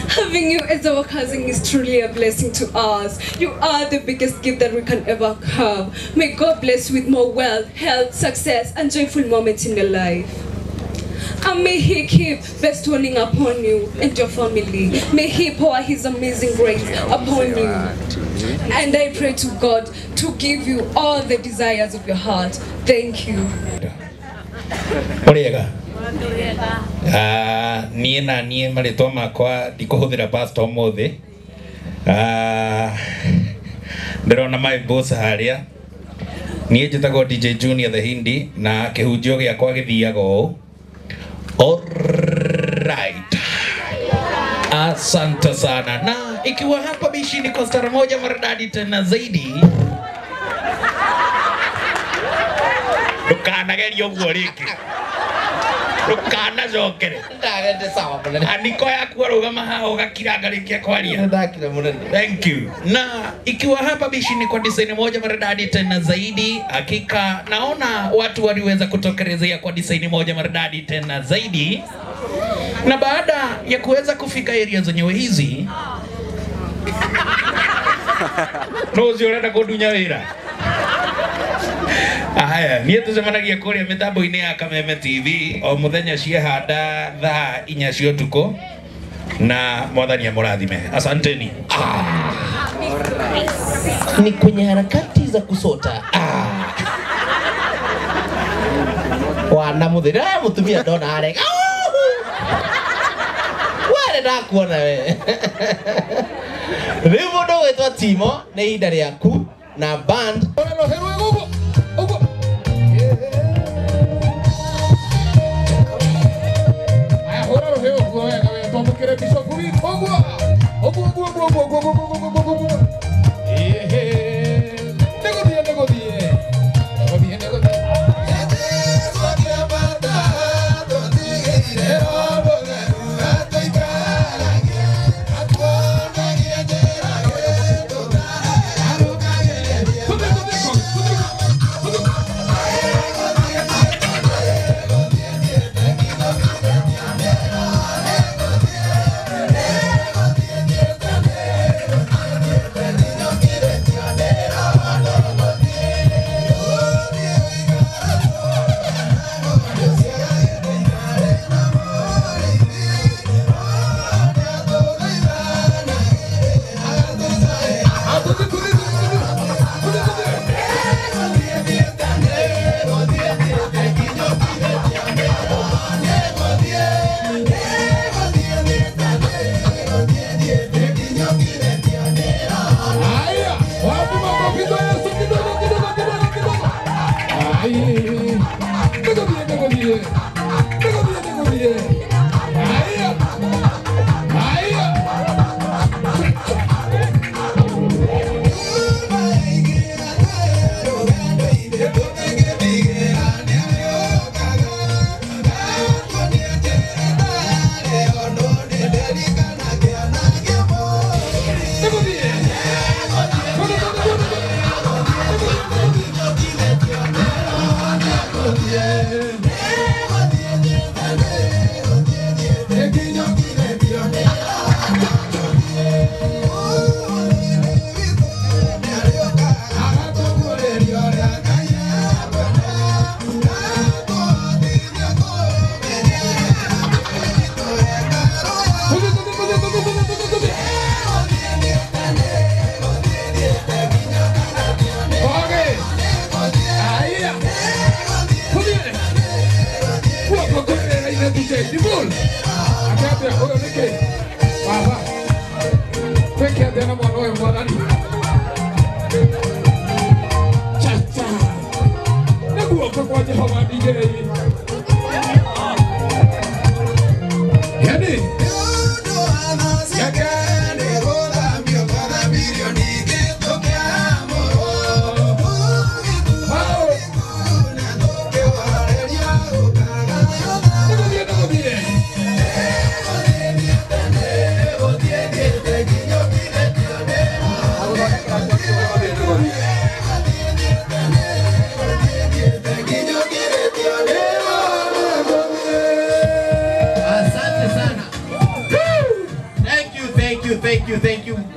Having you as our cousin is truly a blessing to us. You are the biggest gift that we can ever have. May God bless you with more wealth, health, success, and joyful moments in your life. And may He keep bestowing upon you and your family. May He pour His amazing grace upon you. And I pray to God to give you all the desires of your heart. Thank you. Oriega. Niĩ na niĩ marĩtwa makwa ndikũhũthĩra pastor ũmũthĩ. Ndĩrona my boss harĩa. Niĩ njĩtagwo DJ Junior the Hindi na kĩhunjio gĩakwa gĩthiaga ũũ. Alright. Asante sana. Na ikiwa hapa bishini kwa stara moja maridadi tena zaidi. Ndũkanagerie ũguo rĩngĩ. Ndũkanacokere. Andiko yaku arũgama haha ũgakiranga rĩngĩ kwaria. Thank you. Na ikiwa hapa bishini kwa design moja maridadi tena zaidi, hakika naona watu waliweza kutokelezea kwa design moja maridadi tena zaidi. Na baada ya kuweza kufika area zenyewe hizi, no ũcio ũrenda kũndunya wĩra. Haya, niĩ tũcemanagia kũrĩa mĩtambo-inĩ ya Kameme TV o mũthenya ciehanda thaa 4 cia ũtukũ na Mwathani amũrathime. Asanteni. Ni kwenye harakati za kusota. Wana muthira mutumia ndona arega. Wale ndakuona we. Rĩu mũndũ ũgwĩtwo Timo nĩ ihinda rĩaku na band.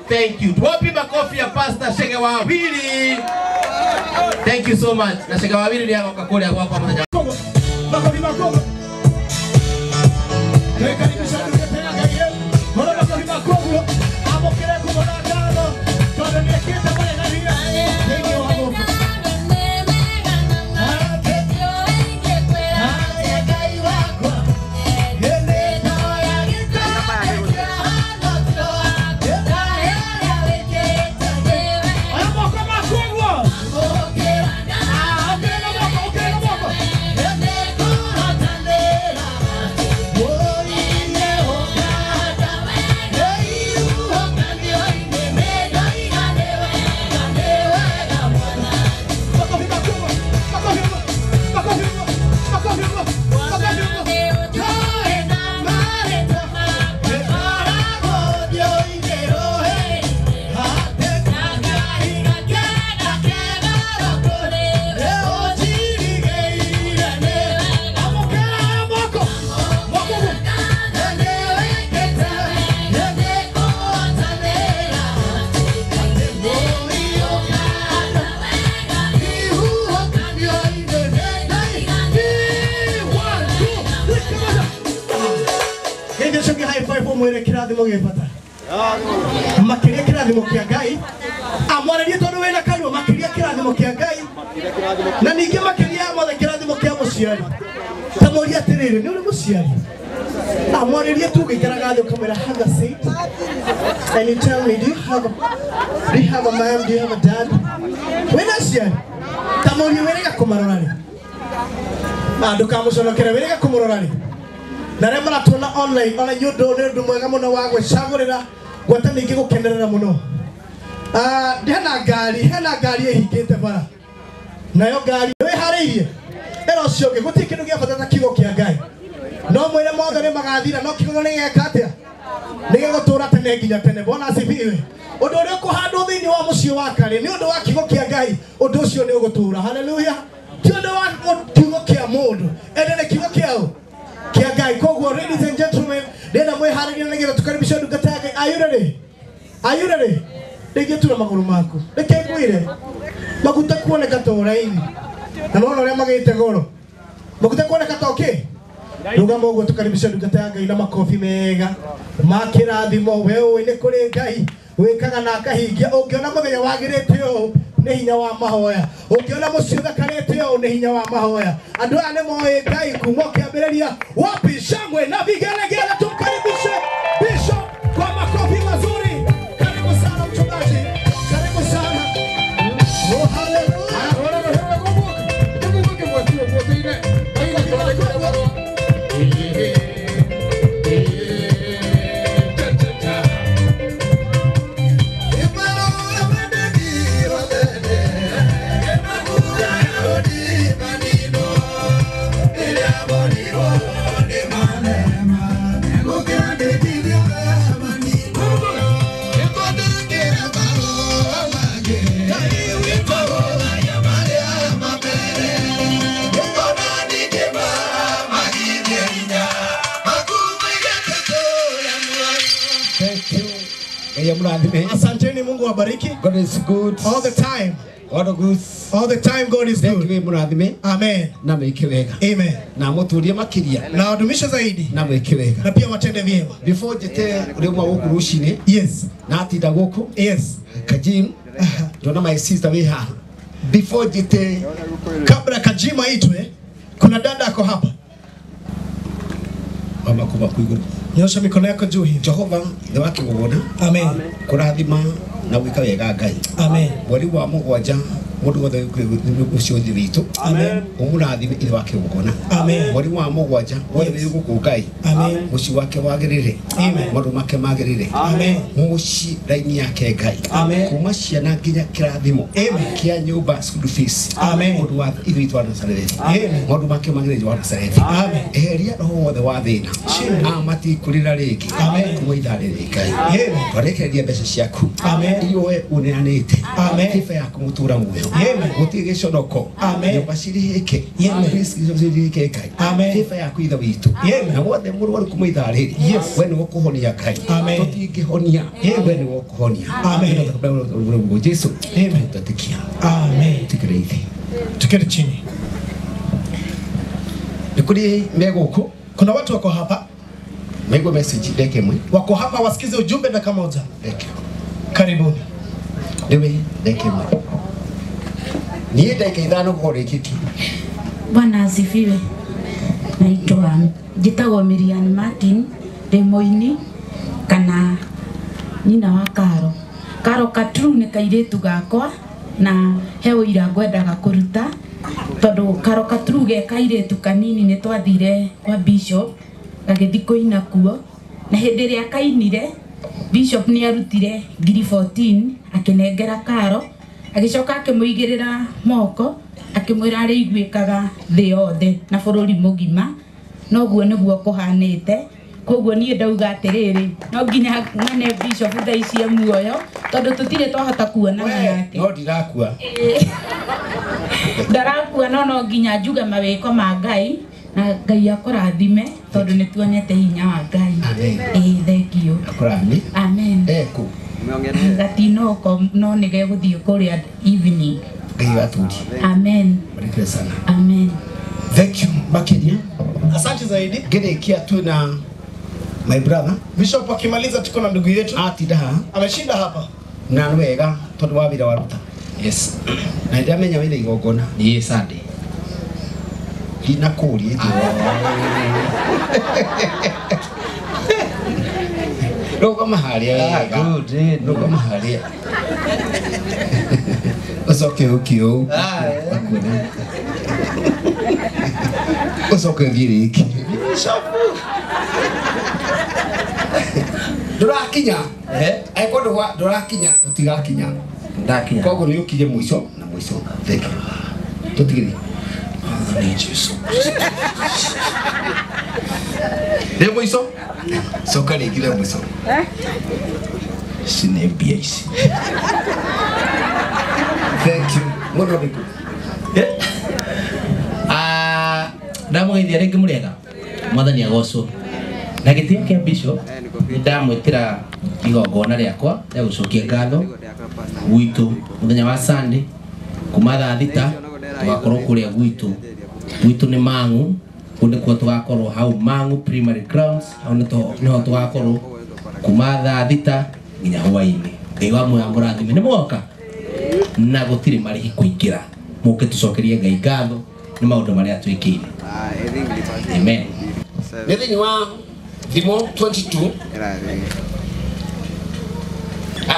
Thank you. Wapi makofi ya Pastor Shege Wawili. Thank you so much. Na Shege Wawili ni yako kakule ya kwa pamoja. Makofi makofi. Mwĩre kĩrathimo gĩ bata. Makĩria kĩrathimo kĩa Ngai. Amwarĩrie tondũ wĩna kanua, makĩria kĩrathimo kĩa Ngai. Na ningĩ makĩria mothe kĩrathimo kĩa mũciari. Ta mũrie atĩrĩrĩ, nĩ ũrĩ mũciari? Amwarĩrie tu ũgĩikaraga thĩ ũkamwĩra have a seat. And you tell me, do you have a mom, do you have a dad? Wĩna aciari? Ta mũrie wĩrĩga kũmarora rĩ. Ndũkamũconokere, wĩrĩga kũmũrora rĩ. Na arĩa maratuona online, ona inyuĩ ũndũ nĩ ũndũ mwega mũno wa gwĩcagũrĩra gwata ningĩ gũkenerera mũno. Hena ngari ĩhingĩte bara. Nayo ngari wĩharĩirie. Ĩra ũcio ũngĩ, gũtirĩ kĩndũ gĩa bata ta kiugo kĩa Ngai. No mwĩre mothe nĩ magathira, no kiugo nĩ gĩgeka atĩa? Nĩ gĩgũtũũra tene nginya tene. Bwana asifiwe. Ũndũ ũrĩa ũkũhandwo thĩinĩ wa mũciĩ wa Karĩ nĩ ũndũ wa kiugo kĩa Ngai, ũndũ ũcio nĩ ũgũtũũra. Haleluya. Ti ũndũ wa kiugo kĩa mũndũ, ĩndĩ nĩ kiugo kĩa kĩa Ngai. Koguo ladies and gentlemen, ndĩrenda mwĩharĩrie nĩgetha tũkaribishe ndungata ya Ngai. Are you ready? Are you ready? Rĩngĩ tura magũrũ maku. Reke ngwĩre, maguta kuoneka to raithi. Na nĩwona ũrĩa magĩte goro. Maguta kuoneka to kĩ? Rũgama ũguo tũkaribishe ndungata ya Ngai na makobi mega ma kĩrathimo. We ũĩ nĩ kũrĩ Ngai wĩkaga na akahingia. Ũngĩona mũthenya wagĩrĩte ũũ nĩ hinya wa mahoya. Ũngĩona mũciĩ ũthakarĩte ũũ nĩ hinya wa mahoya. Andũ aya nĩ moĩ Ngai kuma ũkĩambĩrĩria. Wapi shangwe na vigelegele, tumkaribishe Bishop kwa makofi mazuri. Karibu sana mchungaji, karibu sana. Oh, hallelujah. Asanteni, Mungu awabariki. God is good all the time. God is good all the time. God is good. Amen. Na mwĩke wega. Amen. Na mũtũrie makĩria. Na wadumishe zaidi. Na mwĩke wega. Na pia watende vyema. Before njĩte ũrĩa uma gũkũ rũcinĩ. Yes. Na atinda gũkũ. Yes. Kajim. Ndona my sister wĩ haha. Before njĩte, kabla Kajima aitwe, kuna dada ako hapa. Mama kuma kuiguru. Nyosha mikono yako juu hivi. Jehova nĩ wa kĩgongona. Amen. Kũrathima na gwĩka wega Ngai. Amen. Mweri wa mũgwanja mũndũ wothe ũcio thĩ witũ. Amen. Ũmũrathime ithe wa kĩgongona. Amen. Mweri wa mũgwanja wothe wĩ gũkũ Ngai. Amen. Mũciĩ wake wagĩrĩre. Amen. Maũndũ make magĩrĩre. Amen. Mũciĩ raini yake Ngai. Amen. Kuma ciana nginya kĩrathimo. Amen. Kĩa nyũmba school fees. Amen. Mũndũ wa ithe witũ wa Nazarethi. Amen. Maũndũ make magĩrĩre wa Nazarethi. Amen. Eheria roho wothe wa thĩna. Amatikũrĩra rĩngĩ. Amen. Kuma ithaa rĩrĩ Ngai. Amen. Twarekereria mbeca ciaku. Amen. Iria we ũneanĩte. Amen. Kĩba yaku mũtũra muoyo. Amen. Gũtirĩ gĩconoko. Amen. Nyũmba cirĩhĩke. Amen. Cirĩhĩke Ngai. Amen. Kĩba yaku ithe witũ. Amen. Na wothe mũrwaru kuma ithaa rĩrĩ. Yes. We nĩwe ũkũhonia Ngai. Amen. Tũtingĩhonia. Amen. We nĩwe ũkũhonia. Amen. Jesu. Amen. Twetĩkia. Amen. Tukire thĩ. Tuketi chini. Nĩ kũrĩ me gũkũ. Kuna watu wako hapa. Maigua message ndeke mwe. Wako hapa wasikize ujumbe dakika moja. Ndeke. Karibuni. Nĩwe ndeke mwe. Niĩ ndagĩka ithano gũkorwo. Bwana asifiwe. Naitwa njĩtagwo Miriam Martin, ndĩ mũini kana nyina wa Karo. Karo Katru nĩ kairĩtu gakwa na he ũira ngwendaga kũruta tondũ Karo Katru ge kairĩtu kanini nĩ twathire kwa Bishop gagĩthiĩ kũina kuo, na hĩndĩ ĩrĩa kainire Bishop nĩ arutire 14,000 akĩnengera Karo, agĩcoka akĩmũigĩrĩra moko akĩmwĩra arĩiguĩkaga thĩ yothe na bũrũri mũgima. Noguo nĩguo kũhanĩte. Koguo niĩ ndauga atĩrĩrĩ, no nginya ng'ane Bishop thaa ici e muoyo tondũ tũtirĩ twahota kuonana nake. No ndirakua. Ndarakua no nginya njuge mawĩko ma Ngai na Ngai akũrathime tondũ nĩ tuonete hinya wa Ngai. Amen. Thank you. Akũrathime. Amen. Eku. Gatinoko no nĩ gegũthiĩ kũrĩa evening. Ngai waturi. Amen. Barikiwe sana. Amen. Thank you makĩria. Asante zaidi. Ngĩrĩkia twĩna My brother Bishop akimaliza tuko na ndugu yetu atinda haha ameshinda hapa na nĩ wega tondũ wa wĩra waruta. Yes. Na ndamenya wĩna igongona. Niĩ Sunday. Ndinakũria rũgama harĩa wega. Rũgama harĩa ũcoke ũkie ũũ akuone ũcoke ũthiĩ rĩngĩ. Ndũrakinya angĩkorwo ndũrakinya tũtigakinya. Ndakinya. Koguo nĩ ũkinye mũico na mũico. Thank you. Tũtigĩrĩ. Mwathani Jesu Kristo. Rĩ mũico coka rĩngĩ rĩa mũico. Ici nĩ mbia ici. Thank you. Mũno nĩkũ. Ndamũgeithia rĩngĩ mũrĩega. Mwathani agocwo. Na gĩtĩo kĩa Bishop nĩ ndamwĩtĩra igongona rĩakwa rĩa gũcokia ngatho gwitũ mũthenya wa Sunday kuma thaa 6 tũgakorwo kũrĩa gwitũ. Gwitũ nĩ Mang'u, kũu nĩkuo tũgakorwo hau Mang'u Primary Grounds, hau nĩho tũgakorwo kuma thaa 6 nginya hwaĩ-inĩ. Ngai wa muoyo amũrathime. Nĩ mwoka na gũtirĩ marĩhi kũingĩra, mũke tũcokerie Ngai ngatho nĩ maũndũ marĩa twĩkĩire. Amen. Nĩ thĩinĩ wa Thimo 22.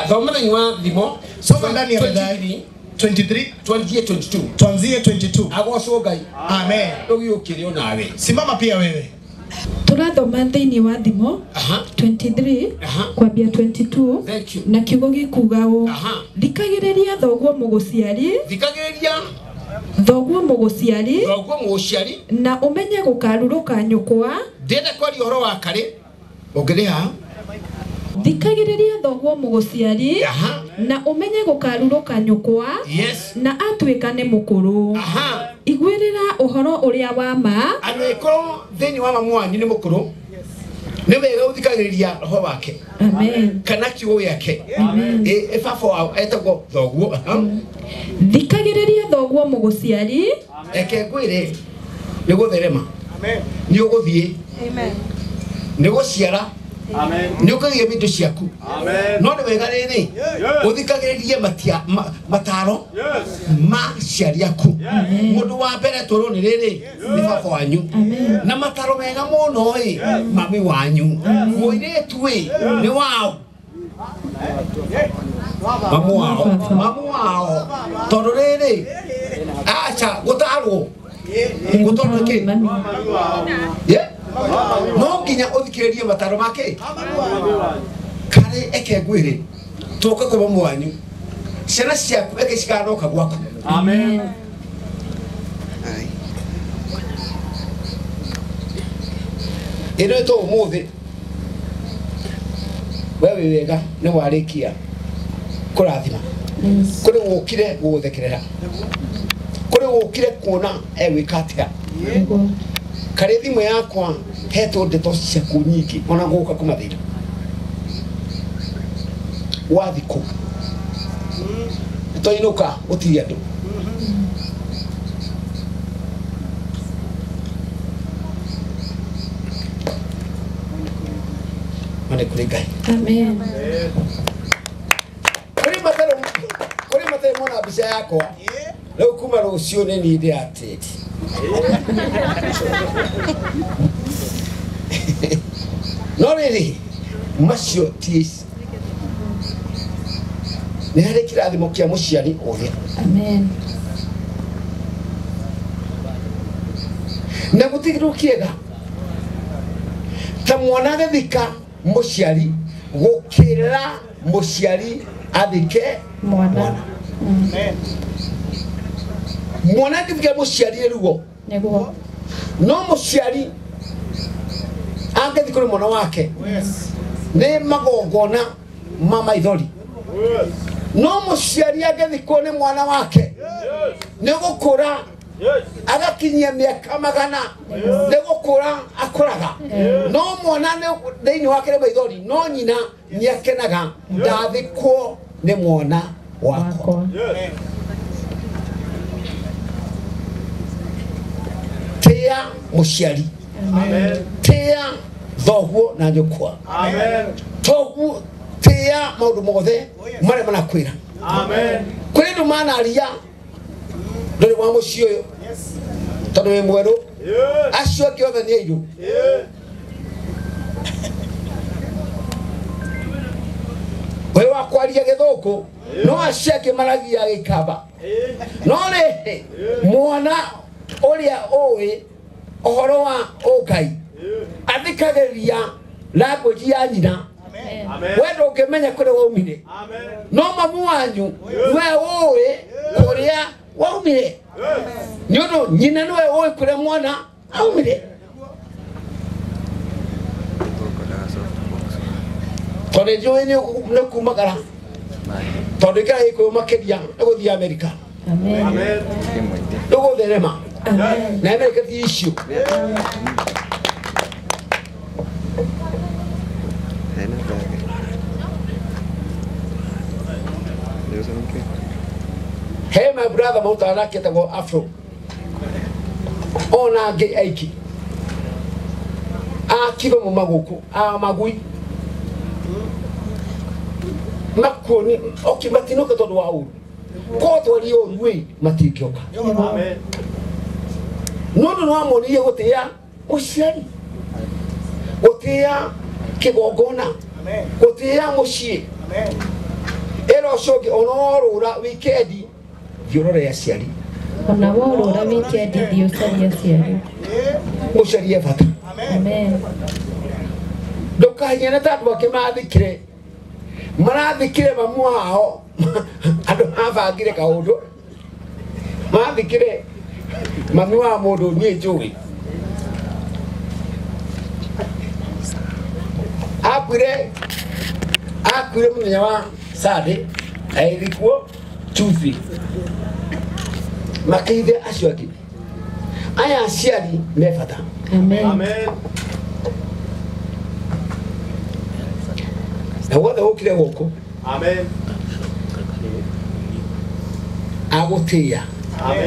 Thoma thĩinĩ wa Thimo. Soma ndani ya Methali 23 22. Tuanzie 22. Agocwo Ngai. Amen. Ũgĩũkĩre onawe. Simama pia wewe. Tũrathoma thĩinĩ wa Thimo 23 kwambia 22 na kiugo gĩkuga ũũ: thikagĩrĩria thoguo mũgũciari, thikagĩrĩria thoguo mũgũciari, thoguo mũgũciari, na ũmenye gũkarurũka nyũkwa. Ndĩrenda kwaria ũhoro wa karĩ ũngĩrĩha. Thikagĩrĩria thoguo mũgũciari na ũmenye gũkarurũka nyũkwa na atuĩka nĩ mũkũrũ. Iguĩrĩra ũhoro ũrĩa wa ma. Angĩkorwo thĩinĩ wa mamu wanyu nĩ mũkũrũ, nĩ wega ũthikagĩrĩria roho wake. Amen. Kana kiugo gĩake. Ĩ baba wao etagwo thoguo. Thikagĩrĩria thoguo mũgũciari. Reke ngwĩre nĩ gũtherema. Nĩ ũgũthiĩ. Nĩ gũciara. Nĩ ũkagĩa indo ciaku. No nĩ wega rĩrĩ ũthikagĩrĩrie mataro ma aciari aku. Mũndũ wa mbere tũrwo nĩ rĩrĩ nĩ baba wanyu. Na mataro mega mũno ĩ mami wanyu. Mũirĩtu ĩ nĩ wao. Mamu wao. Mamu wao. Tondũ rĩrĩ aca gũtarwo. Gũtarwo kĩ? No nginya ũthikĩrĩrie mataro make. Karĩ eke ngwĩre tũke kwa mamu wanyu ciana ciaku eke ciganoka gwaku. Amen. Ĩno ĩtwo ũmũthĩ we wĩ wega nĩ warĩkia kũrathima. Kũrĩ wũkire gũgũthekerera, kũrĩ wũkire kuona egwĩka atĩa. Karĩ thimũ yakwa hetwo ndeto ciaku nyingĩ ona gũka kũmathĩra wathi kũ twainũka gũtirĩ andũ. Mane kũrĩ Ngai. Amen. Kũrĩ matarĩ mona mbica yakwa rĩu kuma rũciũ nĩ niĩ ndĩratĩti. No rĩrĩ macio ti nĩ harĩ kĩrathimo kĩa mũciari ũrĩa. Amen. Na gũtirĩ kĩega ta mwana agĩthika mũciari gũkĩra mũciari athike mwana. Mwana angĩthika mũciari ruo nĩguo, no mũciari angĩthikwo nĩ mwana wake nĩ magongona ma maithori. No mũciari angĩthikwo nĩ mwana wake nĩ gũkũra agakinyia mĩaka 100 nĩ gũkũra akũraga. No mwana thĩinĩ wake nĩ maithori, no nyina nĩ akenaga ndathikwo nĩ mwana wakwa. Tĩa mũciari, tĩa Thoguo na nyukwa. Amen. Thoguo tia maundu mothe maria manakwira. Amen. Kuri andu manaria nduri wa mucii uyu. Tondu wi mweru. Acio angi othe ni airu. We wa kwaria githuku no acio angi maragia gikamba. No ri mwana uria ui uhoro wa ungai athikagiria language ya nyina. We ndũngĩmenya kũrĩa waumire, no mamu wanyu we ũĩ kũrĩa waumire, nĩ ũndũ nyina nĩwe ũĩ kũrĩa mwana aumire. Tondũ njũĩ nĩ kumagara, tondũ ikara Gĩkũyũ makĩria nĩ gũthiĩ Amerika, nĩ gũtherema na Amerika ti icio. Hey, my brother, Mount ketagwo Afro. Ona angĩ aiki. Akiba mu maguku, a magui. Makuoni, oki matinoka tondu wa uru. Ko twari uru wi matingĩoka. Amen. No ndu no amonirie gũtĩa mũciari. Gũtĩa kĩgongona. Gũtĩa mũciĩ. Ĩra ũcio ũngĩ ona worũra wikendi thiĩ ũrore aciari. Ona worũra wikendi thiĩ ũcarie aciari. Ũcarie bata. Amen. Ndũkahinyane ta andũ angĩ mathikire. Marathikire mamu wao. Andũ mabangire kaũndũ. Mathikire mami wa mũndũ niĩ njũĩ. Akuire mũthenya wa Sunday, agĩthikwo Tuesday. Makĩithe acio angĩ. Aya aciari me bata. Amen. Na wothe ũkire gũkũ. Amen. Agũtĩĩa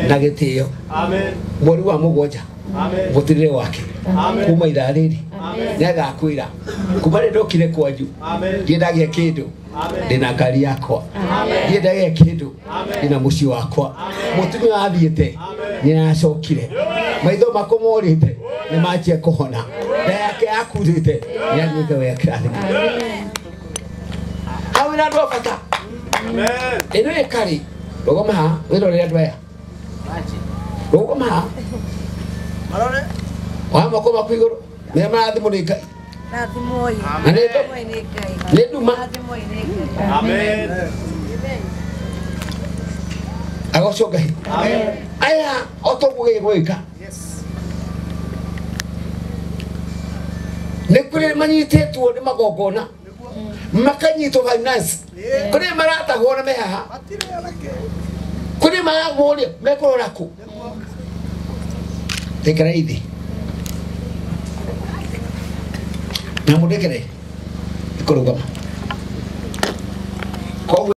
na gĩtĩo. Amen. Mweri wa 7. Amen. Mũtũrĩre wake. Amen. Kuma ithaa rĩrĩ. Nĩagakwĩra kuma rĩ ndokire kwanyu ndiendagia kĩndũ, ndĩna ngari yakwa, ndiendagia kĩndũ, ndĩna mũciĩ wakwa. Mũtumia wathiĩte nĩaracokire, maitho makwa morĩte nĩmanjia kũhona, nda yake yakurĩte nĩathiĩte wega kĩrathimo. Hau wĩna andũ a bata. Ĩno ĩkarĩ rũgama haha wĩrorere andũ aya, rũgama haha oya moko maku igũrũ mera marathimwo nĩ Ngai. Na nĩ nduma. Agocwo Ngai. Aya o toguo gĩgwĩka nĩ kũrĩ manyitĩtwo nĩ magongona makanyitwo finance, kũrĩ maratahwo na me haha, kũrĩ maragũria mekũrora kũ. Tekera ithi na mũndekere kũrũgama. Koguo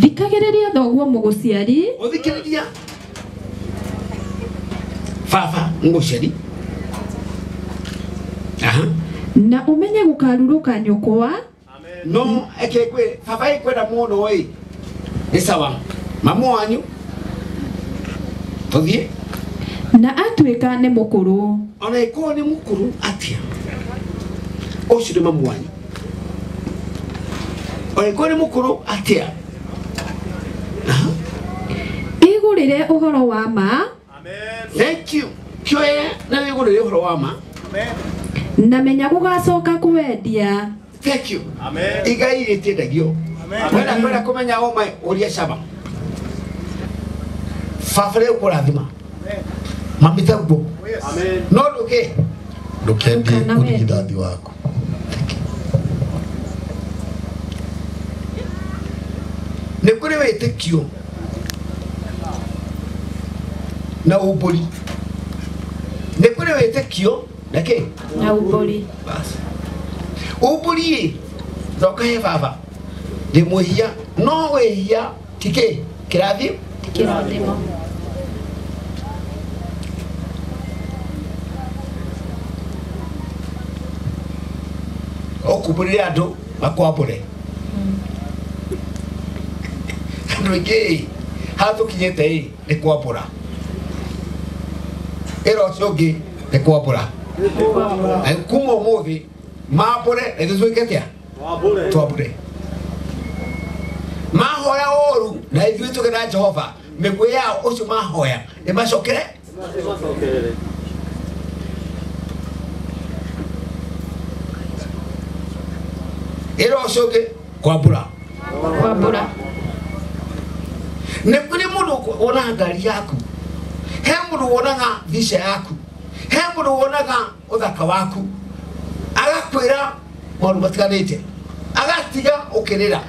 thikagĩrĩria thoguo mũgũciari. Ũthikĩrĩria baba mũgũciari. Aha. Na ũmenye gũkarurũka nyũkwa. No eke kwĩ baba ĩkwenda mũno ĩ nĩ sawa mamu wanyu tũthiĩ. Na atuĩka nĩ mũkũrũ. Ona ĩkorwo nĩ mũkũrũ atĩa, ũcio nĩ mamu wanyu. Ona ĩkorwo nĩ mũkũrũ atĩa, ĩgũrĩre ũhoro wa ma. Thank you. Kĩoe na wĩgũrĩre ũhoro wa ma. Na menya gũgacoka kũwendia. Thank you. Igai rĩtiendagio. Wenda kwenda kũmenya ũma ũria cama. Baba rĩu kũrathima. Mami taguo. No ndũke. Ndũkendie ũrigithathi waku. Nĩ kũrĩ wĩtĩkio na ũmbũri. Nĩ kũrĩ wĩtĩkio na kĩ? Na ũmbũri. Bas. Ũmbũri ĩ ndoka he baba ndĩ mwĩhia, no wĩhia ti kĩ? Kĩrathimo. Kĩrathimo. Ũkumbũrĩre andũ makwambũre. Andũ aingĩ haha tũkinyĩte ĩ nĩ kwambũra. Ĩra ũcio ũngĩ nĩ kwambũra. Na kuma ũmũthĩ mambũre na ithuĩ twĩke atĩa? Twambũre. Mahoya ũru na ithuĩ tũge na Jehova mĩguĩ yao ũcio mahoya ĩmacokere. Ĩra ũcio ũngĩ kwambũra. Kwambũra. Nĩ kũrĩ mũndũ wonaga ngari yaku, he mũndũ wonaga mbica yaku, he mũndũ wonaga ũthaka waku, agakwĩra maũndũ matiganĩte, agatiga ũkĩrĩra.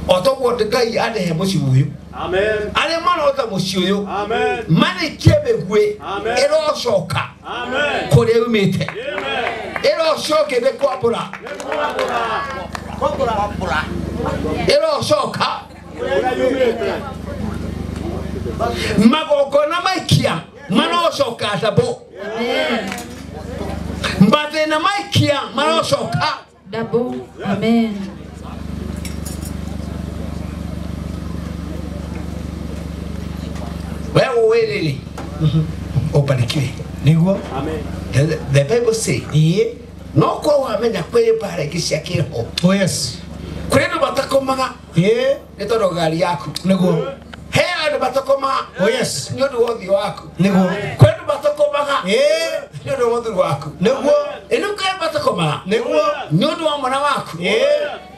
O toguo Ngai andehe mũciĩ ũyũ. Arĩa marota mũciĩ ũyũ marĩkie mĩguĩ ĩrocoka kũrĩa yumĩte. Ĩra ũcio ũngĩ nĩ kwambũra. Ĩrocoka magongona maikia marocoka dabo. Mathĩna maikia marocoka dabo. Amen. Wewe wewe ubarikiwe. Niguo. Amen. The Bible say no kwa wamenya kwĩ mbara ingĩ cia kĩroho. Oh yes. Kũrĩ andũ matakomaga nĩ tondũ ngari yaku. Niguo. He andũ matakomaga. Oh yes. Nĩ ũndũ wa ũthiũ waku. Niguo. Kwĩ andũ matakomaga nĩ ũndũ wa ũthuri waku. Niguo. Ĩno kwĩ andũ matakomaga niguo nĩ ũndũ wa mwana waku.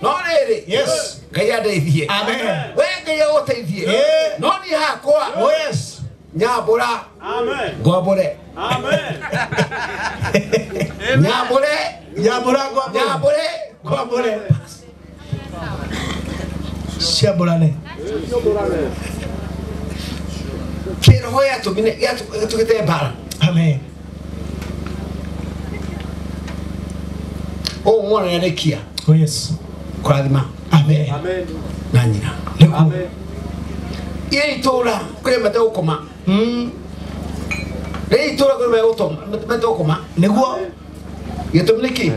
No rĩrĩ yes. Ngai andeithie. Amen. We Ngai agũteithie. No niĩ hakwa. Oh yes. Nyambũra. Amen. Ngwambũre. Amen. Nyambũre. Nyambũra ngwambũre. Nyambũre ngwambũre. Ciambũrane. Kĩroho gĩatũmire gĩatũgĩte mbara. Amen. Ũũ mwana nĩarĩkia. Oh yes. Kũrathima. Amen. Na nyina. Nĩguo. Ĩ itũra kũrĩa mategũkoma. Rĩ itũra kũrĩa mategũkoma. Nĩguo. Gĩtũmi nĩkĩ?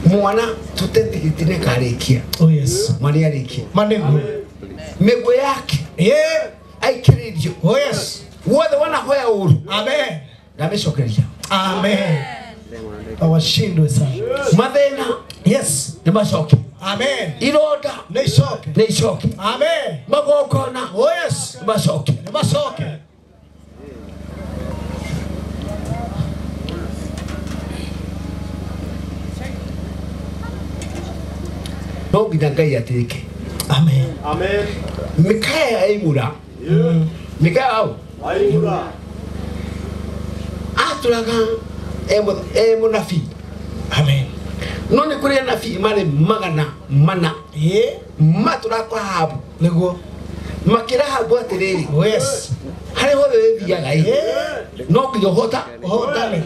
Mwana tũtetigĩti nĩakarĩkia. Oh yes. Mwana nĩarĩkia. Ma nĩguo. Mĩguĩ yake. Aikĩrĩrio. Oh yes. Wothe wanahoya ũru. Amen. Ndamĩcokeria. Amen. Awashindwe sana. Mathĩna. Yes. Nĩ macoke. Amen. Ironda. Nĩ icoke. Nĩ icoke. Amen. Magongona. Oh yes. Nĩ macoke. Nĩ macoke. No nginya Ngai atĩke. Amen. Amen. Mikaya aimura. Mikaya au. Aimura. Atũraga e mũnabii. Amen. No nĩ kũrĩ anabii marĩ 400. Matũraga kwa Ahabu. Nĩguo. Makĩra Ahabu atĩrĩrĩ. Oh yes. Harĩa hothe wĩthiaga ĩ. No nginya ũhotane.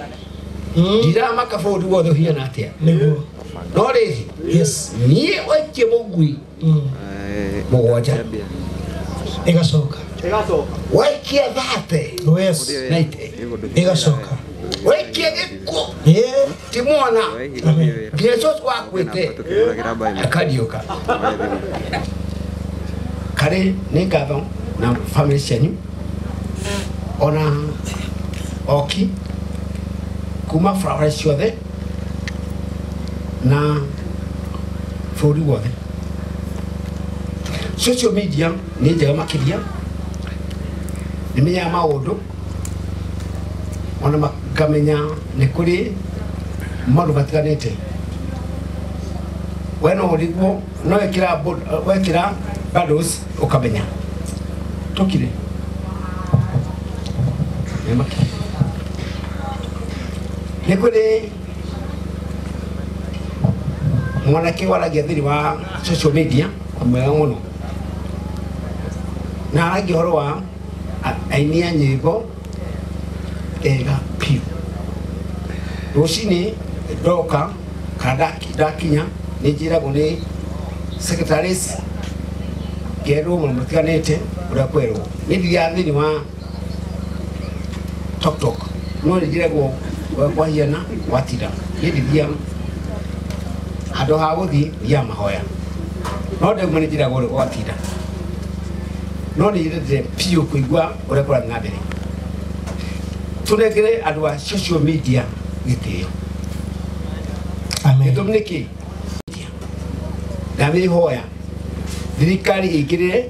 Ndiramaka bũrũri wothe ũhiana atĩa. Nĩguo. No rĩrĩ. Yes. Niĩ waikie mũgui 7. Ĩgacoka. Waikia 30. Oh yes. 90. Ĩgacoka. Waikia gĩkuũ. Ti mwana. Nginya cũcũ wakuĩte akariũka. Karĩ nĩ ngatho na family cianyu ona oki kuma barabara ciothe na bũrũri wothe. Social media nĩ njega makĩria, nĩ menyaga maũndũ ona makamenya nĩ kũrĩ maũndũ matiganĩte. We no ũrigwo no wekĩra bundles ũkamenya tũkire. Nĩ kũrĩ mwanake waragia thĩinĩ wa social media mwega mũno na aragia ũhoro wa aini a nyĩmbo ega piũ. Rũcinĩ ndoka kana ndakinya nĩ njĩragwo nĩ secretaries ngerwo maũndũ matiganĩte ũrĩa kwerwo. Nĩ thiaga thĩinĩ wa TikTok no nĩ njĩragwo kwahiana watira. Nĩ ndithiaga Handũ ha gũthiĩ thiaga mahoya. No ndauma nĩ njĩragwo ũrĩa gwatinda. No nĩ nyendete biũ kũigua ũrĩa kũrathiĩ na mbere. Tũnengere andũ a social media gĩtĩo. Gĩtũmi nĩ kĩ? Ndamĩhoya thirikari ĩingĩrĩre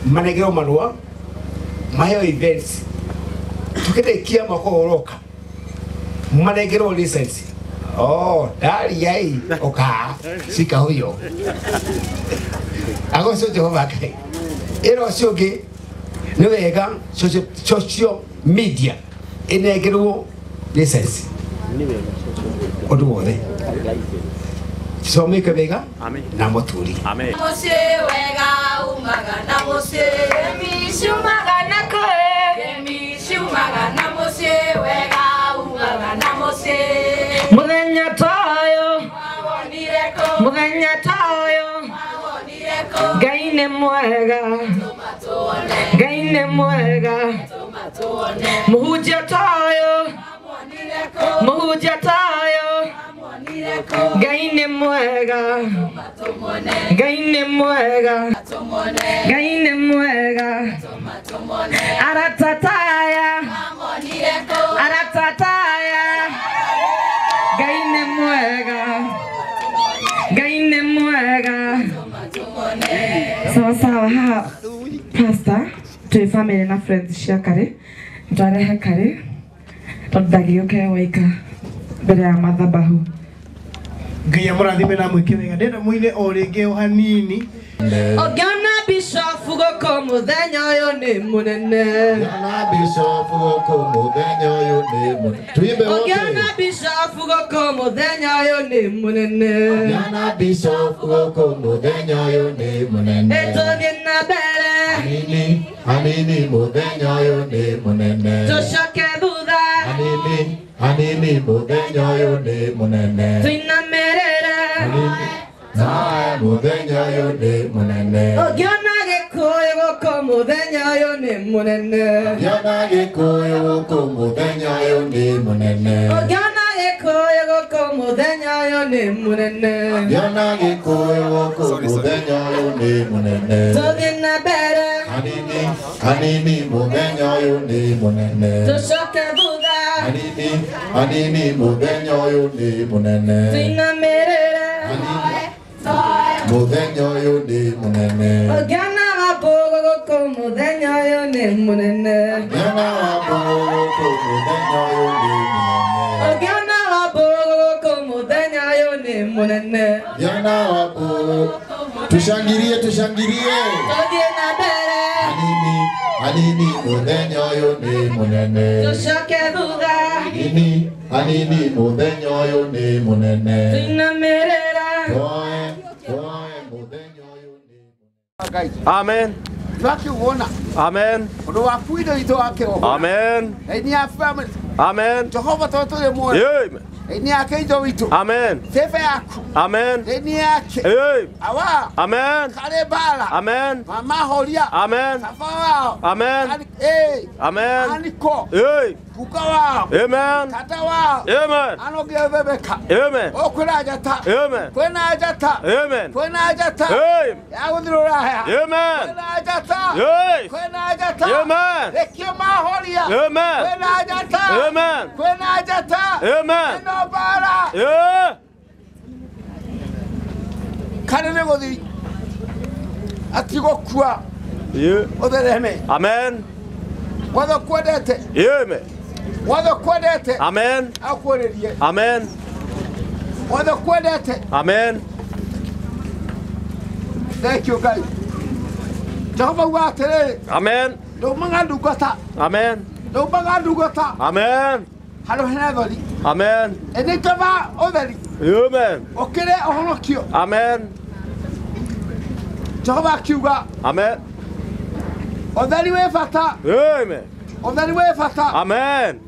manengerwo marũa maheo events tukĩrĩkia mwaka ũyũ ũroka manengerwo license. Oh, ndariai ũka cika huyo agocwo Jehova Ngai. Ĩra ũcio ũngĩ nĩ wega social media ĩnengerwo license ũndũ wothe someke wega na mũturi. Mũciĩ wega umaga na mũciĩ, ngemi ciumaga na kũ? Ngemi ciumaga na mũciĩ wega umaga na mũciĩ. Mũthenya ta ũyũ, mũthenya ta ũyũ, Ngai nĩ mwega, Ngai nĩ mwega. Mũhunjia ta ũyũ, mũhunjia ta ũyũ, Ngai nĩ mwega, Ngai nĩ mwega, Ngai nĩ mwega. Aratataya, aratataya, Ngai nĩ mwega, Ngai nĩ mwega. Sawa sawa haha pastor twĩ family na friends cia Karĩ twarehe Karĩ tondũ ndangĩũke waika mbere ya mathabahu. Ngai amũrathime na amwĩke wega. Ndĩrenda mũine o rĩngĩ o hanini. Ũngĩona bishofu gũkũ mũthenya ũyũ nĩ mũnene. Ũngĩona bishofu gũkũ mũthenya ũyũ nĩ mũnene. Tuimbe wote. Ũngĩona bishofu gũkũ mũthenya ũyũ nĩ mũnene. Ũngĩona bishofu gũkũ mũthenya ũyũ nĩ mũnene. Ĩtũthiĩ na mbere. Hanini, hanini mũthenya ũyũ nĩ mũnene. Tũcoke thutha. Hanini, hanini mũthenya ũyũ nĩ mũnene. Tũinamĩrĩre. Hanini, nawe mũthenya ũyũ nĩ mũnene. Ũngĩona Gĩkũyũ gũkũ mũthenya ũyũ nĩ mũnene. Ũngĩona Gĩkũyũ gũkũ mũthenya ũyũ nĩ mũnene. Ũngĩona Gĩkũyũ gũkũ mũthenya ũyũ nĩ mũnene. Ũngĩona Gĩkũyũ gũkũ mũthenya ũyũ nĩ mũnene. Tũthiĩ na mbere. Hanini, hanini mũthenya ũyũ nĩ mũnene. Tũcoke thutha. Hanini, hanini mũthenya ũyũ nĩ mũnene. Tũinamĩrĩre. Hanini, mũthenya ũyũ nĩ mũnene. Ũngĩona Wambũgũ gũkũ mũthenya ũyũ nĩ mũnene. Ũngĩona Wambũgũ gũkũ mũthenya ũyũ nĩ mũnene. Ũngĩona Wambũgũ gũkũ mũthenya ũyũ nĩ mũnene. Ũngĩona Wambũgũ. Tushangilie, tushangilie. Tũthiĩ na mbere. Hanini, hanini mũthenya ũyũ nĩ mũnene. Tũcoke thutha. Hanini, hanini mũthenya ũyũ nĩ mũnene. Tũinamĩrĩre. Twoe, twoe mũthenya ũyũ nĩ Ngai. Amen. Twakiuona. Amen. Ũndũ waku indo itũ wakĩroho. Amen. Ngai nĩ ya family. Amen. Jehova tondũ tũrĩ muoyo. Amen. Ngai nĩ yake indo witũ. Amen. Bebe yaku. Amen. Ngai nĩ yake. Amen. Awa. Amen. Karĩ mbara. Amen. Mama horia. Amen. Baba wao. Amen. Amen. Aniko. Amen. Kuka wao. Amen. Tata wao. Amen. Anogia Rebecca. Amen. O kwĩna njata. Amen. Kwĩna njata. Amen. Kwĩna njata. Amen. Ya gũthiĩ rũraya. Amen. Kwĩna njata. Amen. Kwĩna njata. Amen. Rĩkio mahoria. Amen. Kwĩna njata. Amen. Kwĩna njata. Amen. Kwĩna mbara. Yeah. Kana nĩ gũthiĩ atigũkua. Yeah. Ũthereme. Amen. Watho kwendete. Amen. Watho kwendete. Amen. Akwĩrĩrie. Amen. Watho kwendete. Amen. Thank you Ngai. Jehova uga atĩrĩrĩ. Amen. Ndaumaga ndungata. Amen. Ndaumaga ndungata. Amen. Handũ hena theri. Amen. Ĩ kaba ũtheri. Amen. Ũkĩre ũhonokio. Amen. Jehova akiuga. Amen. Ũtheri wĩ bata. Amen. Ũtheri wĩ bata. Amen.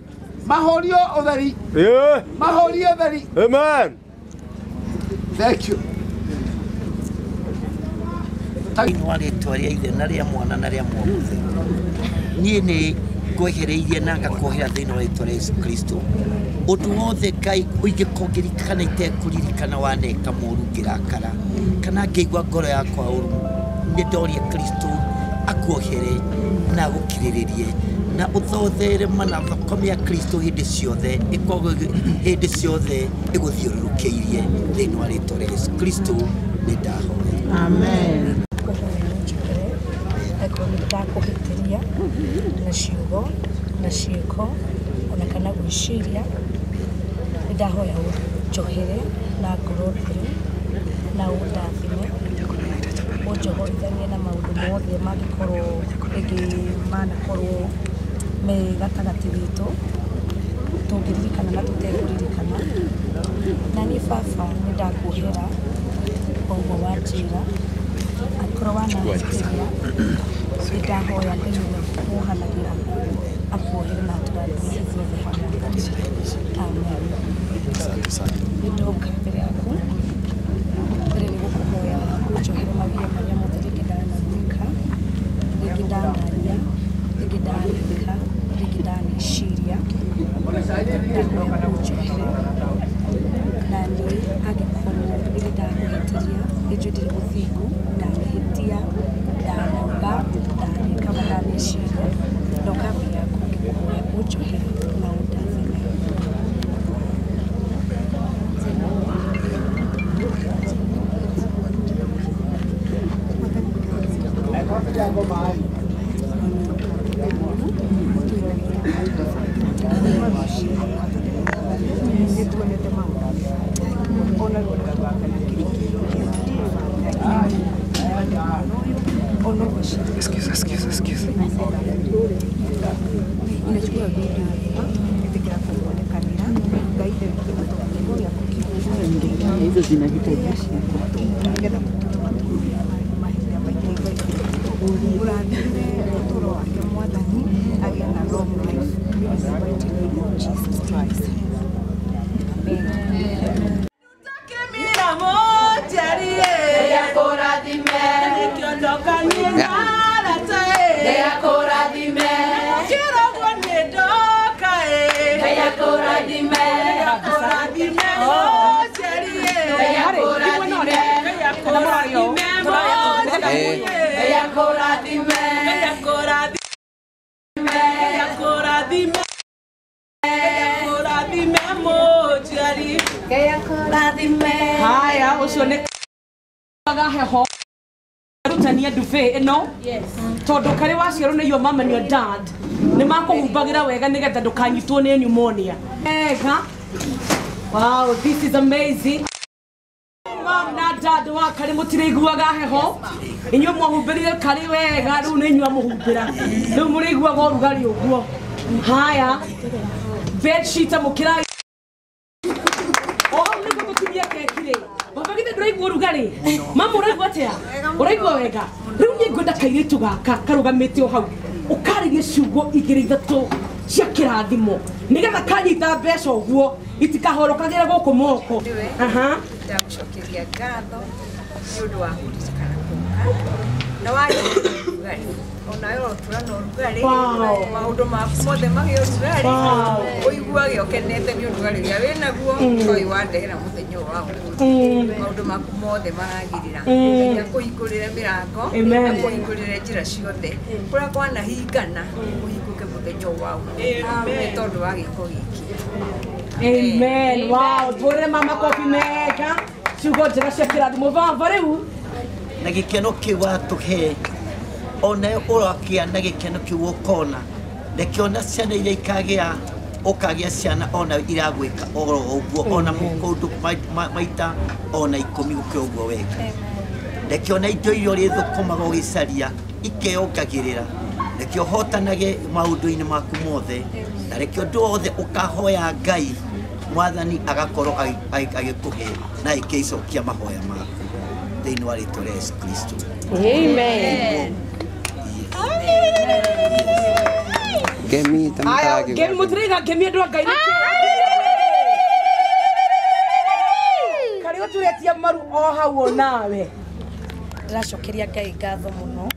Mahorio ũtheri. Yeah. Mahorio ũtheri. Amen. Thank you. Thĩinĩ wa rĩtwa rĩa Ithe na rĩa Mwana na rĩa Muoyo Mũtheru. Niĩ nĩ Ngwehereirie na ngakuohera thĩinĩ wa rĩtwa rĩa Yesu Kristo. Ũndũ wothe Ngai ũingĩkorwo ngĩririkana itekũririkana waneka mũũru ngĩrakara kana ngĩigua ngoro yakwa ũru, nĩ ndoria Kristo akuohere na agũkirĩrĩrie na ũthothere na thakame ya Kristo hĩndĩ ciothe ĩkorwo hĩndĩ ciothe ĩgũthiũrũrũkĩirie thĩinĩ wa rĩtwa rĩa Yesu Kristo nĩ ndahoya. Amen. Ndakũhĩtĩria na ciugo na ciĩko ona kana gwĩciria, nĩ ndahoya ũnjohere na ngoro theru na ũndathime, ũnjohorithanie na maũndũ mothe mangĩkorwo rĩngĩ manakorwo me gatagatĩ witũ tũngĩririkana na tũtekũririkana. Na niĩ baba nĩ ndakuohera o ũguo wanjĩra, angĩkorwo wanahĩtĩria nĩ ndahoya Ngai ũrĩa wohanagĩra akuohere na atũrathime ithuothe hamwe. Amen. Nĩ ndoka mbere yaku mbere nĩ gũkũhoya ũnjohere mawĩra marĩa mothe rĩngĩ ndanagwĩka, rĩngĩ ndanaria, rĩngĩ ndaneka, rĩngĩ ndaneciria, ndahoya ũnjohere. Na niĩ angĩkorwo nĩ ndakũhĩtĩria, nĩ njũĩ ndirĩ mũthingu, ndanahĩtia, ndanauga, ndaneka kana ndaneciria, ndoka mbere yaku ngĩkũhoya ũnjohere na ũndathime. Excuse, excuse, excuse. Hizo zinahitajika. Haya, ucio nĩ heho rutania duvet ĩno tondũ karĩ waciarwo nĩ your mama and your dad nĩ makũhumbagĩra wega nĩgetha ndũkanyitwo nĩ pneumonia. Wega. Wow, this is amazing. Mom na dad wa karĩ mũtirĩiguaga heho, inyuĩ mwahumbĩrire karĩ wega, rĩu nĩ inyuĩ amũhumbĩra, rĩu mũrĩiguaga ũrugarĩ ũguo. Haya, bed sheet mũkĩra o hau nĩguo tũtinie keki rĩ. Baba githĩ ndũraigua ũrugarĩ? Mama ũraigua atĩa? Ũraigua wega? Rĩu niĩ ngwenda kairĩtu gaka karũgamĩte o hau ũkarĩrie ciugo igĩrĩ ithatũ cia kĩrathimo nĩgetha kanyita mbeca ũguo itikahorokagĩre gũkũ moko. Aha. Ndagũcokeria ngatho nĩ ũndũ wa kũririkana kũũka na warugarĩ onawe ũrotura na ũrugarĩ maũndũ maku mothe magĩe ũrugarĩ ũiguage ũkenete nĩ ũrugarĩ ũrĩa wĩnaguo toi wandehera mũthenya ũyũ wa ũmũthĩ maũndũ maku mothe maragĩrĩra. Ngai akũhingũrĩre mĩrango, akũhingũrĩre njĩra ciothe kũrĩa kwanahingana ũhingũke mũthenya ũyũ wa ũmũthĩ nĩ tondũ wa gĩko gĩkĩ. Amen. Wow, tũrĩre mama kobi mega ciugo njega cia kĩrathimo baba rĩu na gĩkeno kĩu watũhe ona ũrakĩa na gĩkeno kĩu ũkona reke ona ciana iria ikagĩa ũkagĩa ciana ona iragwĩka oro ũguo ona kũndũ maita ona 10 gũkĩra ũguo weka. Reke ona indo iria ũrĩthũkũmaga ũgĩcaria ikeyongagĩrĩra, reke ũhotanage maũndũ-inĩ maku mothe, na reke ũndũ wothe ũkahoya Ngai Mwathani agakorwo agĩkũhe na ĩkĩicokia mahoya maku thĩinĩ wa rĩtwa rĩa Yesu Kristo. Amen. Ngemi ta Aya, ngemi mũtiraiga ngemi andũ a Ngai nĩkĩ? Karĩ ũturĩtie maru o hau o nawe. Ndĩracokeria Ngai ngatho mũno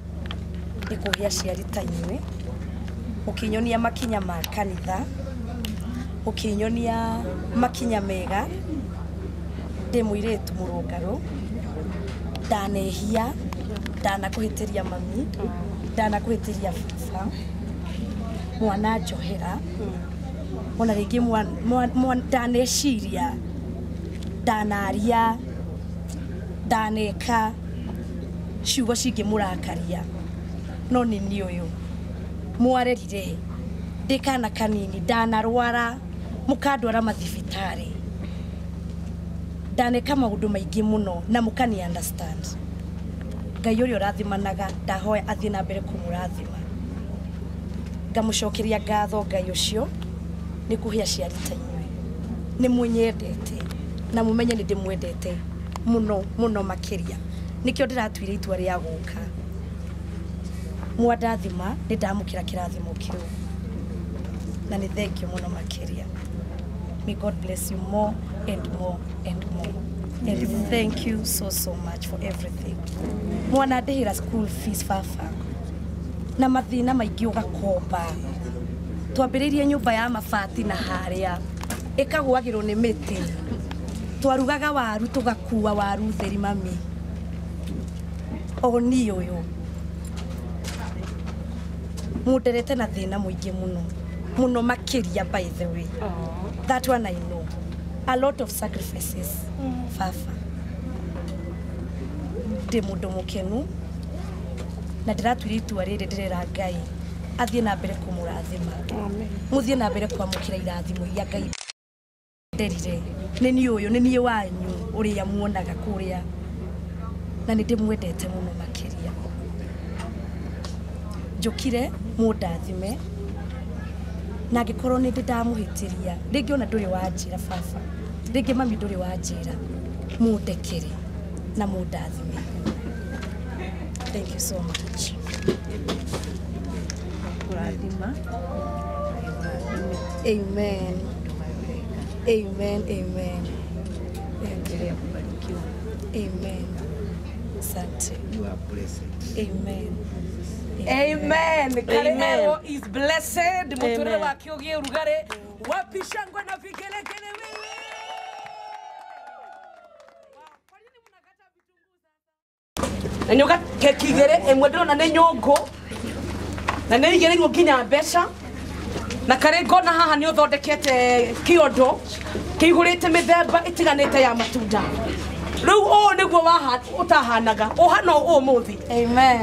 nĩ kũgĩa aciari ta inyuĩ Ũkĩnyonia makinya ma kanitha, ũkĩnyonia makinya mega. Ndĩ mũirĩtu mũrũngarũ, ndanehia, ndanakũhĩtĩria mami, ndanakũhĩtĩria baba, mwana njohera, ona rĩngĩ ndaneciria, ndanaria, ndaneka ciugo cingĩmũrakaria, no nĩ niĩ ũyũ mwarerire ndĩ kana kanini, ndanarwara mũkandwara mathibitarĩ, ndaneka maũndũ maingĩ mũno na mũkani understand. Ngai ũrĩa ũrathimanaga ndahoya athiĩ na mbere kũmũrathima. Ngamũcokeria ngatho Ngai ũcio nĩ kũhe aciari ta inyuĩ. Nĩ mũnyendete na mũmenye nĩ ndĩmwendete mũno mũno makĩria. Nĩkĩo ndĩratuire itua rĩa gũka. Mwandathima nĩ ndamũkĩra kĩrathimo kĩu na nĩ thank you mũno makĩria. May God bless you more and more and more. And thank you so, so much for everything. Mwana ndĩhĩra school fees baba na mathĩna maingĩ ũgakomba. Twambĩrĩirie nyũmba ya mabati na harĩa ĩkagũagĩrwo nĩ mĩtĩ. Twarugaga waru tũgakua waru theri mami. O niĩ ũyũ mũnderete na thĩna mũingĩ mũno mũno makĩria, by the way. That one I know. A lot of sacrifices, baba. Ndĩ mũndũ mũkenu na ndĩratuire itua rĩrĩ ndĩrera Ngai athiĩ na mbere kũmũrathima. Mũthiĩ na mbere kwamũkĩra irathimo iria Ngai nderire. Nĩ niĩ ũyũ, nĩ niĩ wanyu ũrĩa muonaga kũrĩa, na nĩ ndĩmwendete mũno makĩria. Njũkire mũndathime na angĩkorwo nĩ ndĩ ndamũhĩtĩria, rĩngĩ ona ndũrĩ wanjĩra baba, rĩngĩ mami ndũrĩ wanjĩra, mũndekere na mũndathime. Thank you so much. Amen. Amen, amen. Amen. Asante. You are blessed. Amen. Amen. Karero is blessed. Muturire wake ugie urugare. Wapi shangwe na vigelegele wewe. Na nyoka keki igere emwe ndĩrona nĩ nyũngũ na nĩ igĩrĩirwo nginya mbeca na karĩ ngona haha nĩ ũthondekete kĩondo kĩihũrĩte mĩthemba ĩtiganĩte ya matunda. Rĩu ũũ nĩguo ũtahanaga ũhana ũmũthĩ.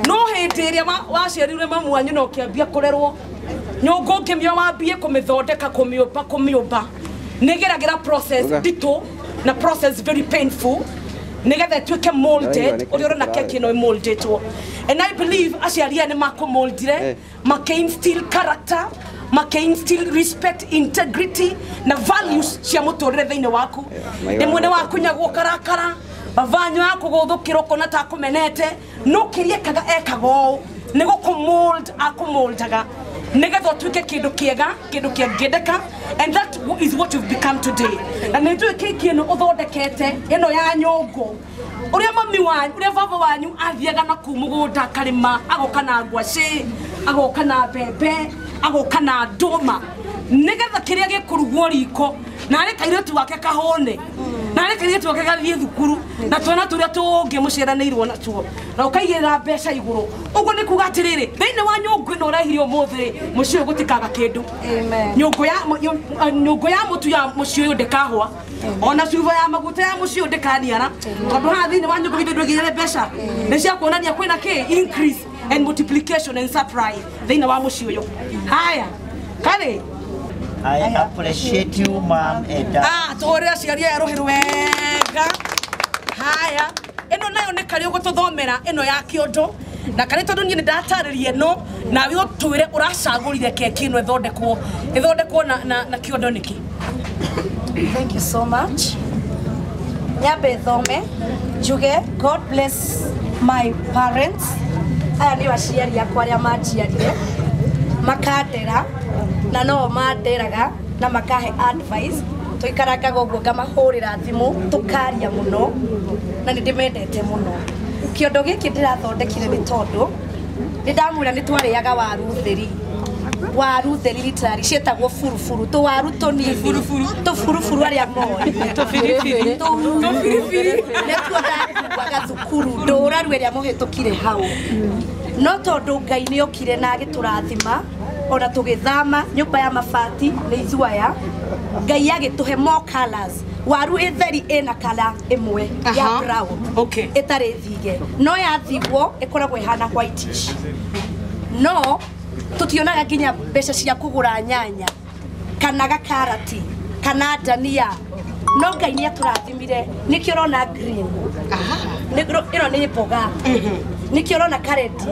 No hĩndĩ ĩrĩa waciarirwe mamu wanyu na ũkĩambia kũrerwo nyũngũ ũngĩmĩoya wambie kũmĩthondeka kũmĩũmba kũmĩũmba nĩgeragĩra process nditũ na process very painful nĩgetha ĩtuĩke molded ũrĩa ũrona keki ĩno ĩmoldĩtwo. And I believe aciari aya nĩ makũmoldire, makĩinstill character, makĩinstill respect, integrity na values cia mũtũrĩre thĩinĩ waku. Rĩmwe nĩ wakunyagwo karakara, babanyu akũgũthũkĩra ũkona ta akũmenete, no kĩrĩa ekaga ekaga ũũ nĩ gũkũmold akũmoldaga nĩgetha ũtuĩke kĩndũ kĩega, kĩndũ kĩangĩendeka, and that is what you've become today. Na nĩ njũĩ keki ĩno ũthondekete ĩno ya nyũngũ, ũrĩa mami wanyu, ũrĩa baba wanyu athiaga na kuu mũgũnda akarĩma, agoka na ngwacĩ, agoka na mbembe, agoka na ndũma, nĩgetha kĩrĩa gĩkũrugwo riko na arĩ kairĩtu gake kahũne, na arĩ kairĩtu gake gathiĩ thukuru, na twana tũrĩa tũngĩ mũciaranĩirwo natuo, na ũkaigĩrĩra mbeca igũrũ. Ũguo nĩ kuga atĩrĩrĩ, thĩinĩ wa nyũngũ ĩno ũrehire ũmũthĩ, mũciĩ ũyũ gũtikaga kĩndũ. Nyũngũ ya mũtu ya mũciĩ ũyũ ndĩkahũa, ona cuba ya maguta ya mũciĩ ũyũ ndĩkaniara, tondũ haha thĩinĩ wa nyũngũ githĩ ndũigĩrĩre mbeca nĩ cia kuonania kwĩna kĩ increase and multiplication and supply thĩinĩ wa mũciĩ ũyũ. Haya, karĩ I appreciate you, mom and dad. Ah, tũhũrĩre aciari aya rũhĩ rwega. Haya, ĩno nayo nĩ karĩ ũgũtũthomera ĩno ya kĩondo, na karĩ tondũ niĩ nĩ ndatarĩria ĩno, nawe ũtwĩre ũracagũrire keki ĩno ĩthondekwo na kĩondo nĩkĩ. Thank you so much. Nyambe thome njuge God bless my parents. Aya nĩo aciari akwa arĩa manjiarire, makandera na no manderaga na makahe advice. Tũikarangaga ũguo ngamahũrĩra thimũ tũkaria mũno na nĩ ndĩmendete mũno. Kĩondo gĩkĩ ndĩrathondekire nĩ tondũ nĩ ndamwĩra nĩ twarĩaga waru theri Waru theri literally ciĩtagwo buruburu tũwaru tũnini tũburuburu arĩa moĩ Tũbiribiri. Tũbiribiri. Nĩtuo ndakuaga thukuru ndũraru ĩrĩa mũhĩtũkire hau no tondũ Ngai nĩ okire na agĩtũrathima ona tũgĩthama nyũmba ya mabati nĩ ithuaya Ngai agĩtũhe more colours waru ĩtheri ĩna kala ĩmwe ya brown ĩtarĩ thige no yathigwo ĩkoragwo ĩhana whitish no tutionaga nginya mbeca cia kũgũra nyanya kana gakarati kana ndania no Ngai nĩ atũrathimire nĩkĩo ũrona green ĩno nĩ mboga nĩkĩo ũrona kareti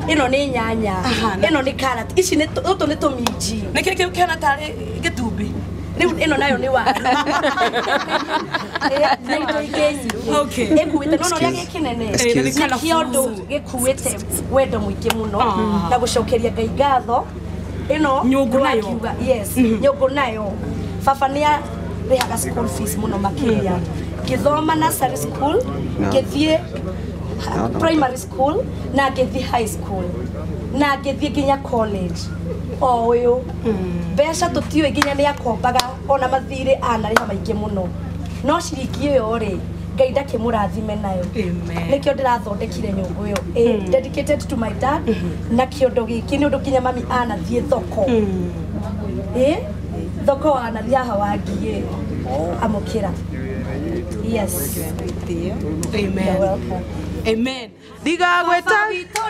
ĩno nĩ nyanya ĩno nĩ karati ici nĩ tũtũ nĩ tũminji nĩkĩo kĩu kĩhana tarĩ gĩtumbĩ rĩu ĩno nayo nĩ waru na indo ingĩ nyingĩ ĩkuĩte no ũrĩa gĩkĩnene nĩkĩo ũndũ gĩkuĩte wendo mũingĩ mũno na gũcokeria Ngai ngatho ĩno Nyũngũ nayo. Yes nyũngũ nayo baba nĩ arĩhaga school fees mũno makĩria ngĩthoma nursery school ngĩthiĩ primary school na ngĩthiĩ high school na ngĩthiĩ nginya college o ũyũ mbeca tũtiũĩ nginya nĩ akombaga ona mathirĩ anarĩha maingĩ mũno no ciringi ĩyo rĩ Ngai ndakĩmũrathime nayo nĩkĩo ndĩrathondekire nyũngũ ĩyo dedicated to my dad na kĩondo gĩkĩ nĩ ũndũ nginya mami anathiĩ thoko thoko anathiĩ haha wangiĩ amũkĩra. Yes. Amen. Amen. Ndigagwĩta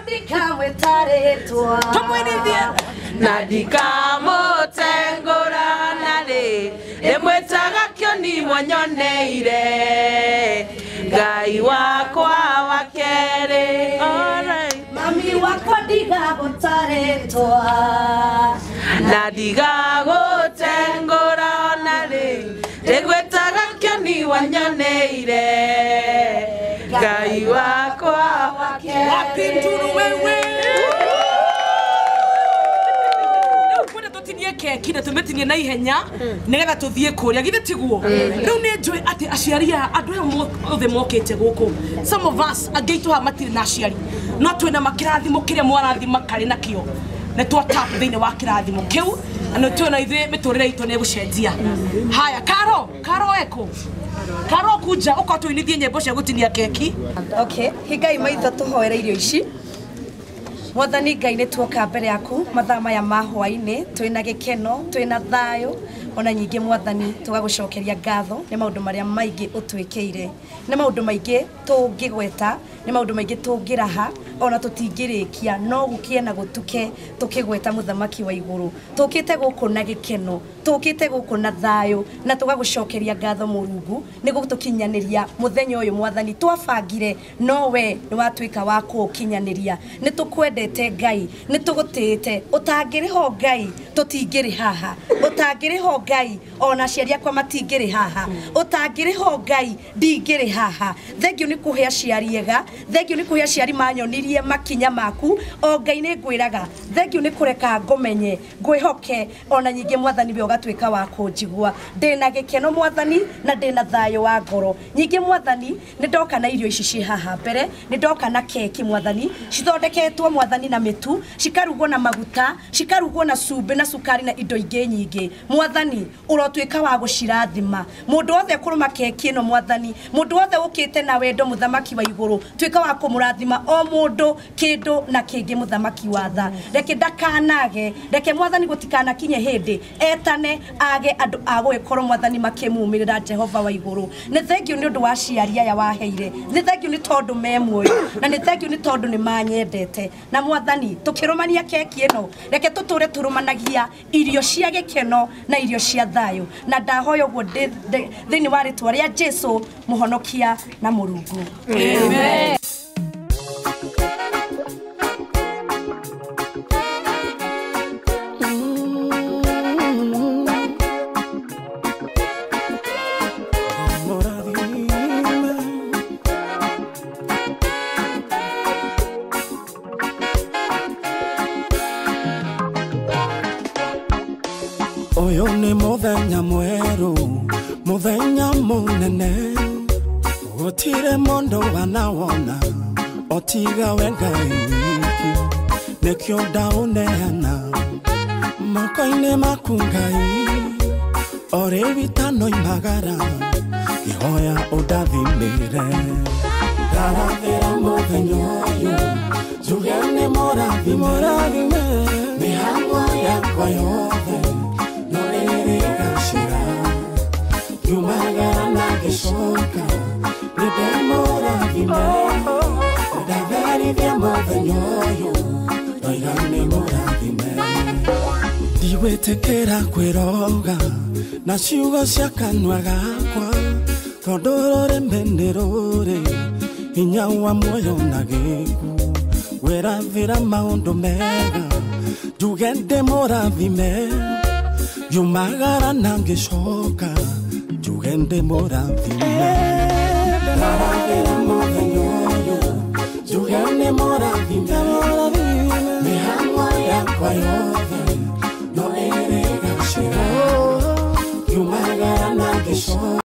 ndigagwĩta rĩtwa tũmwinithie na ndikamũtengũra narĩ ndĩmwĩtaga kĩoni mwanyoneire Ngai wakwa wa kerĩ. Mami wakwa ndigagwĩta rĩtwa na ndigagũtengũra narĩ ndĩgwĩtaga kĩoni wanyoneire Ngai wakwa wa kerĩ. Wapinduru wewe tutinie keki na tumetinie na ihenya nigetha tuthie kuria githe tiguo riu ni njui ati aciari a andu aya othe mokite guku some of us angĩ itũ haha matirĩ na aciari no twĩna makĩrathimo kĩrĩa mwarathima karĩ nakĩo nĩ twa tap thĩinĩ wa kĩrathimo kĩu na nĩ tuona ithuĩ mĩtũrĩre itũ nĩ ĩgũcenjia. Haya Karo, Karo eko Karo kuja ũka tũinithie nyĩmbo cia gũtinia keki. Okay, hingai maitho tũhoere irio ici. Mwathani Ngai nĩ tuoka mbere yaku mathaa maya ma hwaĩ-inĩ twĩna gĩkeno twĩna thayũ ona nyingĩ Mwathani tũgagũcokeria ngatho nĩ maũndũ marĩa maingĩ ũtwĩkĩire nĩ maũndũ maingĩ tũngĩgweta nĩ maũndũ maingĩ tũngĩraha ona tũtingĩrĩkia no gũkĩe na gũtuke tũkĩgweta mũthamaki wa igũrũ tũkĩte gũkũ na gĩkeno tũkĩte gũkũ na thayũ na tũgagũcokeria ngatho Mũrungu nĩ gũtũkinyanĩria mũthenya ũyũ Mwathani twabangire no we nĩ watuĩka wa kũũkinyanĩria nĩ tũkwendete Ngai nĩ tũgũtĩĩte ũtangĩrĩho Ngai tũtingĩrĩ haha ũtangĩrĩho Ngai ona aciari akwa matingĩrĩ haha ũtangĩrĩho Ngai ndingĩrĩ haha. Thengiũ nĩ kũhe aciari ega thengiũ nĩ kũhe aciari manyonirie makinya maku o Ngai nĩ ngwĩraga thengiũ nĩ kũreka ngũmenye ngwĩhoke ona nyingĩ Mwathani we ũgatuĩka wa kũnjigua ndĩna gĩkeno Mwathani na ndĩna thayũ wa ngoro nyingĩ Mwathani nĩ ndoka na irio ici ciĩ haha mbere nĩ ndoka na keki Mwathani cithondeketwo Mwathani na mĩtu cikarugwo na maguta cikarugwo na cumbĩ na cukari na indo ingĩ nyingĩ Mwathani ũrotuĩka wa gũcirathima mũndũ wothe kũrũma keki ĩno Mwathani mũndũ wothe ũkĩte na wendo mũthamaki wa igũrũ tuĩka wa kũmũrathima o mũndũ kĩndũ na kĩngĩ mũthamaki wa tha reke ndakanage reke Mwathani gũtikanakinye hĩndĩ etane age andũ a gũgĩkorwo Mwathani makĩmumĩrĩra Jehova wa igũrũ nĩ thengiũ nĩ ũndũ wa aciari aya waheire nĩ thengiũ nĩ tondũ me muoyo na nĩ thengiũ nĩ tondũ nĩ manyendete na Mwathani tũkĩrũmania keki ĩno reke tũtũre tũrũmanagia irio cia gĩkeno na irio cia thayũ na ndahoya ũguo thĩinĩ wa rĩtwa rĩa Jesu mũhonokia na Mũrungu. Amen. Ũyũ nĩ mũthenya mwerũ mũthenya mũnene gũtirĩ mũndũ wanawona otiga we Ngai wiki nĩkĩo ndaũneana Moko-inĩ maku Ngai o rĩu itanoimagara ngĩhoya ũndathimĩre. Ndarathĩra mũthenya ũyũ njuge nĩ mũrathime, mĩhang'o yakwa yothe no ĩrĩgacĩra. Ngiumagara na ngĩcoka nĩ ndĩmũrathime, ndatherithia mũthenya ũyũ ndoiga nĩ mũrathime. Ndigwĩtĩkĩra kwĩroga na ciugo cia kanua gakwa, tondũ rũrĩmĩ nĩ rũrĩ hinya wa muoyo na gĩkuũ. Wĩrathĩra maũndũ mega njuge ndĩmũrathime, ngiumagara na ngĩcoka njuge ndĩmũrathime. Ndarathĩra mũthenya ũyũ njuge nĩ mũrathime, mĩhang'o yakwa